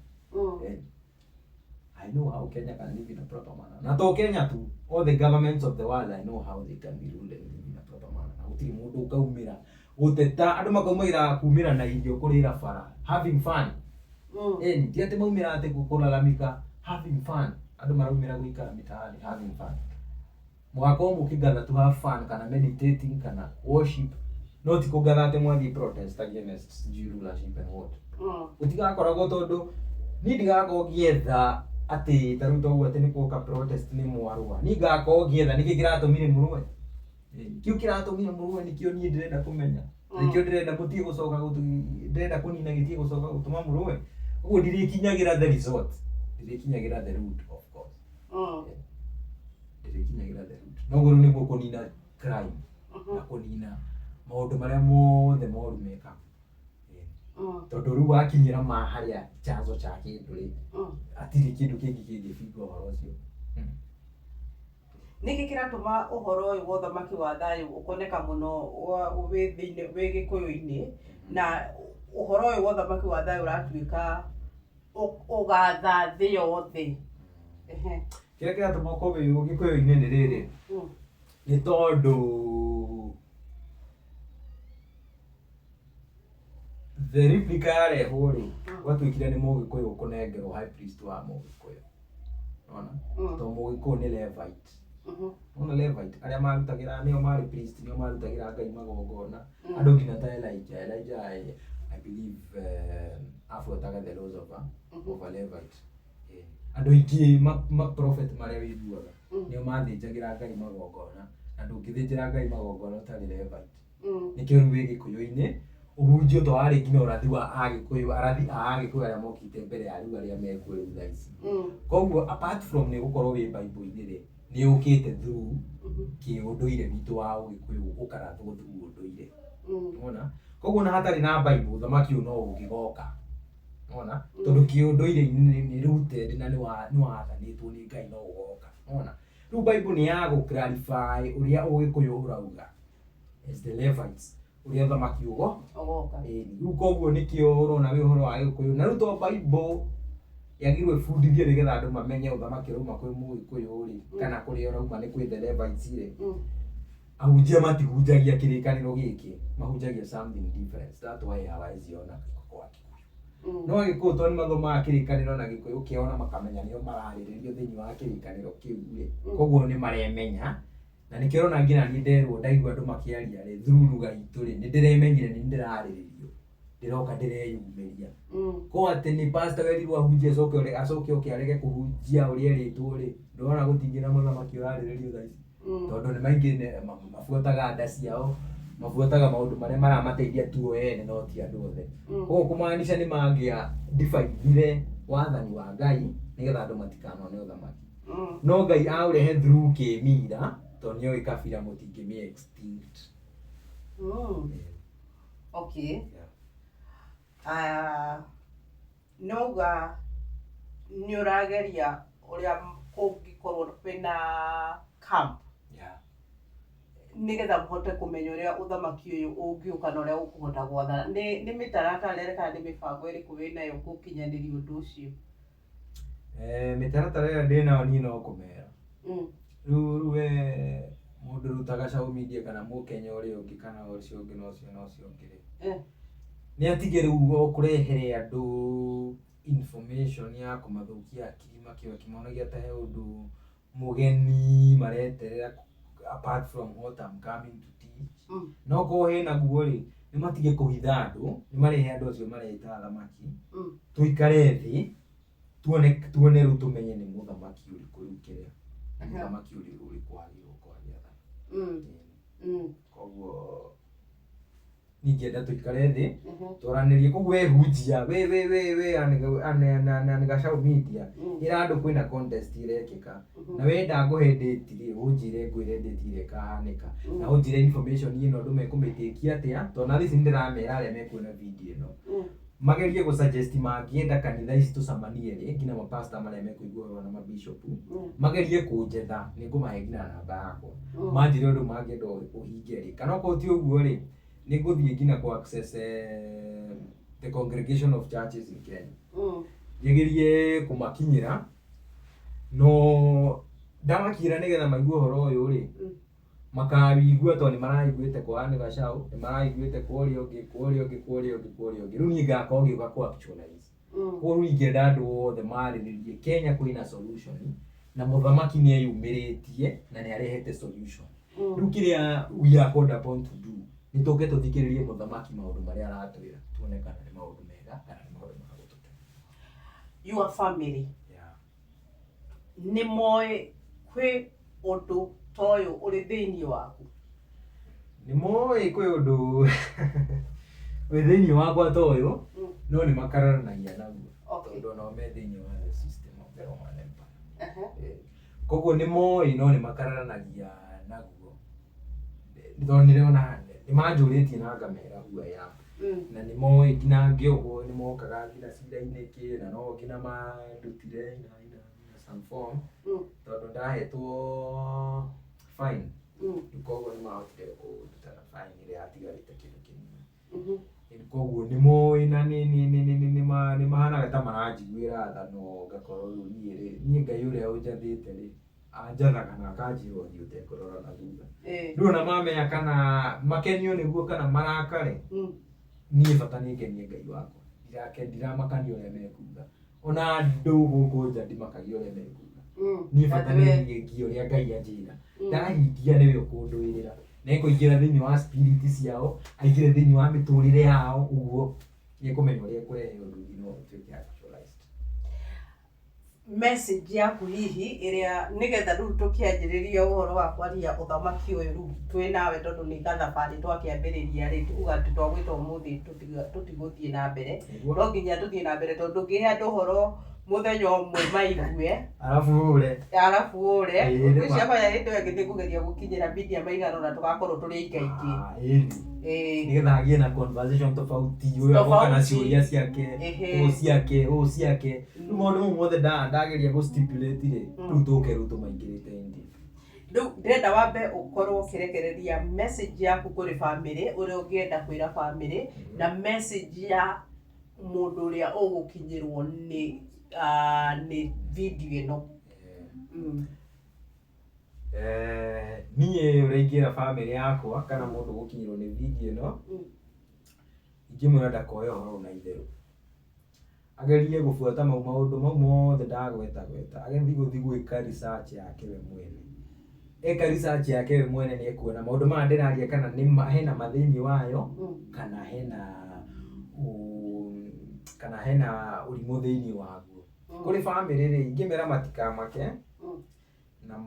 I know how Kenya can live in a proper manner. Na to Kenya tu, all the governments of the world, I know how they can be ruled and live in a proper manner. Na gũtirĩ mũndũ ũkaumĩra gũteta, andũ makaumĩra kumĩra na irio kũrĩra bara, having fun. Ĩni, ti atĩ maumĩra atĩ kũlalamika, having fun. Andũ maraumĩra gũikara mitaani having fun. Mũgakorwo mũkĩgather to have fun kana meditating kana worship, no ti kũgather atĩ mwathiĩ protest against sijui rulership and what. Gũtigakoragwo tondũ niĩ ndigakorwo ngĩetha atĩ ta rĩu toguo atĩ nĩ kuoka protest nĩ mwarũa. Niĩ ngakorwo ngĩetha nĩkĩ kĩratũmire mũrũe. Kĩu kĩratũmire mũrũe nĩkĩo niĩ ndĩrenda kũmenya. Nĩkĩo ndĩrenda mũtige gũcoka ndĩrenda kũnina gĩtige gũcoka gũtũma mũrũe. Ũguo ndirĩkinyagĩra the result. Ndirĩkinyagĩra the root of course. Ndĩrĩkinyagĩra the root. Noguo rĩu nĩguo kũnina crime na kũnina maũndũ marĩa mothe moru mekagwo. Tondũ rĩu wakinyĩra ma harĩa chanzo cha kĩndũ rĩ, hatirĩ kĩndũ kĩngĩ kĩngĩbinga ũhoro ũcio. Nĩkĩ kĩratũma ũhoro ũyũ wa ũthamaki wa thayũ ũkoneka mũno wĩ thĩinĩ wĩ Gĩkũyũ-inĩ na ũhoro ũyũ wa ũthamaki wa thayũ ũratuĩka ũgatha thĩ yothe? Kĩrĩa kĩratũma ũkorwo wĩ Gĩkũyũ-inĩ nĩ rĩrĩ, nĩ tondũ the replica yarehwo rĩ, gwatuĩkire nĩ Mũgĩkũyũ ũkũnengerwo high priest wa Mũgĩkũyũ. Nĩwona? Tondũ Mũgĩkũyũ nĩ Levite. Nĩwona Levite? Arĩa marutagĩra, nĩo marĩ priest, nĩo marutagĩra Ngai magongona. Andũ nginya ta Elijah. Elijah I believe abuataga the laws of a Levite. Andũ aingĩ ma prophet marĩa wĩiguaga, nĩo mathĩnjagĩra Ngai magongona. Na ndũngĩthĩnjĩra Ngai magongona ũtarĩ Levite. Nĩkĩo rĩu wĩ Gĩkũyũ-inĩ, ũhunjio to warĩ nginya ũrathi wa Agĩkũyũ, arathi a Agĩkũyũ arĩa mokĩte mbere ya rĩu arĩa mekuo rĩu thaa ici. Koguo apart from nĩ gũkorwo wĩ Bible-inĩ rĩ, nĩ ũkĩte through kĩũndũire witũ wa Ũgĩkũyũ ũkarathwo through ũndũire. Nĩwona? Koguo ona hatarĩ na Bible, ũthamaki ũyũ no ũngĩgoka. Nĩwona? Tondũ kĩũndũire-inĩ nĩ rooted na nĩ wathanĩtwo nĩ Ngai no ũgoka. Nĩwona? Rĩu Bible nĩ ya gũ clarify ũrĩa Ũgĩkũyũ ũrauga as the Levites, ũrĩa ũthamaki ũgoka. Ĩni. Rĩu koguo nĩkĩo ũrona wĩ ũhoro wa Gĩkũyũ. Na rĩu to Bible yagĩrĩirwo ĩbundithie nĩgetha andũ mamenye ũthamaki ũrauma kwĩ Mũgĩkũyũ rĩ, kana kũrĩa ũrauma nĩ kwĩ the Levites rĩ. Ahunjia matihunjagia kĩrĩkanĩro gĩkĩ, mahunjagia something different. That's why hawawezi ona kwa Kikuyu. No Agĩkũyũ tondũ nĩ mathomaga kĩrĩkanĩro na Gĩkũyũ kĩao na makamenya nĩo mararĩrĩrio thĩinĩ wa kĩrĩkanĩro kĩu rĩ, koguo nĩ maremenya. Na nĩkĩo ũrona nginya niĩ nderwo ndaigua andũ makĩaria rĩ, through lugha itũ rĩ, nĩ ndĩremenyire nĩ niĩ ndĩrarĩrĩrio. Ndĩroka ndĩreyumĩria. Ko atĩ nĩ pastor werirwo ahunjie acoke acoke oke arege kũhunjia ũrĩa erĩtwo rĩ, ndũrona gũtingĩ na mũthamaki ũrarĩrĩrio thaa ici. Tondũ nĩ maingĩ mabuataga nda ciao, mabuataga maũndũ marĩa maramateithia tu o ene no ti andũ othe. Koguo kũmaanisha nĩ mangĩa define wathani wa Ngai nĩgetha andũ matikanone ũthamaki. No Ngai aũrehe through kĩmira tondũ nĩoĩ kabira mũtingĩmĩ extinct. Okay. Yeah. Ah, nĩwauga nĩ ũrageria ũrĩa kũngĩkorwo kwĩna camp nĩgetha mũhote kũmenya ũrĩa ũthamaki ũyũ ũngĩũka na ũrĩa ũkũhota gwathana. Nĩ mĩtaratara ĩrĩkũ kana nĩ mĩbango ĩrĩkũ wĩnayo gũkinyanĩria ũndũ ũcio? Mĩtaratara ĩrĩa ndĩnayo niĩ no kũmera. Rĩu we mũndũ ũrutaga Gacau Media kana mũkenya ũrĩa ũngĩ kana ũcio ũngĩ na ũcio na ũcio ũngĩ rĩ, nĩ atige rĩu o kũrehere andũ information ya kũmathũkia akiri makĩmonagia ta he ũndũ mũgeni mareterera apart from what I'm coming to teach. No korwo hena guo rĩ, nĩ matige kũhitha andũ, nĩ marehe andũ acio mareta athamaki, tũikare thĩ tuone rĩu tũmenye nĩ mũthamaki ũrĩkũ rĩu kĩrĩa nĩ mũthamaki ũrĩkũ wagĩrĩirwo gũkorwo agĩathana. Koguo niĩ ingĩenda tũikare thĩ twaranĩrie. Koguo we hunjia we Anne Gacau Media, ĩra andũ kwĩna contest ĩrekĩka, na wenda ngũhe date rĩ, ũnjĩre ngwĩre date ĩrĩa ĩkahanĩka, na ũnjĩre information ĩno andũ mekũmĩtĩkia atĩa, tondũ na thaa ici nĩndĩramera arĩa mekuona video ĩno magerie gũ suggest mangĩenda kanitha ici tũcemanie rĩ, nginya mapasta marĩa mekũigua ũhoro na mabishop magerie kũnjetha, nĩ ngũmahe nginya namba yakwa, manjĩre ũndũ mangĩenda ũhinge rĩ, kana okorwo ti ũguo rĩ, nĩ ngũthiĩ nginya kũ access the congregation of churches in Kenya, ngerie kũmakinyĩra, no ndamakinyĩra nĩgetha maigue ũhoro ũyũ rĩ, makawĩigua tondũ nĩ maraiguĩte kwa Anne Gacau, nĩ maraiguĩte kwa ũrĩa ũngĩ, kwa ũrĩa ũngĩ, kwa ũrĩa ũngĩ, kwa ũrĩa ũngĩ, rĩu niĩ ngakorwo ngĩũka kũ actualize. Koguo rĩu ingĩenda andũ othe marĩrĩrie Kenya kwĩna solution, na mũthamaki nĩ eyumĩrĩtie na nĩ arehete solution. Rĩu kĩrĩa we are called upon to do nĩ tũke tũthikĩrĩrie mũthamaki maũndũ marĩa aratwĩra, tuone kana nĩ maũndũ mega kana nĩ maũndũ ma gũtũte. Your family nĩ moĩ kwĩ ũndũ ta ũyũ ũrĩ thĩinĩ waku? Nĩ moĩ kwĩ ũndũ wĩ thĩinĩ wakwa ta ũyũ, no nĩ makararanagia naguo tondũ onao me thĩinĩ wa the system of the Roman Empire. Koguo nĩ moĩ no nĩ makararanagia naguo, tondũ nĩndĩrona nĩ manjũrĩtie na ngamera who I am, na nĩ moĩ nginya ngĩohwo nĩ mokaga nginya cira-inĩ kĩ, na no nginya mandutire in some form, tondũ ndahetwo fine. Rĩu koguo nĩ mahotire kũnduta na fine ĩrĩa yatigarĩte kĩndũ kĩnini. Koguo nĩ moĩ na nĩ mahanaga ta maranjiguĩra tha, no ngakorwo rĩu niĩ rĩ, niĩ Ngai ũrĩa ũnjathĩte rĩ, anjathaga na akanjĩra ũthiĩ ũtekũrora na thutha. Rĩu ona mamenya kana makenio nĩguo kana marakare, niĩ bata nĩ ngenie Ngai wakwa, ndiramakania ũrĩa mekuga, ona andũ gũkũ nja ndimakagia ũrĩa mekuga. Niĩ bata nĩ ngingie ũrĩa Ngai anjĩra, ndahingia nĩwe ũkũndũĩrĩra, na ekũingĩra thĩinĩ wa spirit ciao, aingĩre thĩinĩ wa mĩtũrĩre yao, ũguo nĩekũmenya ũrĩa ekũrehe ũndũ nginya ũtuĩke actualized. Message yaku hihi ĩrĩa nĩgetha rĩu tũkĩanjĩrĩria ũhoro wa kwaria ũthamaki ũyũ rĩu twĩ nawe, tondũ nĩ gathabarĩ twakĩambĩrĩria rĩ, tuga atĩ twagwĩta ũmũthĩ tũtigũthiĩ na mbere, no nginya tũthiĩ na mbere, tondũ ndũngĩhe andũ ũhoro mũthenya ũmwe maigue arabu ũre arabu ũre. Ĩĩ, nĩ ma. Ngwĩciria kwaya hĩndĩ ĩyo ĩngĩ nĩngũgeria gũkinyĩra media maigana ũna, tũgakorwo tũrĩ aingaingĩ. Ah, ĩni. Nĩgetha hagĩe na conversation tofauti, ũyũ agoka na Tofauti. ciũria ciake, ũũ ciake, ũũ ciake, rĩu maũndũ mau mothe ndageria gũ stipulate rĩ, rĩu tũke rĩu tũmaingĩrĩte in deep. Rĩu ndĩrenda wambe ũkorwo ũkĩrekereria message yaku kũrĩ bamĩrĩ, ũrĩa ũngĩenda kwĩra bamĩrĩ, na message ya mũndũ ũrĩa ũgũkinyĩrwo nĩ video ĩno. Niĩ ũrĩa ingĩra bamĩrĩ yakwa kana mũndũ ũgũkinyĩrwo nĩ video ĩno, ingĩmwĩra ndakoe ũhoro ũyũ na itherũ, agerie gũbuata mau maũndũ mau mothe ndagweta gweta, agerie gũthiĩ gwĩka research yake we mwene. Eka research yake we mwene nĩ ekuona maũndũ maya ndĩraria kana nĩ hena ma thĩinĩ wayo, kana hena ũrimũ thĩinĩ waguo. Kũrĩ bamĩrĩ rĩ, ingĩmera matikamake na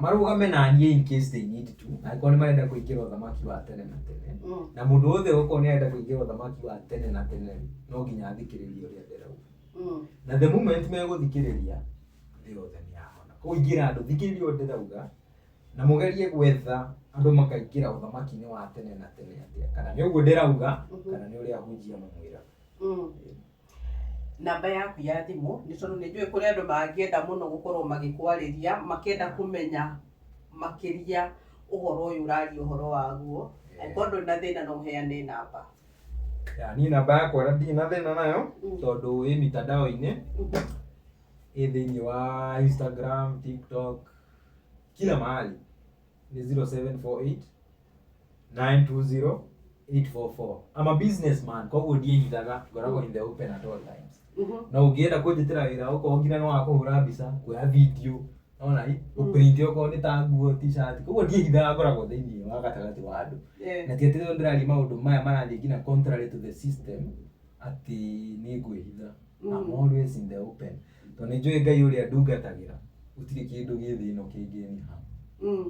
marũgame na niĩ in case they need to, angĩkorwo nĩ marenda kũingĩra ũthamaki wa tene na tene. Na mũndũ wothe ũgũkorwo nĩ arenda kũingĩra ũthamaki wa tene na tene, no nginya athikĩrĩrie ũrĩa ndĩrauga. Na the moment megũthikĩrĩria, thĩ yothe nĩ yahona. Koguo ingĩra andũ, thikĩrĩria ũrĩa ndĩrauga, Na mũgerie gwetha andũ makaingĩra ũthamaki-inĩ wa tene na tene atĩa, kana nĩ ũguo ndĩrauga, kana nĩ ũrĩa ahunjia mamwĩraga. Namba yaku ya thimũ, nĩ tondũ nĩ njũĩ kũrĩ andũ mangĩenda mũno gũkorwo magĩkwarĩria, makĩenda kũmenya makĩria ũhoro ũyũ ũraria ũhoro waguo. Angĩkorwo ndũrĩ na thĩna no ũheane namba. Ya, niĩ namba yakwa ndirĩ na thĩna nayo, tondũ ĩ mitandao-inĩ, ĩ thĩinĩ wa Instagram, TikTok, kila mahali, nĩ 0748 920 844. I'm a businessman, koguo ndiĩhithaga, ngoragwo in the open at all times. Na ũngĩenda kũnjĩtĩra wĩra, okorwo nginya nĩ wa kũhũra mbica, kuoya video, ona i gũprint, okorwo nĩ ta nguo, t-shirt, koguo ndiĩhithaga, ngoragwo thĩinĩ wa gatagatĩ wa andũ. Na ti atĩ rĩu ndĩraria maũndũ maya marathiĩ nginya contrary to the system atĩ nĩ ngwĩhitha. I'm always in the open, tondũ nĩ njũĩ Ngai ũrĩa ndungatagĩra, gũtirĩ kĩndũ gĩ thĩ ĩno kĩngĩniha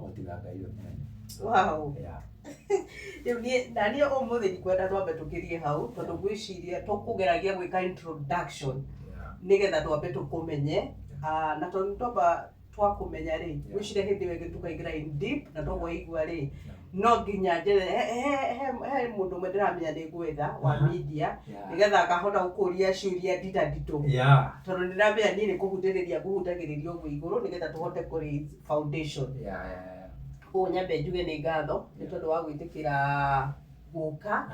o tiga Ngai we mwene. Yeah. Rĩu niĩ na niĩ ũmũthĩ ndikwenda twambe tũkĩrie hau, tondũ ngwĩciria tũkũgeragia gwĩka introduction nĩgetha twambe tũkũmenye. Ah, na tondũ twamba twakũmenya rĩ, ngwĩciria hĩndĩ ĩyo ĩngĩ tũkaingĩra in deep. Na toguo waigua rĩ, no nginya njethe he mũndũ ũmwe ndĩramenya nĩ ngwetha wa media, nĩgetha akahota gũkũria ciũria ndita nditũ, tondũ ndĩramenya niĩ nĩ kũhutĩrĩria ngũhutagĩrĩria ũguo igũrũ, nĩgetha tũhote kũ raise foundation. Koguo nyambe njuge nĩ ngatho nĩ tondũ wa gwĩtĩkĩra gũka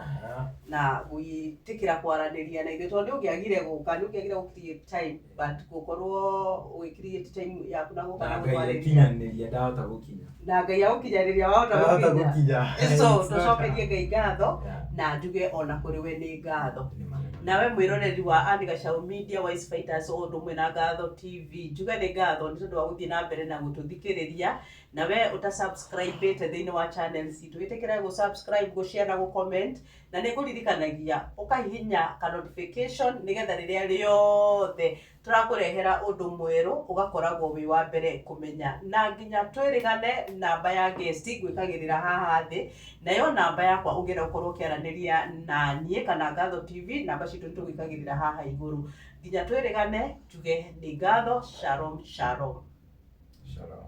na gwĩtĩkĩra kwaranĩria na ithuĩ, tondũ nĩ ũngĩagire gũka, nĩ ũngĩagire gũ create time, but gũkorwo ũgĩ create time yaku na gũka na na Ngai gũtwarĩria. Akinyanĩria ndahota gũkinya. Na Ngai agũkinyanĩria wahota ndahota gũkinya. Gũkinya. So It's not tũcokerie Ngai ngatho na njuge ona kũrĩ we nĩ ngatho. Nĩ ma, nĩ ma. Nawe mwĩroreri wa Ann Gacau Media, Wise Fighters, o ũndũ ũmwe na Ngatho TV, njuge nĩ ngatho nĩ tondũ wa gũthiĩ na mbere na gũtũthikĩrĩria. Na we ũtasubscribĩte thĩinĩ wa channel citũ, wĩtĩkĩre gũ-subscribe, gũ-share na gũ-comment, na nĩ ngũririkanagia ũkahihinya ka notification, nĩgetha rĩrĩa rĩothe tũrakũrehera ũndũ mwerũ ũgakoragwo wĩ wa mbere kũmenya. Na nginya twĩrĩgane, namba ya guest ngwĩkagĩrĩra haha thĩ, nayo namba yakwa ũngĩenda gũkorwo ũkĩaranĩria na niĩ kana Ngatho TV, namba citũ nĩ tũgwĩkagĩrĩra haha igũrũ. Nginya twĩrĩgane, njuge nĩ ngatho. Shalom, shalom. Shalom.